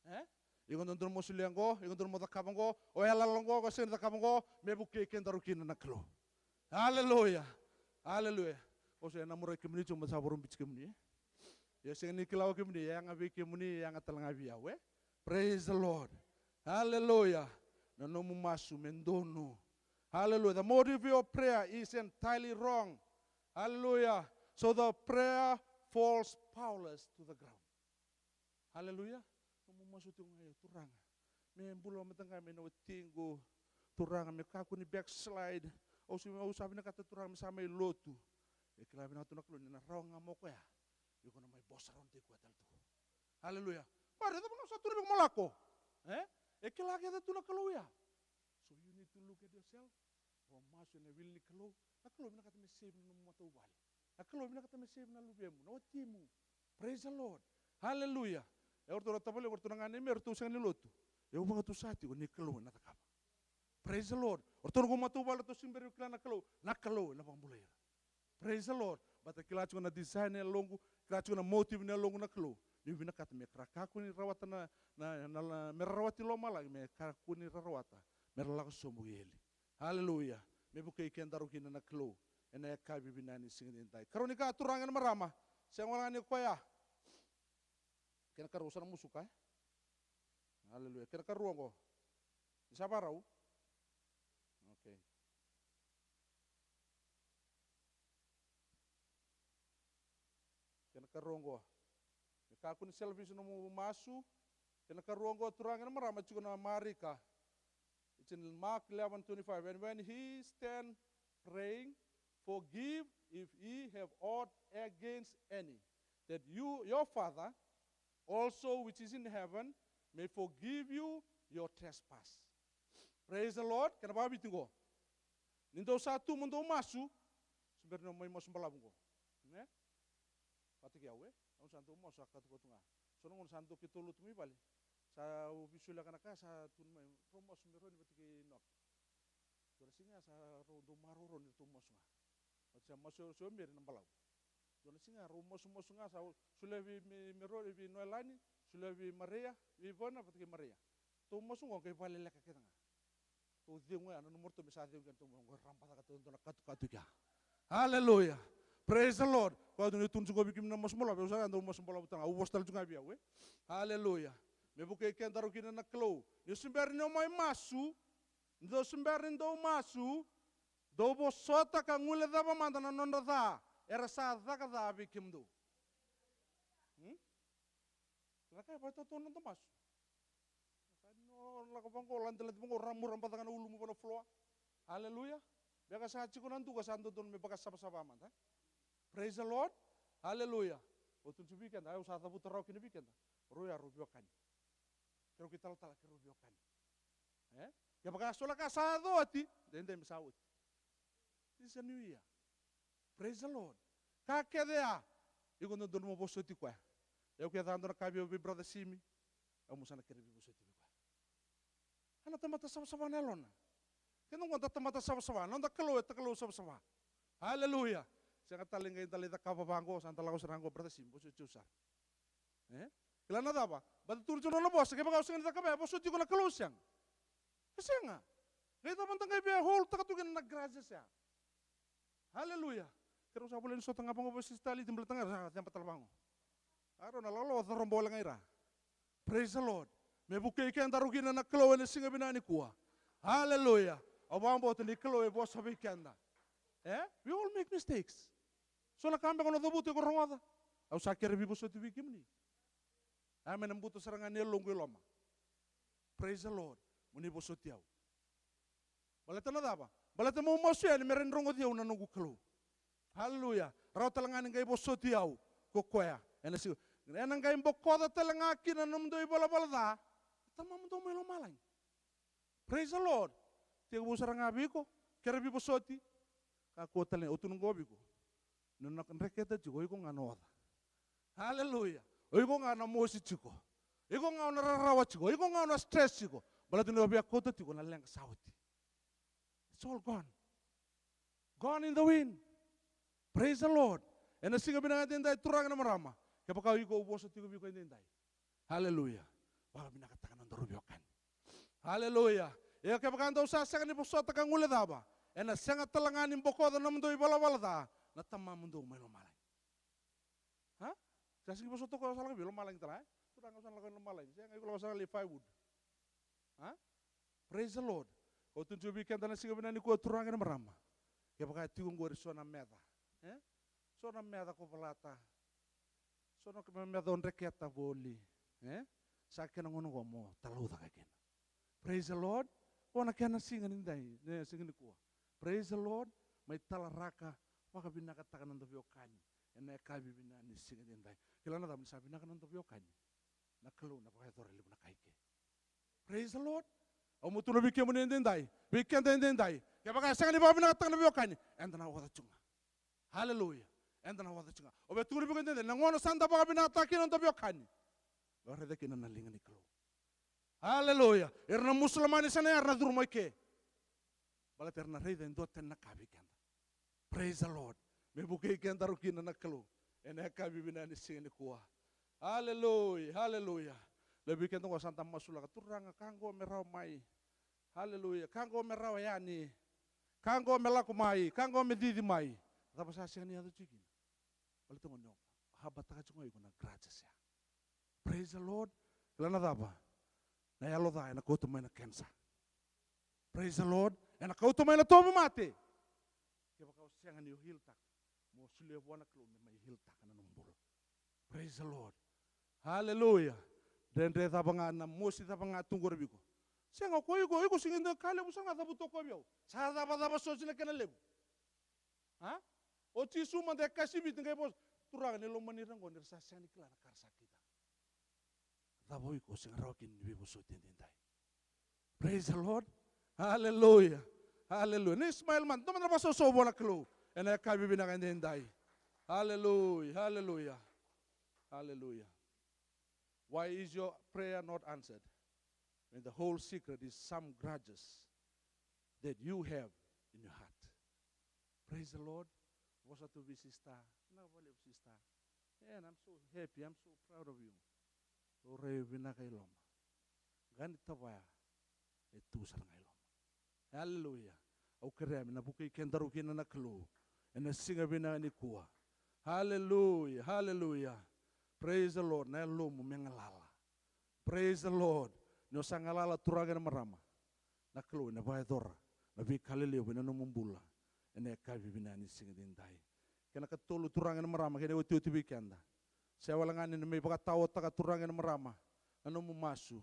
E? Iko dodonu mo solia qo, iko dodonu mo cakava qo, o yalayala qo, ko sega ni cakava qo, me vukei kedaru kina na Kalou. Aleluya. Aleluya. Au sa na murai kemuni tiko, ma sa vorobici kemuni, e? Ia sega ni kila o kemuni, e yaga vei kemuni, e yaga tale ga vei au, e? Praise the Lord. Aleluya. Na nomu masu me donu. Aleluya. The motive of your prayer is entirely wrong. Aleluya. So the prayer falls powerless to the ground. Aleluya. Nomu masu tiko ga, ia Turaga, me bula vata ga mai na watiqu. Turaga, me kakua ni backslide. Au sa, au sa vinakata, Turaga, me sa mai lotu. E kila vinaka tu na Kalou ni na rawa ga mai o koya, iko na mai bosa rawa tiko koya tale tu. Aleluya. Koya raica vaqo, sa tu na vei iko mo lako. E? E kila kece tu na Kalou ya. So you need to look at yourself. O masu ena wili ni Kalou. Na Kalou vinakata me save na nomu matavuvale. Na Kalou vinakata me save na luvemu, na watimu. Praise the Lord. Hallelujah. E o ratou na tavale, o ratou na ganei me ratou sega ni lotu. E au vakatusa tiko ni Kalou ena cakava. Praise the Lord. O ratou na noqu matavuvale, ratou se bera ni kila na Kalou. Na Kalou ena vakabulai ira. Praise the Lord. Baleta kila tiko na design ni yaloqu, kila tiko na motive ni yaloqu na Kalou. Niu vinakata me ra kakua ni rawata na, na, na, na, me ra rawata i lomalagi, me kakua ni ra rawata me ra lako sobu i eli. Aleluya. Me vukei kedaru kina na Kalou ena yakavi vinaka ni siga edaidai. Karua ni ka, turaga kei na marama, sega wale ga ni koya. Kena karua, sa na musuka, e? Aleluya. Kena karua oqo. Ni sa varau? Okay. Kena karua oqo. Me kakua ni selfish nomu masu. Kena karua oqo, turaga kei na marama, tiko na Marika. It's in Mark eleven twenty-five. And when ye stand praying, forgive if ye have aught against any, that you, your Father also which is in heaven may forgive you your trespass. Praise the Lord. Kena vakaviti oqo. Ni dou sa tu mo dou masu, se bera ni o mai masu balavu oqo. Ne? Vata kei au, e? Au sa dau masu, sa katukatu ga. So na gauna sa dau keitou lotu mai vale, sa au veisoliyaka na ka, sa tukuna mai, rau masu me rawa ni vata kei Noki. Dua na siga sa rau dau maroroi ni ratou masu ga. Oti sa masu se o Meri na balavu. Dua na siga rau masumasu ga, sa solia vei me, me rau, vei Noelani, solia vei Maria, vei Ivana vata kei Maria. Tou masu ga qai vakaleleka kece ga. Tou cegu ya, nanuma ratou me sa cegu kina, tou masu ga, raba caka tou dua na katukatu kea. Aleluya. Praise the Lord. Koya tu ni tukuna tiko vei kemuni na masu balavu, au sa dau masu balavu tale ga, au vosa tale tu ga vei au, e? Aleluya. Me vukei kedaru kina na Kalou. Ni se bera ni o mai masu, ni dou se bera ni dou masu, dou vosota ka guilecava mada na nodra ca era sa caka ca vei kemudou. Hmm? Caka e vakatautau na noda masu. Sa ni o lako vaqo, ladelade vaqo, ra mura bacaka na ulumu va na floor. Aleluya. Beka sa tiko na duka, sa dodonu me vakasavasava mada, e? Praise the Lord. Aleluya. Au tukuna tiko vei keda, au sa cavuta rawa kina vei keda. Rau ya rau veiwekani. Keirau kei talatala, keirau veiwekani. E? Kevaka so na ka sa yaco oti, daidai me sa oti. This is a new year. Praise the Lord. Ka kece ya, iko dodonu mo vosoti koya. Au kece, a dua na ka vei au vei Brother Simi, au mo sa na kere veivosoti vei koya. A na tamata savasava na yalona. Keda oqo da tamata savasava, na noda Kalou e Kalou savasava. Aleluya. Sega tale qai da lai cakava vaqo, sa da lako sara qo, Brother Simi, vosoti au sara. E? Kila na cava? Baleta tu na nona vosa, kevaka au sega ni cakava ya, vosoti iko na Kalou, sega? E sega. Qai cava da qai via hold taka tu kina na grudges ya? Aleluya. Keirau sa volai ni sota ga vaqo vei Sister Taliti, baleta ga sa ceba tale vaqo. A rau na lawalawa, coroba wale ga i ra. Praise the Lord. Me vukei kedaru kina na Kalou ena siga vinaka nikua. Aleluya. Au vakabauta ni Kalou e vosa vei keda. E? We all make mistakes. So na ka beka o na cavuta, iko rogoca. Au sa kere veivosoti vei kemuni. A, me na buta sara ga ni yaloqu i loma. Praise the Lord. Mo ni vosoti au. Baleta na cava? Baleta meu masu yani me rawa ni rogoci au na noqu Kalou. Aleluya. Rawa tale ga ni qai vosoti au ko koya. Ena siga, ena qai bokoca tale ga kina na nomudou ivalavala ca na Tamamudou mai lomalagi. Praise the Lord. Tekivu sara ga vei iko, kere veivosoti. Kakua tale ni o tu na qo vei iko. Ni o na dreketa tiko, o iko ga na oca. Haleluya. O iko ga na mosi tiko. O iko ga o na rarawa tiko. O iko ga o na stress tiko. Baleta ni o via kauta tiko na leqa sa oti. It's all gone. Gone in the wind. Praise the Lord. Ena siga vinaka edaidai, turaga na marama. Kevaka o iko, au vosa tiko vei iko edaidai. Haleluya. Vakavinakataka na nodaru veiwekani. Haleluya. Ia kevaka dou sa sega ni vosota ka guilecava, ena sega tale ga ni bokoca na nomudou ivalavala ca na Tamamudou mai lomalagi. Ha? Sa sega ni vosota ko sa lako vei lomalagi tale, e? Turaga, au sa lako i lomalagi. Sega, iko lako sa lai firewood. Ha? Praise the Lord. Au tukuna tiko vei keda na siga vinaka nikua, turaga na marama. Kevaka e tiko qori so na meca, e? So na meca ko volata. So na meca o dreketa voli, e? Sa kena gauna qo mo talaucaka kina. Praise the Lord. O na kena siga ni dai, na siga nikua. Praise the Lord. Mai talaraka, vakavinakataka na noda veiwekani ena yakavi vinaka ni siga ni dai. Kila na cava, ni sa vinaka na noda veiwekani, na Kalou na vakayacora levu na ka i ke. Praise the Lord. Au mo tukuna vei kemuni edaidai, vei keda edaidai, kevaka e sega ni vakavinakataka na veiwekani, eda na oca tu ga. Haleluya. Eda na oca tu ga. Au via tukuna vei iko edaidai, na gauna sa da vakavinakataka kina na noda veiwekani, o raica kina na liga ni Kalou. Haleluya. Era na musulamani, sega na yara na curu mai ke. Baleta era na raica e dua tani na ka vei keda. Praise the Lord. Me vukei kedaru kina na Kalou ena yakavi vinaka ni siga nikua. Haleluya, haleluya. Levu vei keda qo sa da masulaka, Turaga, ka qo me rawa mai. Haleluya. Ka qo me rawa yani. Ka qo me lako mai. Ka qo me cici mai. Cava sa sega ni yaco tiko kina? Baleta qo ni o habataka tiko ga iko na grudges ya. Praise the Lord. Kila na cava? Na yalo ca ena kauta mai na cancer. Praise the Lord. Ena kauta mai na tauvimate. Kevaka o sega ni o heal-taka, mo solia vua na Kalou me mai heal-taka na nomu bula. Praise the Lord. Hallelujah. Dredre cava ga, na mosi cava ga tu qori vei iko. Sega, o iko, o iko sega ni dua ka levu sara ga cavuta o koya vei au. Sa cava, cava soti na kena levu? A? O Jisu mada e kacivi, qai vosa, Turaga, ni lomani ira qo ni ra sa sega ni kila na ka ra sa kidacala. Cava o iko sega rawa kina ni veivosoti edaidai? Praise the Lord. Hallelujah. Hallelujah. Ni smile mada, dua mada na vakasausau vua na Kalou ena yakavi vinaka edaidai. Hallelujah. Hallelujah. Hallelujah. Why is your prayer not answered? When the whole secret is some grudges that you have in your heart. Praise the Lord. Vosa tu vei sister. Na vale sister. And I'm so happy. I'm so proud of you. Laurai vinaka i loma. Qai ni tavaya e tu sara ga i loma. Hallelujah. Au kerea me na vukei kedaru kina na Kalou ena siga vinaka nikua. Hallelujah. Hallelujah. Praise the Lord. Na yalomu me galala. Praise the Lord. Ni o sa galala, turaga na marama, na Kalou ena vakayacora na veika lelevu ena nomu bula ena yakavi vinaka ni siga edaidai. Kena katolu, turaga na marama, kena iotioti vei keda. Se wale ga ni na mai vakataotaka, turaga na marama, na nomu masu,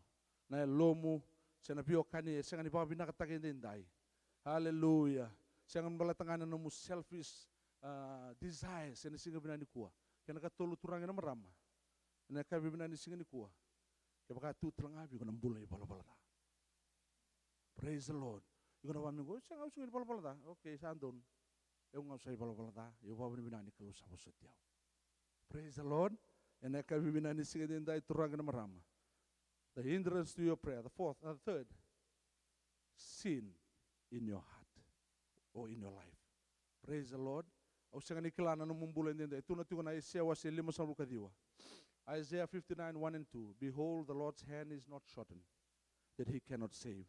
na yalomu, se na veiwekani e sega ni vakavinakataki edaidai. Hallelujah. Sega ni baleta ga na nomu selfish, ah, desires ena siga vinaka nikua. Kena katolu, turaga na marama, ena yakavi vinaka ni siga nikua, kevaka tu tale ga vei iko na bula ivalavala ca. Praise the Lord. Iko na vaka mai qo, sega, au sega ni valavala ca. Okay, sa donu. Au ga au sa ivalavala ca, au vakavinavinaka ni Kalou sa vosoti au. Praise the Lord. Ena yakavi vinaka ni siga edaidai, turaga na marama. The hindrance to your prayer. The fourth, uh, the third, sin in your heart or in your life. Praise the Lord. Au sega ni kila na nomu bula edaidai. E tukuna tiko na Aisea wase limasagavulu ka ciwa. Isaiah fifty-nine, one and two. Behold, the Lord's hand is not shortened, that he cannot save,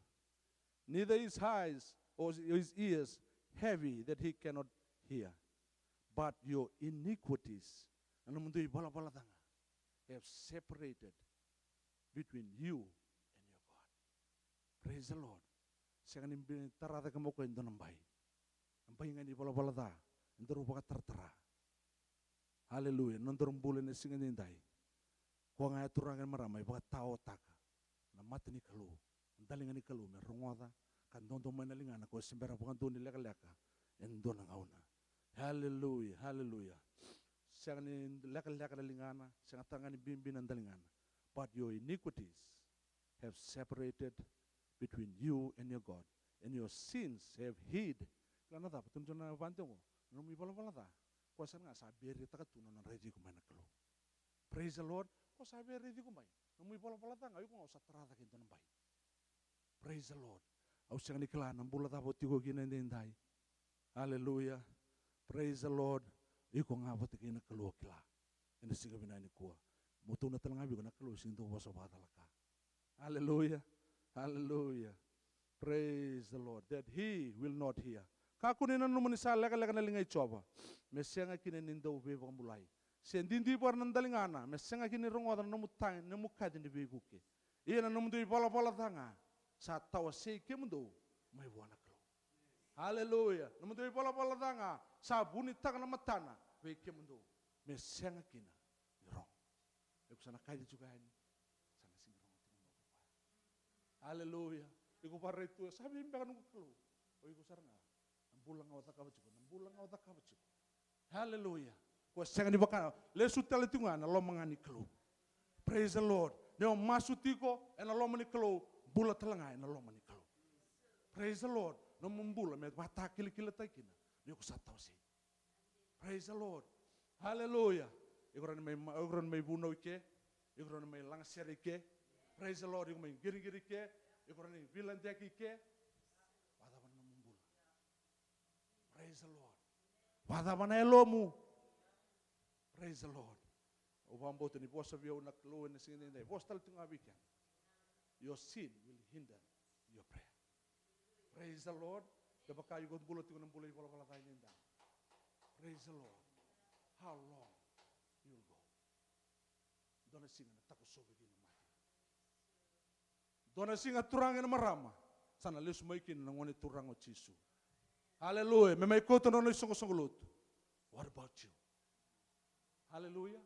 neither his eyes or his ears heavy, that he cannot hear. But your iniquities, na nomudou ivalavala ca ga, have separated between you and your God. Praise the Lord. Sega ni bi-, tara cake mai o koya e dua na bai. Na bai ga ni ivalavala ca, e daru vakataratara. Hallelujah. Na nodaru bula ena siga edaidai. Koya ga ya, turaga na marama, e vakataotaka na mata ni Kalou, na daliga ni Kalou me rogoca ka dodo mai na ligana, ko se bera vakadua ni lekaleka e dua na gauna. Hallelujah, hallelujah. Sega ni lekaleka na ligana, sega tale ga ni bibi na daligana. But your iniquities have separated between you and your God, and your sins have hid Kila na cava, tukuna tiko na vakadewa qo, na nomu ivalavala ca, koya sara ga sa beretaka tu na nona raici iko mai na Kalou. Praise the Lord. Ko sa via raici iko mai. Nomu ivalavala ca ga, o iko ga o sa tara cake e dua na bai. Praise the Lord. Au sega ni kila na bula cava o tiko kina edaidai. Hallelujah. Praise the Lord. Iko ga vata kei na Kalou o kila. Ena siga vinaka nikua. Mo tukuna tale ga vei iko, na Kalou e sega ni dau vosa vakacalaka. Hallelujah. Hallelujah. Praise the Lord. That he will not hear. Kakua ni nanuma ni sa lekaleka na liga i Jiova, me sega kina ni dau veivakabulai, se didivi vua na daligana, me sega kina ni rogoca na nomu tagi, na nomu kaci ni veikuke. Ia na nomudou ivalavala ca ga sa tawasei kemudou mai vua na Kalou. Hallelujah. Nomudou ivalavala ca ga sa vunitaka na matana vei kemudou, me sega kina ni rogo. Iko sa na kaci tiko yani, sa na sega ni rogo tiko mai o koya. Hallelujah. Iko vakaraitaka, sa vei beka noqu Kalou? O iko sara ga. Na bula ga o cakava tiko, na bula ga o cakava tiko. Hallelujah. Ko sega ni vaka, lesu tale tiko ga ena loma ga ni Kalou. Praise the Lord. Ni o masu tiko ena loma ni Kalou, bula tale ga ena loma ni Kalou. Praise the Lord. Nomu bula me vakatakilakilataki kina ni ko sa tawasei. Praise the Lord. Hallelujah. Iko rawa ni mai, iko rawa ni mai vunau i ke. Iko rawa ni mai lagasere i ke. Praise the Lord. Iko mai qiriqiri i ke. Iko rawa ni viladeki i ke. Vakacava na nomu bula? Praise the Lord. Vakacava na yalomu? Praise the Lord. Au vakabauta ni vosa vei au na Kalou ena siga edaidai, vosa tale tiko ga vei keda. Your sin will hinder your prayer. Praise the Lord. Kevaka iko bula tiko na bula ivalavala ca edaidai. Praise the Lord. How long you will go? Dua na siga na takosovi kina na mate. Dua na siga, turaga kei na marama, sa na lesu mai kina na Gone Turaga o Jisu. Hallelujah. Me mai kauta na nona isoqosoqo lotu. What about you? Hallelujah.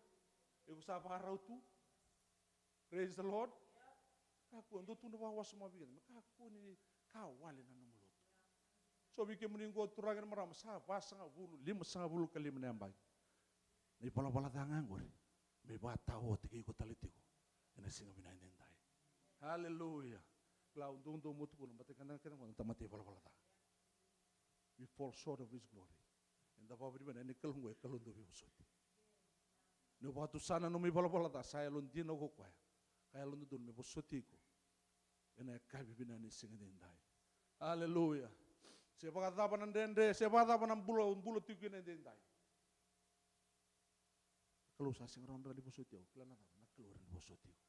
Iko sa vakarau tu? Praise the Lord. Kakua, dou tukuna vakawasoma vei keda, me kakua ni ka wale na nomu lotu. So vei kemuni qo, turaga kei na marama, sa vasagavulu, limasagavulu ka lima na yabaki. Na ivalavala ca ga qori me vakataotiotaki iko tale tiko ena siga vinaka edaidai. Hallelujah. Kila, au doudou mo tukuna, baleta keda kece qo na tamata ivalavala ca. We fall short of his glory. Eda vakavinavinaka ni Kalou qo e Kalou dau veivosoti. Ni o vakatusa na nomu ivalavala ca, sa yalodina ko koya ka yalododonu me vosoti iko ena yakavi vinaka ni siga edaidai. Hallelujah. Se vakacava na dredre, se vakacava na bula o bula tiko kina edaidai, na Kalou sa sega rawa ni vosoti au. Kila na cava, na Kalou e rawa ni vosoti iko.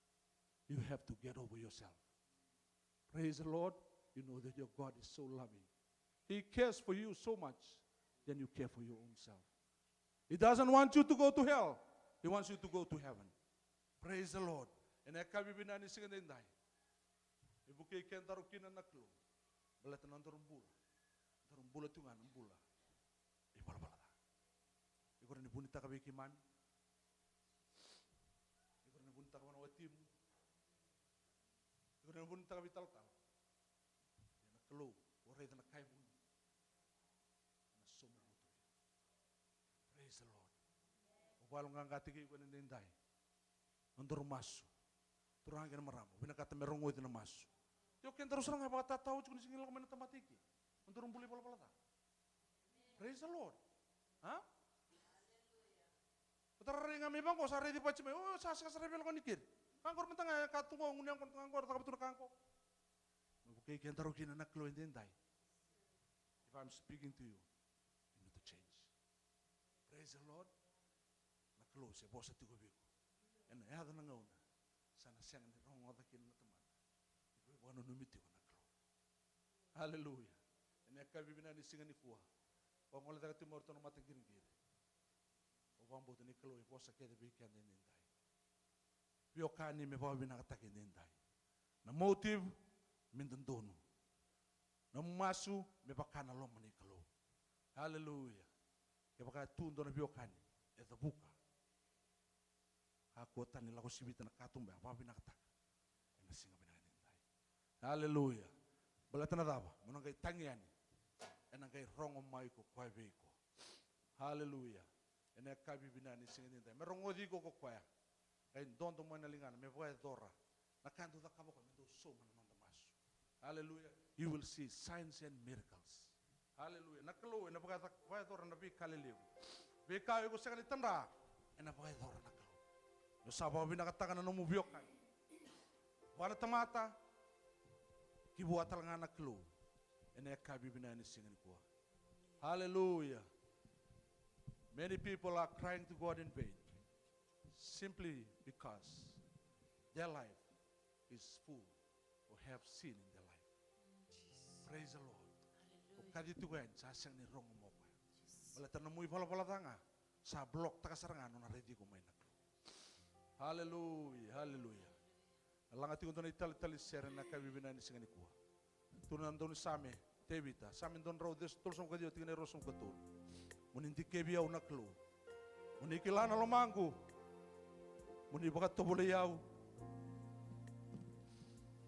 You have to get over yourself. Praise the Lord. You know that your God is so loving. He cares for you so much, then you care for your own self. He doesn't want you to go to hell. He wants you to go to heaven. Praise the Lord. Ena yakavi vinaka ni siga edaidai, e vukei kedaru kina na Kalou. Baleta na nodaru bula, daru bula tu ga na bula ivalavala ca. Iko rawa ni vunitaka vei keimami. Iko rawa ni vunitaka vua na watimu. Iko rawa ni vunitaka vei talatala. Ia na Kalou, o raica na ka e vuni, na sauma lotu vei. Praise the Lord. Au vakayaloqaqataki iko ena edaidai. Nodaru masu. Turaga kei na marama, vinakata me rogoci na masu. Io, kedaru sara ga e vakatatao tiko ni sega ni lako mai na tamata i ke. Nodaru bula ivalavala ca. Praise the Lord. A? Baleta ra rai ga mai vaqo, sa raici vati mai, o, sa sega sara ni via lako ni keri. Ka qori mada ga e ka tu qo, gunu yaqona tu ga qo, ra cakava tu na ka qo. Me vukei kedaru kina na Kalou edaidai. If I'm speaking to you, you need to change. Praise the Lord. Na Kalou se vosa tiko vei iko, ena yaco na gauna sa na sega ni rogoca kina na tamata ni veivakananumi tiko na Kalou. Hallelujah. Ena yakavi vinaka ni siga nikua, vakagole cake tiko mai o ratou na mataqiriqiri. Au vakabauta ni Kalou e vosa kece vei keda edaidai. Veiwekani, me vakavinakataki edaidai. Na motive me dodonu. Na masu me vaka na loma ni Kalou. Hallelujah. Kevaka e tu dua na veiwekani e cavuka, kakua tale ni lako sivita na katuba ya, vakavinakataka ena siga vinaka edaidai. Hallelujah. Baleta na cava? Mo na qai tagi yani, ena qai rogo mai ko koya vei iko. Hallelujah. Ena yakavi vinaka ni siga edaidai, me rogoci iko ko koya. Qai dodo mai na ligana, me vakayacora na ka e dau cakava o koya, me dau sauma na noda masu. Hallelujah. You will see signs and miracles. Haleluya. Na Kalou ena vaka-, vakayacora na veika lelevu. Veika o iko sega ni tadra, ena vakayacora na Kalou. Ni o sa vakavinakataka na nomu veiwekani vua na tamata, ki vua tale ga na Kalou, ena yakavi vinaka ni siga nikua. Hallelujah. Many people are crying to God in vain simply because their life is full or have sin in their life. Praise the Lord. O kaci tiko yani sa sega ni rogo mai o koya. Baleta na nomu ivalavala ca ga sa block taka sara ga nona raici iko mai na Kalou. Hallelujah, hallelujah. Laga tiko dua na italetale sere ena yakavi vinaka ni siga nikua. Tukuna na daunisame Tevita, Same dua na drau tolusagavulu ka ciwa, tikina e ruasagavulu ka tolu. Mo ni dikevi au na Kalou. Mo ni kila na lomaqu. Mo ni vakatovolei au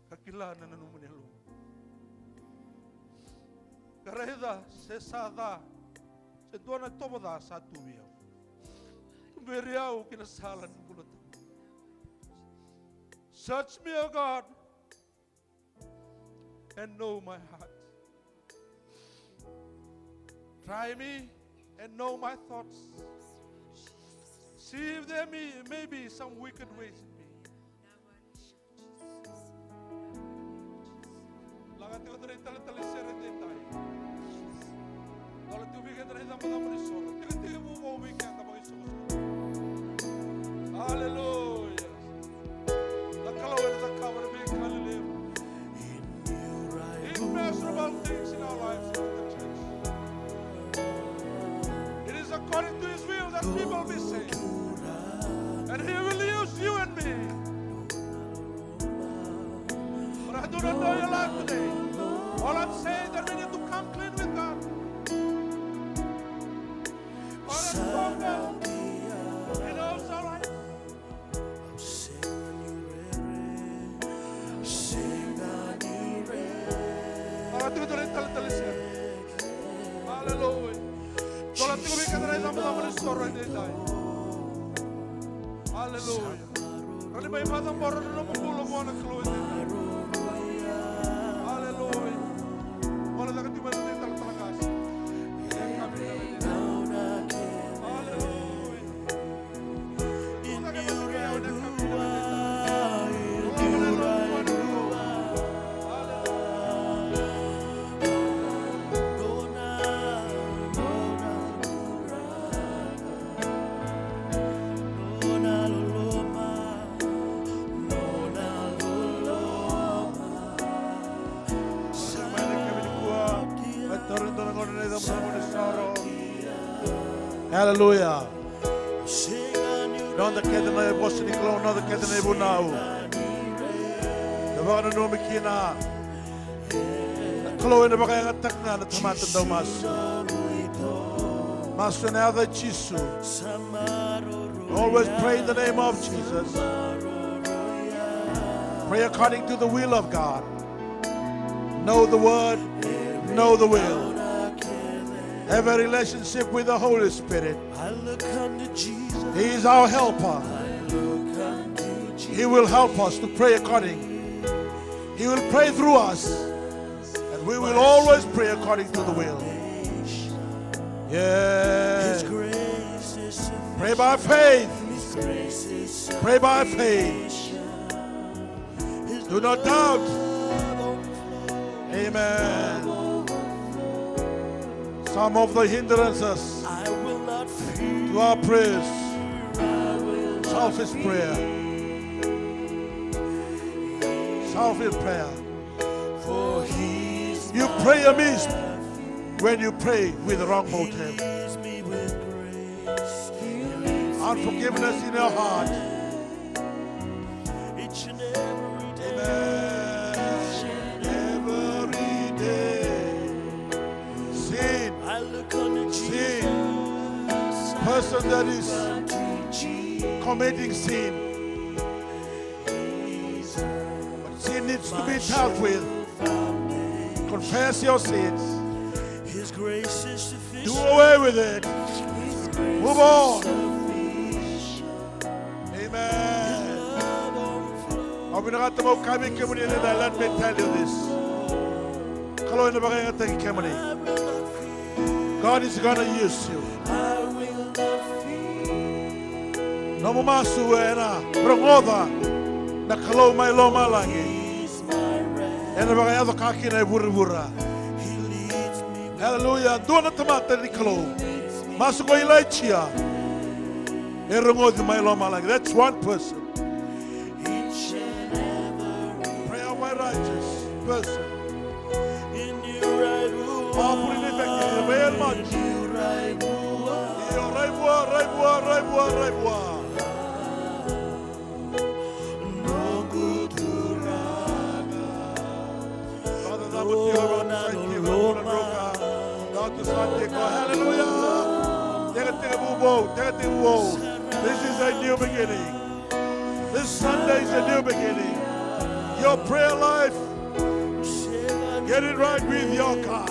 ka kila na nanuma ni yaloqu. Ka raica se sa ca, se dua na itovo ca sa tu vei au. Tuberi au ki na sala ni bula tabu. Search me, O God, and know my heart. Try me and know my thoughts. See if there may, may be some wicked ways in me. Laga tiko dua na italetale sere edaidai. Dola tiko vei keda na icabocabo ni soro. Tiko tiko vou vou vei keda vakaisokosoko. Hallelujah. Na Kalou ena cakava na veika lelevu. Immeasurable things in our lives, Lord, the church. It is according to His will that people be saved. And He will use you and me. But I do not know your life today. All I'm saying that we need to come clean with God. All I'm saying that He knows our life. Hallelujah. Dola tiko vei keda na icabocabo ni soro edaidai. Hallelujah. Rawa ni mai vakacabora na nomu bula vua na Kalou edaidai. Hallelujah. Wala caka tiko mai na italetale qase. Hallelujah. Hallelujah. Noda kece na vosa ni Kalou, noda kece na ivunau. Da vakananumi kina na Kalou ena vakayagataka ga na tamata dau masu. Masu ena yaca i Jisu. Always pray in the name of Jesus. Pray according to the will of God. Know the word, know the will. Have a relationship with the Holy Spirit. He is our helper. He will help us to pray according. He will pray through us. And we will always pray according to the will. Yes. Pray by faith. Pray by faith. Do not doubt. Amen. Some of the hindrances to our prayers, selfish prayer. Selfish prayer. You pray amiss when you pray with the wrong motive. Unforgiveness in your heart. Amen. Every day. Sin. Sin. Person that is committing sin. But sin needs to be dealt with. Confess your sins. Do away with it. Move on. Amen. Au vinakata meu kaya vei kemuni edaidai, let me tell you this. Kalou ena vakayagataki kemuni. God is gonna use you. Nomu masu ena rogoca na Kalou mai lomalagi. Ena vakayaco ka kina e vuravura. Hallelujah. Dua na tamata ni Kalou. Masu ko Ilaija. E rogoci mai lomalagi. That's one person. Prayer of a righteous person. Powerful in effective. Very much. Io, rai vua, rai vua, rai vua, rai vua. Hallelujah. Tekitekivu vou, tekitekivu vou. This is a new beginning. This Sunday is a new beginning. Your prayer life, get it right with your God.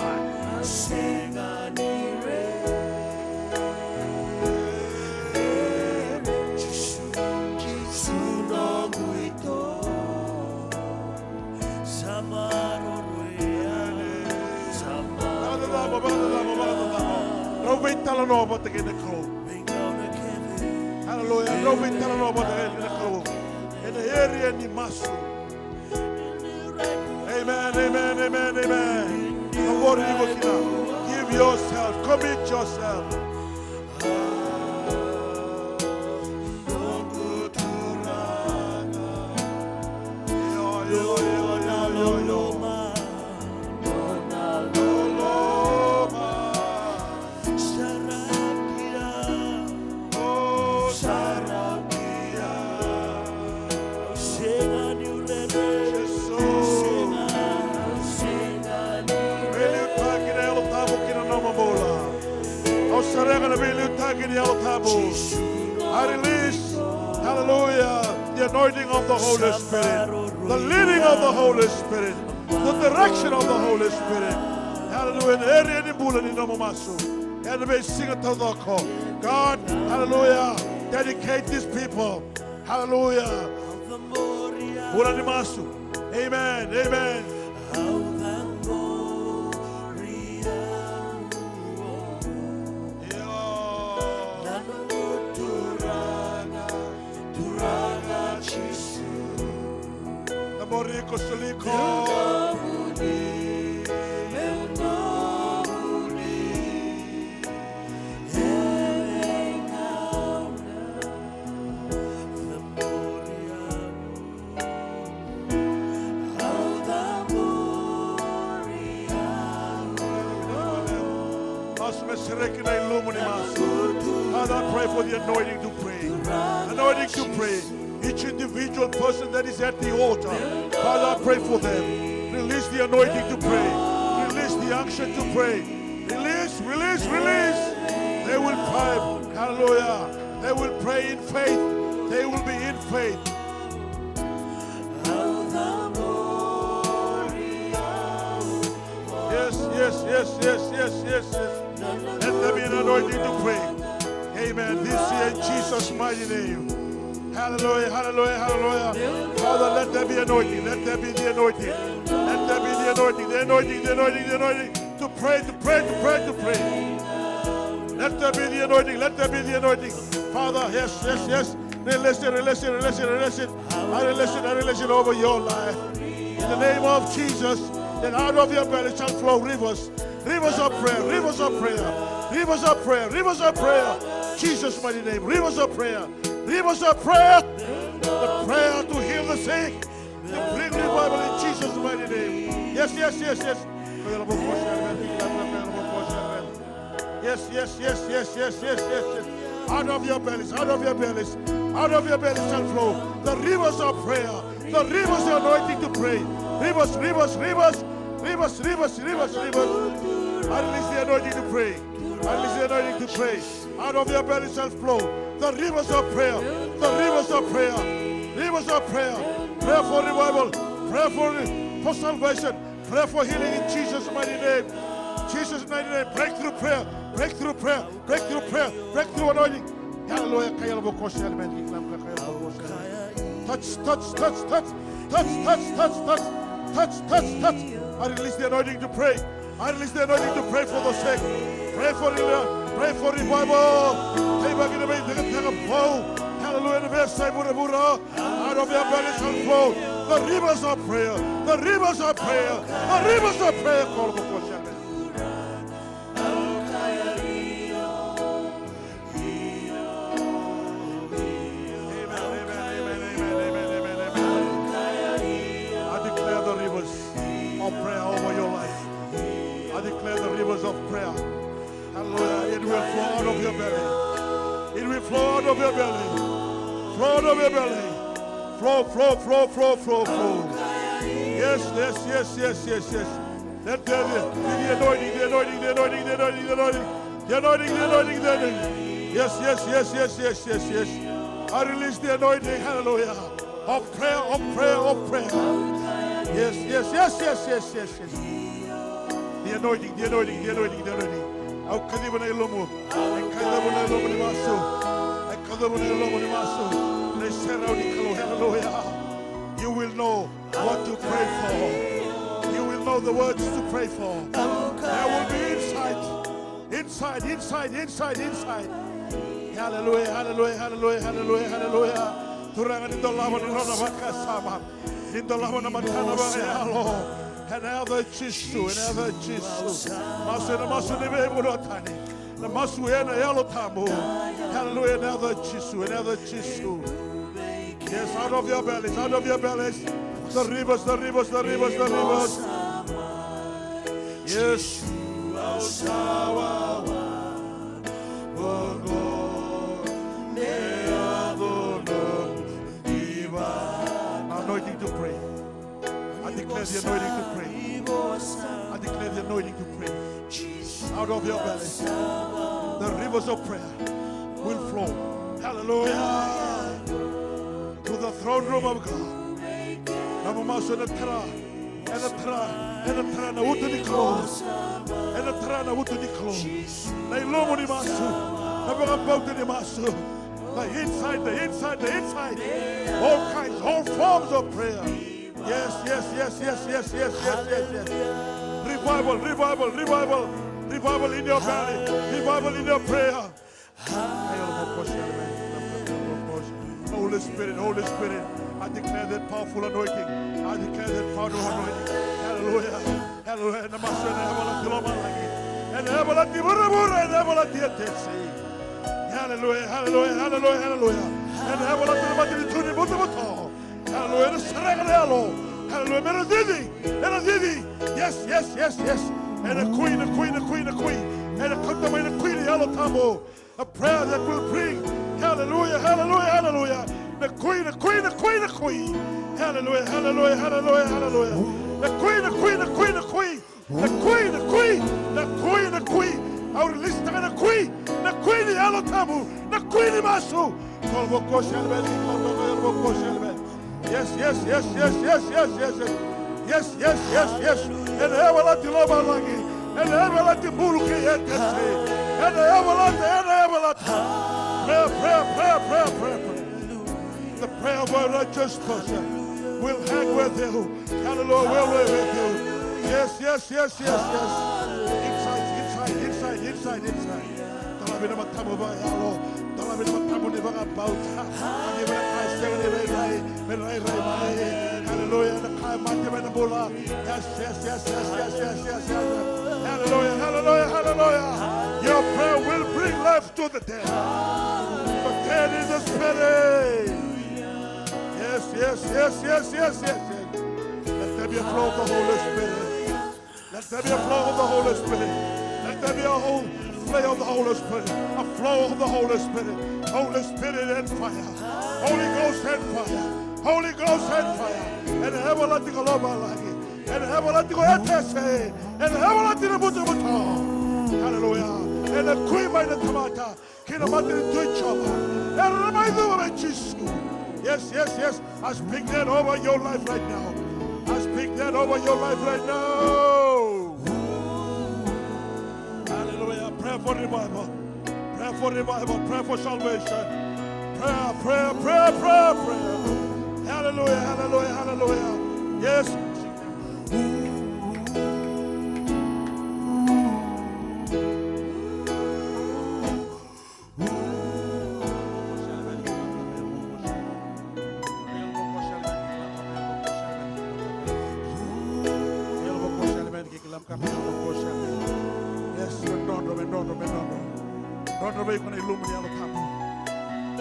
Rau veitalanoa vata kei na Kalou. Hallelujah. Rau veitalanoa vata kei na Kalou. Ena area ni masu. Amen, amen, amen, amen. Give yourself, commit yourself. Veiliutaki na Yalo Tabu ki na nomu bula. Au sereka na veiliutaki ni Yalo Tabu. I release, hallelujah, the anointing of the Holy Spirit, the leading of the Holy Spirit, the direction of the Holy Spirit. Hallelujah. Ena area ni bula ni nomu masu. Ena veisiga taucoko. God, hallelujah, dedicate these people. Hallelujah. Bula ni masu. Amen. Amen. Io. Turaga, Turaga Jisu. Namori iko, soli iko. Meu nomuni, meu nomuni. Masu me sereki na ilumu ni masu. Father, I pray for the anointing to pray. Anointing to pray. Each individual person that is at the altar, Father, I pray for them. Release the anointing to pray. Release the unction to pray. Release, release, release. They will pray. Hallelujah. They will pray in faith. They will be in faith. Yes, yes, yes, yes, yes, yes, yes. Let there be an anointing to pray. Amen. This year in Jesus' mighty name. Hallelujah, hallelujah, hallelujah. Father, let there be anointing. Let there be the anointing. Let there be the anointing. The anointing, the anointing, the anointing. To pray, to pray, to pray, to pray. Let there be the anointing. Let there be the anointing. Father, yes, yes, yes. Release it, release it, release it, release it. I release it, I release it over your life. In the name of Jesus, that out of your belly shall flow rivers. Rivers of prayer, rivers of prayer, rivers of prayer, rivers of prayer. Jesus' mighty name, rivers of prayer, rivers of prayer. The prayer to heal the sick, to bring revival in Jesus' mighty name. Yes, yes, yes, yes. Yes, yes, yes, yes, yes, yes, yes, yes. Out of your bellies, out of your bellies, out of your bellies shall flow the rivers of prayer, the rivers of anointing to pray. Rivers, rivers, rivers, rivers, rivers, rivers, rivers. I release the anointing to pray. I release the anointing to pray. Out of your belly shall flow the rivers of prayer, the rivers of prayer, rivers of prayer. Prayer for revival, prayer for, for salvation, prayer for healing in Jesus' mighty name. Jesus' mighty name. Breakthrough prayer, breakthrough prayer, breakthrough prayer, breakthrough anointing. Hallelujah. Kaya la bokosi, amen. Touch, touch, touch, touch, touch, touch, touch, touch, touch, touch, touch. I release the anointing to pray. I release the anointing to pray for the sick. Pray for re-, pray for revival. Teivaki na veiteketeke vou. Hallelujah. Na veiyasai vuravura. Out of your belly shall flow the rivers of prayer. The rivers of prayer. The rivers of prayer. Call for Amen, amen, amen. I declare the rivers of prayer over your life. I declare the rivers of prayer. Hallelujah. It will flow out of your belly. It will flow out of your belly. Flow out of your belly. Flow, flow, flow, flow, flow, flow. Yes, yes, yes, yes, yes, yes. Let there be the anointing, the anointing, the anointing, the anointing, the anointing. The anointing, the anointing, the anointing. Yes, yes, yes, yes, yes, yes, yes. I release the anointing, hallelujah. Of prayer, of prayer, of prayer. Yes, yes, yes, yes, yes, yes, yes. The anointing, the anointing, the anointing, the anointing. Au kaciva na ilumu. Au kaciva na ilumu ni masu. Au kaciva na ilumu ni masu. Na iserau ni Kalou, hallelujah. You will know what to pray for. You will know the words to pray for. There will be insight. Insight, insight, insight, insight. Hallelujah, hallelujah, hallelujah, hallelujah, hallelujah. Turaga ni dolava na nona vakasama. Ni dolava na matana vakayalo. Ena yaca i Jisu, ena yaca i Jisu. Masu ena masu ni veivuanotani. Na masu ena Yalo Tabu. Hallelujah, ena yaca i Jisu, ena yaca i Jisu. Yes, out of your bellies, out of your bellies. The rivers, the rivers, the rivers, the rivers. Yes. Anointing to pray. I declare the anointing to pray. I declare the anointing to pray. Out of your belly, the rivers of prayer will flow. Hallelujah. To the throne room of God. Na masu ena tara, ena tara, ena tara na uto ni Kalou. Ena tara na uto ni Kalou. Na ilumu ni masu, na vakabauta ni masu. The inside, the inside, the inside. All kinds, all forms of prayer. Yes, yes, yes, yes. Revival, revival, revival. Revival in your belly. Revival in your prayer. Holy Spirit, Holy Spirit, I declare that powerful anointing. I declare that powerful anointing. Hallelujah. Hallelujah. Ena masu ena yavalati lomalagi. Ena yavalati vuravura, ena yavalati etesi. Hallelujah, hallelujah, hallelujah, hallelujah. Ena yavalati na matanitu ni butobuto. Hallelujah, ena sereka na yalo. Hallelujah, me na cici, me na cici. Yes, yes, yes, yes. Ena kui, na kui, na kui, na kui. Ena kauta mai na kui ni Yalo Tabu. A prayer that will bring, hallelujah, hallelujah, hallelujah. Na kui, na kui, na kui, na kui. Hallelujah, hallelujah, hallelujah, hallelujah. Na kui, na kui, na kui, na kui. Na kui, na kui, na kui, na kui. Au release-taka na kui, na kui ni Yalo Tabu, na kui ni masu. Yes, yes, yes, yes, yes, yes, yes, yes. Yes, yes, yes, yes. Ena yavalati lomalagi. Ena yavalati bulu kei etesi. Ena yavalati, ena yavalati. Prayer, prayer, prayer, prayer, prayer, prayer. The prayer of a righteous person will hang with you. Hallelujah, will be with you. Yes, yes, yes, yes, yes. Inside, inside, inside, inside, inside. Dolavi na matamu vakayalo. Dolavi na matamu ni vakabauta. Ani vei na ka e sega ni rairai, me rairai mai. Hallelujah, na ka e mate me na bula. Yes, yes, yes. Hallelujah, hallelujah, hallelujah. Your prayer will bring life to the dead. The dead in the spirit. Yes, yes, yes, yes, yes, yes, yes. Let there be a flow of the Holy Spirit. Let there be a flow of the Holy Spirit. Let there be a whole flow of the Holy Spirit. A flow of the Holy Spirit. Holy Spirit and fire. Holy Ghost and fire. Holy Ghost and fire. Ena yavalati ko lomalagi. Ena yavalati ko etesi. Ena yavalati na butobuto. Hallelujah. Ena kui mai na tamata. Kei na matanitu i Jiova. Era na mai cuva vei Jisu. Yes, yes, yes. I speak that over your life right now. I speak that over your life right now. Hallelujah. Prayer for revival. Prayer for revival. Prayer for salvation. Prayer, prayer, prayer, prayer, prayer. Hallelujah, hallelujah, hallelujah. Yes. Yes, me drodro, me drodro, me drodro. Drodro vei iko na ilumu ni Yalo Tabu.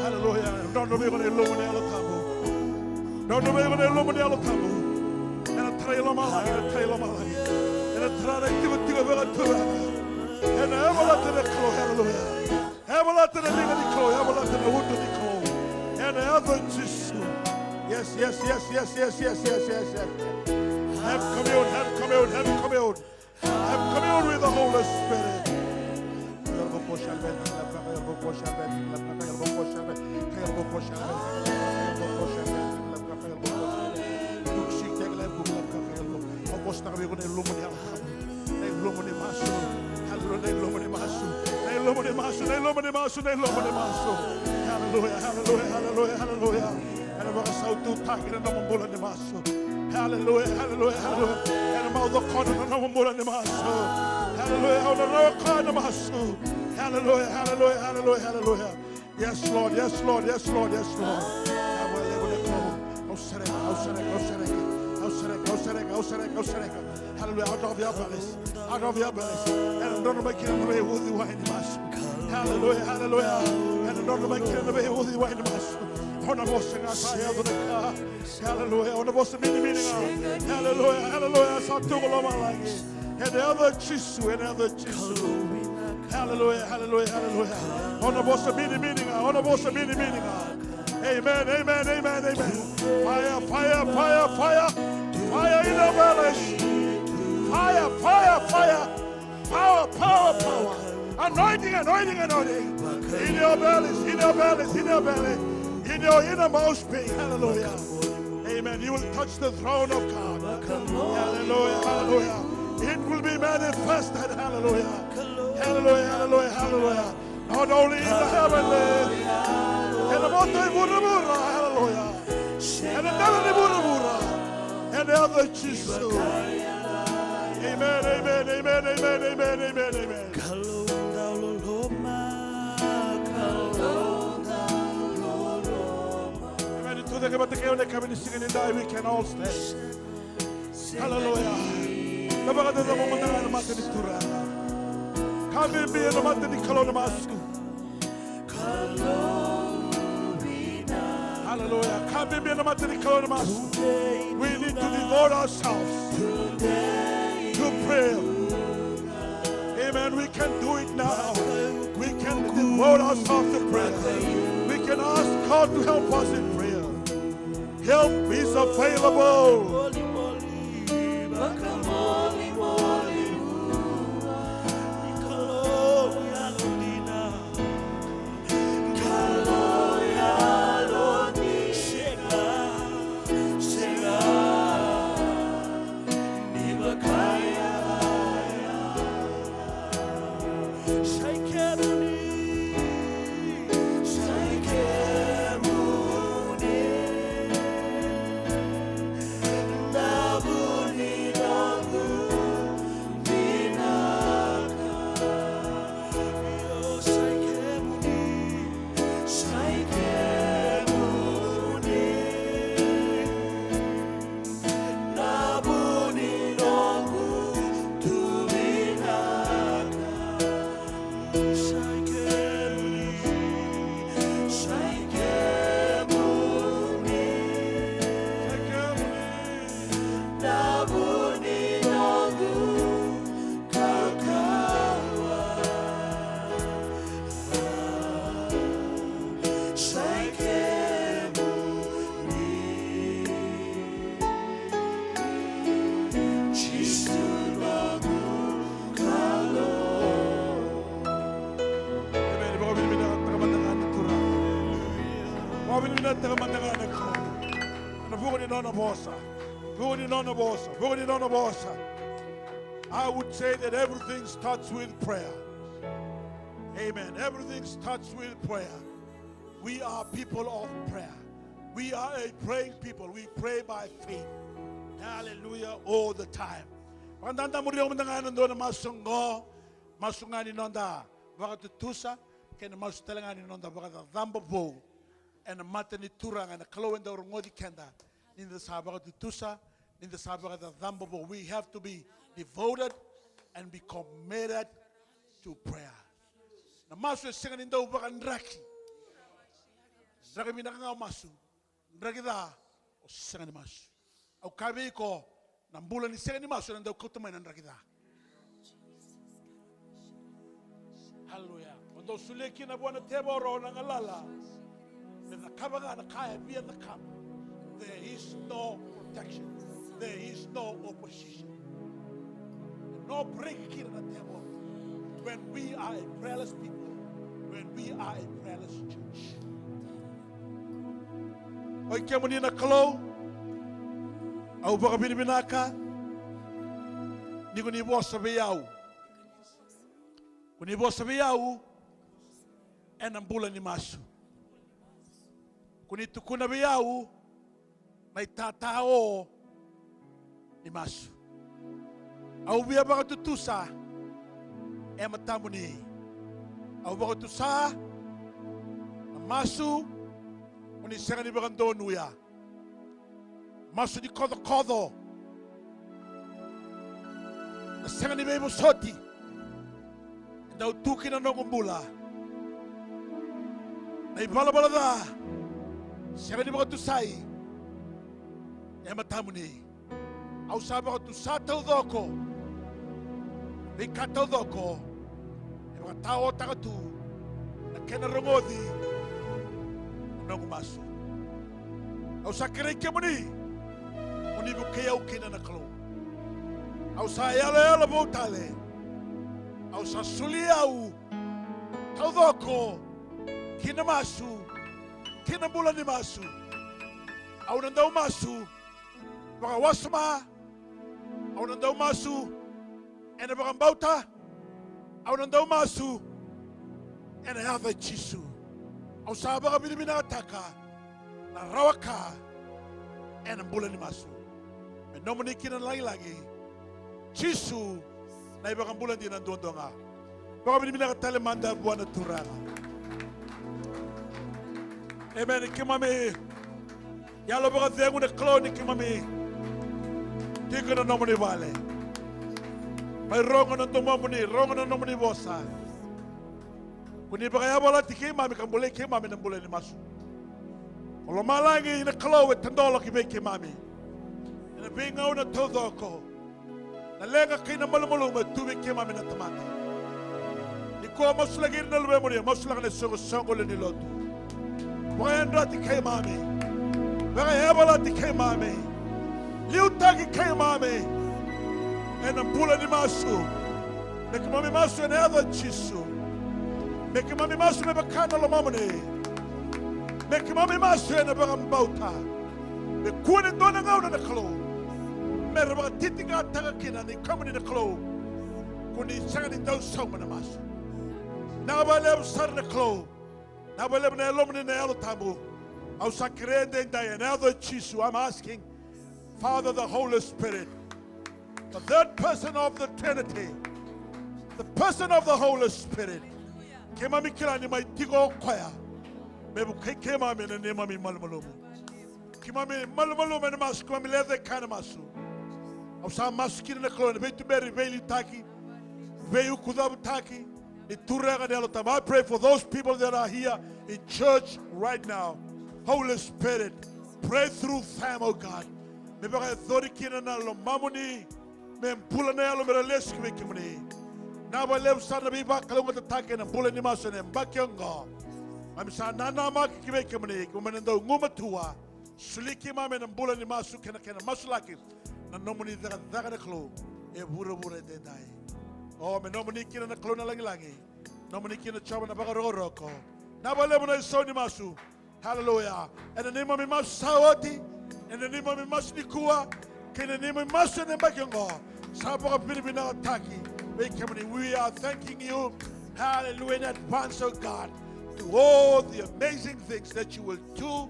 Haleluya. Drodro vei iko na ilumu ni Yalo Tabu. Drodro vei iko na ilumu ni Yalo Tabu. Ena tarai lomalagi, ena tarai lomalagi. Ena tara na itikotiko vei iko na Turaga. Ena yavalata na Kalou, haleluya. Yavalata na liga ni Kalou, yavalata na uto ni Kalou. Ena yaca i Jisu. Yes, yes, yes. Have commune, have commune, have commune. Have commune with the Holy Spirit. Au vosa vei iko na ilumu ni Yalo Tabu. Na ilumu ni masu. Haleluya, na ilumu ni masu. Na ilumu ni masu, na ilumu ni masu, na ilumu ni masu. Haleluya, haleluya, haleluya, haleluya. Ena vakasaututaki na nomu bula ni masu. Haleluya, haleluya, haleluya. Ena maucokona na nomu bula ni masu. Haleluya, au na rawa koya na masu. Haleluya, haleluya, haleluya, haleluya. Yes, Lord, yes, Lord, yes, Lord, yes, Lord. Yavu levu na Kalou. Au sereka, au sereka, au sereka. Au sereka, au sereka, au sereka, au sereka. Haleluya, out of your bellies. Out of your bellies. Ena drodro mai kina na veiuciwai ni masu. Haleluya, haleluya. Ena drodro mai kina na veiuciwai ni masu. O na vosa ga sa yaco na ka. Haleluya, o na vosa minimini ga. Haleluya, haleluya, sa tu ko lomalagi. Ena yaca i Jisu, ena yaca i Jisu. Haleluya, haleluya, haleluya. O na vosa minimini ga, o na vosa minimini ga. Amen, amen, amen, amen. Fire, fire, fire, fire. Fire in your bellies. Fire, fire, fire. Power, power, power. Anointing, anointing, anointing. In your bellies, in your bellies, in your belly. In your innermost being. Hallelujah. Amen. You will touch the throne of God. Hallelujah, hallelujah. It will be manifested. Hallelujah. Hallelujah, hallelujah, hallelujah. Not only in the heavenly, ena moto i vuravura, hallelujah. Ena dela ni vuravura, ena yaca i Jisu. Amen, amen, amen, amen, amen, amen, amen. Amen. Tucake vata kei au na yakavi ni siga nidai, we can all stand. Hallelujah. Na vakacacabo mada ga ena mata ni Turaga. Ka bibi ena mata ni Kalou na masu. Hallelujah. Ka bibi ena mata ni Kalou na masu. We need to devote ourselves to prayer. Amen. We can do it now. We can devote ourselves to prayer. We can ask God to help us in prayer. Help is available. Amen. Vakavinavinakataka mada ga na Turaga. Vakavinavinakataka mada ga na Kalou. Ena vuku ni nona vosa. Vuku ni nona vosa. Vuku ni nona vosa. I would say that everything starts with prayer. Amen. Everything starts with prayer. We are people of prayer. We are a praying people. We pray by faith. Hallelujah, all the time. Vakadadamuri au mada ga ena dua na masu oqo, masu ga ni noda vakatutusa, kei na masu tale ga ni noda vakacacabo vou ena mata ni Turaga, na Kalou e dau rogoci keda. Ni da sa vakatutusa, ni da sa vakacacabo vou. We have to be devoted Be committed to prayer. Na masu e sega ni dau vakadraki. Draki vinaka ga o masu. Draki ca o sega ni masu. Au kaya vei iko, na bula ni sega ni masu ena dau kauta mai na draki ca. Haleluya. O dau solia kina vua na tevoro na galala me cakava ga na ka e via cakava. There is no protection. There is no opposition. No break kina na tevoro. When we are a prayerless people, when we are a prayerless church. Oi kemuni na Kalou, au vakavinavinaka ni ko ni vosa vei au. Ko ni vosa vei au ena bula ni masu. Ko ni tukuna vei au na itatao ni masu. Au via vakatutusa e matamuni. Au vakatusa na masu o ni sega ni vakadonuya. Masu ni kocokoco. Na sega ni veivosoti. E dau tu kina noqu bula. Na ivalavala ca. Sega ni vakatusai. E matamuni. Au sa vakatusa taucoko. Veika taucoko. E vakataotaka tu. Na kena rogoci. Na noqu masu. Au sa kerei kemuni. Mo ni vukei au kina na Kalou. Au sa yaloyalo vou tale. Au sa soli au. Taucoko. Kina masu. Kina bula ni masu. Au na dau masu. Vakawasoma. Au na dau masu. Ena vakabauta. Au na dau masu. Ena yaca i Jisu. Au sa vakavinavinakataka. Na rawa ka. Ena bula ni masu. Me nomuni kina na lagilagi. Jisu. Na iVakabula dina duadua ga. Vakavinavinaka tale mada vua na Turaga. Emeni. Keimami. Yalo vakacegu na Kalou ni keimami. Tiko na nomuni vale. Mai rogo na domomuni, rogo na nomuni vosa. Ko ni vakayavalati keimami ka bolei keimami na bula ni masu. O lomalagi na Kalou e tadola ki vei keimami. Ena veigauna taucoko. Na leqa kei na malumalumu e tu vei keimami na tamata. Nikua masulaki ira na luvemuni, masulaka na isoqosoqo lewe ni lotu. Vakayadrati keimami. Vakayavalati keimami. Liutaki keimami. Ena bula ni masu. Me keimami masu ena yaca i Jisu. Me keimami masu me vaka na lomamuni. Me keimami masu ena vakabauta. Me kua ni dua na gauna na Kalou. Me ra vakatitiqataka kina ni kemuni na Kalou. Ko ni sega ni dau sauma na masu. Vinaka vakalevu sara na Kalou. Vinaka vakalevu na Yalomuni na Yalo Tabu. Au sa kerea edaidai ena yaca i Jisu. I'm asking, Father, the Holy Spirit. The third person of the Trinity, the person of the Holy Spirit. Keimami kila ni mai tiko o koya me vukei keimami ena neimami malumalumu. Keimami malumalumu ena masu, keimami lecaika ena masu. Au sa masu kina na Kalou ena veituberi, veiliutaki, veiukucavutaki. Ni Turaga ni Yalo Tabu. I pray for those people that are here in church right now. Holy Spirit, pray through them, oh God. Me vakayacori kina na lomamuni. Me bula na yalo me ra lesu ki vei kemuni. Vinaka vakalevu sara na veivakalougatataki ena bula ni masu ena yabaki oqo. Keimami sa nanamaki ki vei kemuni. Keimami na dau gumatua. Soli keimami ena bula ni masu kei na kena masulaki na nomuni cakacaka na Kalou e vuravura edaidai. O, me nomuni kina na Kalou na lagilagi. Nomuni kina Jiova na vakarokoroko. Vinaka vakalevu na isau ni masu. Haleluya. Ena neimami masu sa oti, ena neimami masu nikua, kei na neimami masu ena yabaki oqo. Sa vakavinavinakataki vei kemuni. We are thanking you, hallelujah, in advance, oh God, to all the amazing things that you will do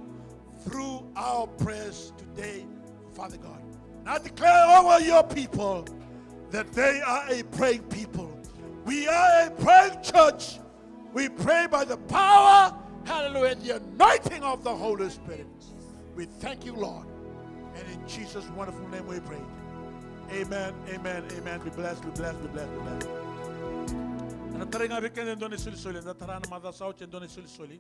through our prayers today, Father God. And I declare over your people that they are a praying people. We are a praying church. We pray by the power, hallelujah, and the anointing of the Holy Spirit. We thank you, Lord. And in Jesus' wonderful name we pray. Amen, amen, amen. Be blessed, be blessed, be blessed, be blessed. Ena tarai ga vei keda e dua na isolisoli, eda tara na macawa sa oti e dua na isolisoli.